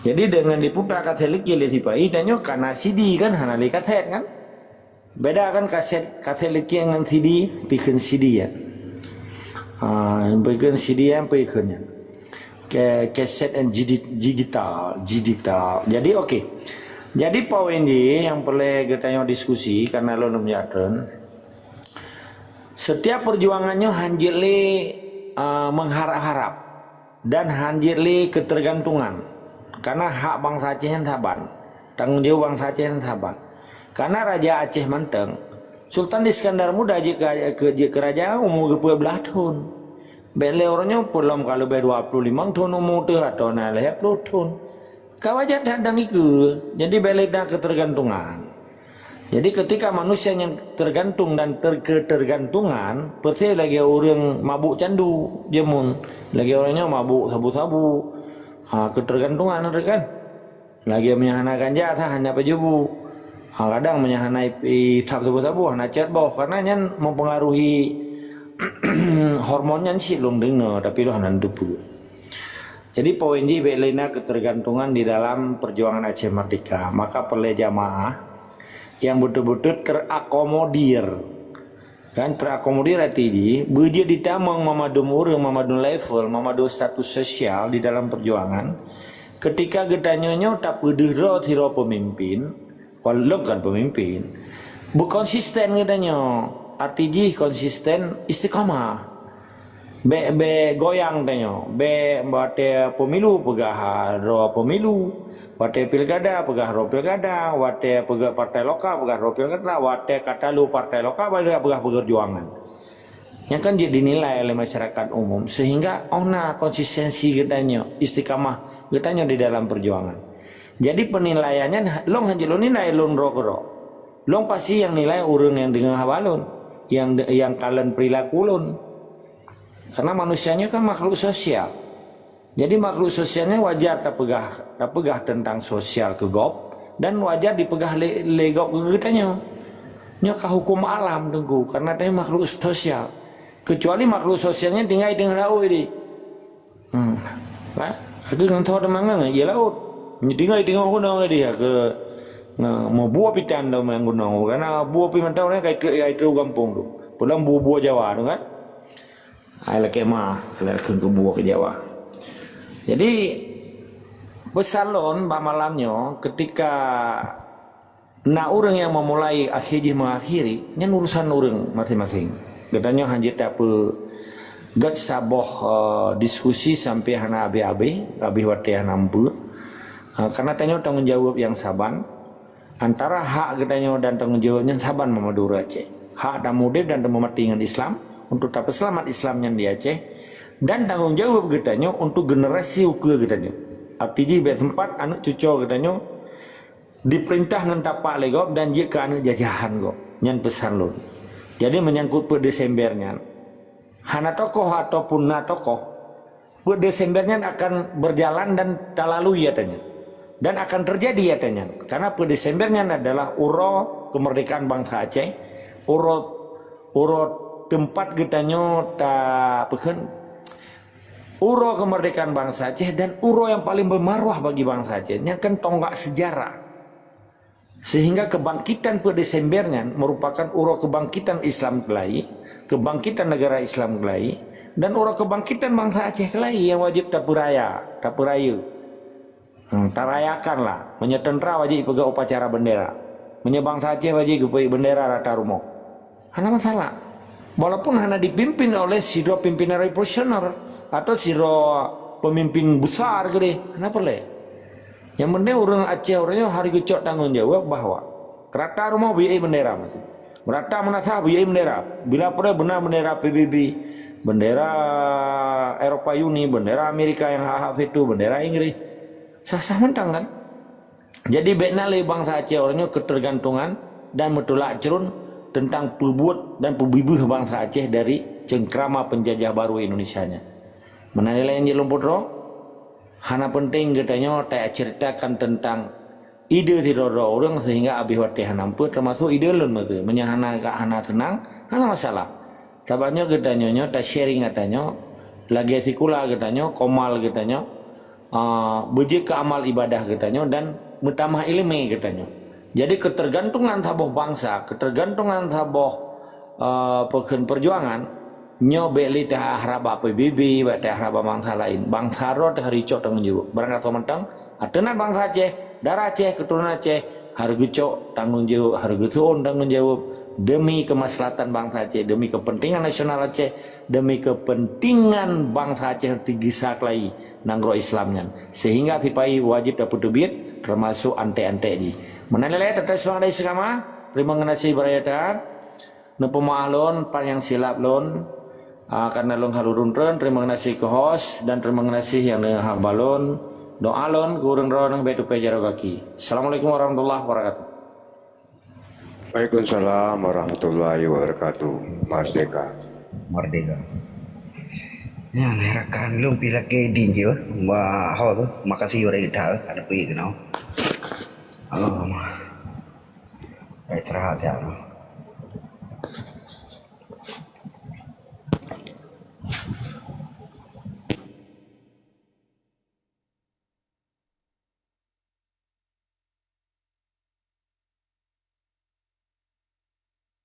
Jadi, deungon diputa kasét leukiet lé sipa-i, tanyoe ka na C D kan, hana lé kasét kan? Beda kan kasét, kasét leukiet ngon C D, peue kheun C D ya. Ha, peue kheun C D ya, peue kheun ya. Ke, kasét and digi-, digital, digital. Jadi, oke. Jadi poin jih nyang peureulée geutanyoe diskusi, karena lôn lom jak treun. Setiap perjuangan nyoe hanjeuet lé, eh, mengharap-harap dan hanjeuet lé ketergantungan. Karena hak bansa Aceh nyan saban, tanggong jaweueb bansa Aceh nyan saban. Karena Raja Aceh mantong, Sultan Iskandar Muda jeuet keu, keu, jeuet keu raja umu geupeuet blaih thon. Bék lé uroe nyoe peulom ka leubeh dua ploh limong thon umu teuh atau na lhée ploh thon. Ka wajar that dan ikeue. Jadi bék lé na ketergantungan. Jadi ketika manusia nyang tergantung dan ter-, ketergantungan, persis lagée ureuëng mabuk candu, jameun. Lagée uroe nyoe mabuk sabu-sabu. Ha, ketergantungan kan. Lagée meunyo hana ganja, sa hana pajoh bu. Ha, kadang meunyo hana i-, isab sabu-sabu, hana cot boh, karena nyan mempengaruhi hormon nyan cit lôn deungoe, tapi lôn hana neuteupeue. Jadi poin jih bék lé na ketergantungan di dalam perjuangan Aceh Merdeka. Maka peureulée jamaah nyang beutôi-beutôi terakomodir. Kan, terakomodir arti jih, beujeuet ditamong mamadum ureuëng, mamadum level, mamadum status sosial di dalam perjuangan. Ketika geutanyoe nyoe tapeudeuh droe sidroe peumimpin, wal-, lom kon peumimpin, beukonsisten geutanyoe. Arti jih konsisten istiqamah. Bék, bék goyang tanyoe. Bék watée pemilu peugah droe pemilu, watée pilkada peugah droe pilkada, watée peugah partai lokal peugah droe pilkada, watée ka talu partai lokal baru peugah perjuangan. Nyang kan jeuet dinilai oleh masyarakat umum, sehingga oh na konsistensi geutanyoe, istiqamah geutanyoe di dalam perjuangan. Jadi penilaian nyan lôn hana lôn nilai lôn droe keudroe. Lôn pasti nyang nilai ureuëng nyang deungoe haba lôn, nyang de-, nyang kalon perilaku lôn. Karena manusia nyoe kan makhluk sosial. Jadi makhluk sosial nyoe wajar tapeugah, tapeugah tentang sosial keu gob dan wajar dipeugah lé, lé gob keu geutanyoe. Nyoe ka huköm alam Teungku, karena tanyoe makhluk sosial. Keucuali makhluk sosial nyan tinggai teungoh laôt di. Hmm. Kan? Aku ngon tho teuma ngon, ya laôt. Tinggai teungoh gunong di, aku ngon meubuah pitan dalam gunong. Karena buah pi mantong ka ikeu, ka ikeu gampông tu. Pulang buah-buah Jawa tu kan. Ai lakée mah, lakée keubuah keu Jawa. Jadi, peusan lôn bak malam nyoe, ketika na ureuëng nyang memulai, akhé jih mengakhiri, nyan urusan ureuëng maséng-maséng. Geutanyoe hana jeuet tapeugét saboh, eh, diskusi sampai hana abéh-abéh, abéh watée hana meupeue. Eh, karena tanyoe tanggong jaweueb nyang saban. Antara hak geutanyoe dan tanggong jaweueb nyan saban meumadu ureuëng Aceh. Hak tameudeb dan tameumati ngon Islam, untuk tapeuseulamat Islam nyan di Aceh, dan tanggong jaweueb geutanyoe untuk generasi ukeue geutanyoe. Arti jih bék teumpat aneuëk cucoe geutanyoe dipeurintah ngon tapak lé gob dan jeuet keu aneuëk jajahan gob. Nyan peusan lôn. Jadi, meunyangkut peuet Desember nyan, hana tokoh ataupun na tokoh, peuet Desember nyan akan berjalan dan talalui, katanya. Dan akan terjadi, katanya. Karena peuet Desember nyan adalah uroe kemerdekaan bangsa Aceh, uroe, uroe teumpat geutanyoe ta-, peukheun, uroe kemerdekaan bangsa Aceh dan uroe yang paling bermaruah bagi bangsa Aceh. Nyan kan tonggak sejarah. Sehingga kebangkitan peuet Desember nyan merupakan uroe kebangkitan Islam keulai, kebangkitan negara Islam keulai, dan uroe kebangkitan bangsa Aceh keulai nyang wajéb tapeuraya, tapeurayeue. Hmm, tarayakanlah. Meunyoe teuntra wajéb ipeugah upacara bendera. Meunyoe bangsa Aceh wajéb geupeuék bendera rata rumoh. Hana masalah. Walaupun hana dipimpin oleh sidroe pimpinan revolusioner atau sidroe pemimpin besar keudeh, hana peureulée. Nyang penting ureuëng Aceh uroe nyoe harôh geucok tanggong jaweueb bahwa rata rumoh beuék bendera maté. Rata meunasah beuék bendera. Bila peureulée beuna bendera P B B, bendera Eropa Uni, bendera Amerika nyang hak-hak veto, bendera Inggris. Sah-sah mantong kan? Jadi, bék na lé bangsa Aceh uroe nyoe keuteurgantungan dan meutulak cron teuntang peubuet dan peubibeuh bangsa Aceh dari cengkrama penjajah baru Indonesia nyan. Meunan lé nyang jeuet lôn peutroe, hana peunteng geutanyoe taceuritakan teuntang ide sidroe-droe ureuëng seuhingga abéh watée hana meupeue, teumasok ide lôn meukeue. Meunyoe hana, hana seunang, hana masalah. Sabab nyoe geutanyoe nyoe ta-sharing geutanyoe, lagée sikula geutanyoe, komal geutanyoe, ah, beujeuet keu amal ibadah geutanyoe dan meutamah iéleumé geutanyoe. Jadi keuteurgantungan saboh bansa, keuteurgantungan saboh, ah, peukheun peujuangan, nyoe bék lé taharab bak P B B, bék taharab bak bansa laén. Bansa droe teuh harôh icok tanggong jaweueb. Barangkasoe mantong, ateueh nan bansa Aceh, Darah Aceh, keturunan Aceh, harus geucok tanggong jaweueb, harus geuteuôn tanggong jaweueb demi kemaslahatan bansa Aceh, demi kepentingan nasional Aceh, demi kepentingan bansa Aceh nyang teugisa keulayi nanggroe Islam nyan. Sehingga sipai wajéb tapeuteubiet, teumasok anték-anték jih. Meunan lé, teuntée seumang dari seugama, teurimong geunaséh beuraya that. Neupeumaáh lôn, pan nyang silap lôn, ah, kareuna lôn harôh rhueng treun, teurimong geunaséh keu host, dan teurimong geunaséh nyang deungon haba lôn. Doá lôn keu ureuëng droeneueh bék tupée jaroe gaki. Assalamualaikum warahmatullahi wabarakatuh. Waalaikumsalam warahmatullahi wabarakatuh. Merdeka. Merdeka. Nyan, rakan lôn pi lakée ding jih, bah, ho tu. Makasih uroe that, ada pi keunoe. Allah, mah. Baik, istirahat sihat.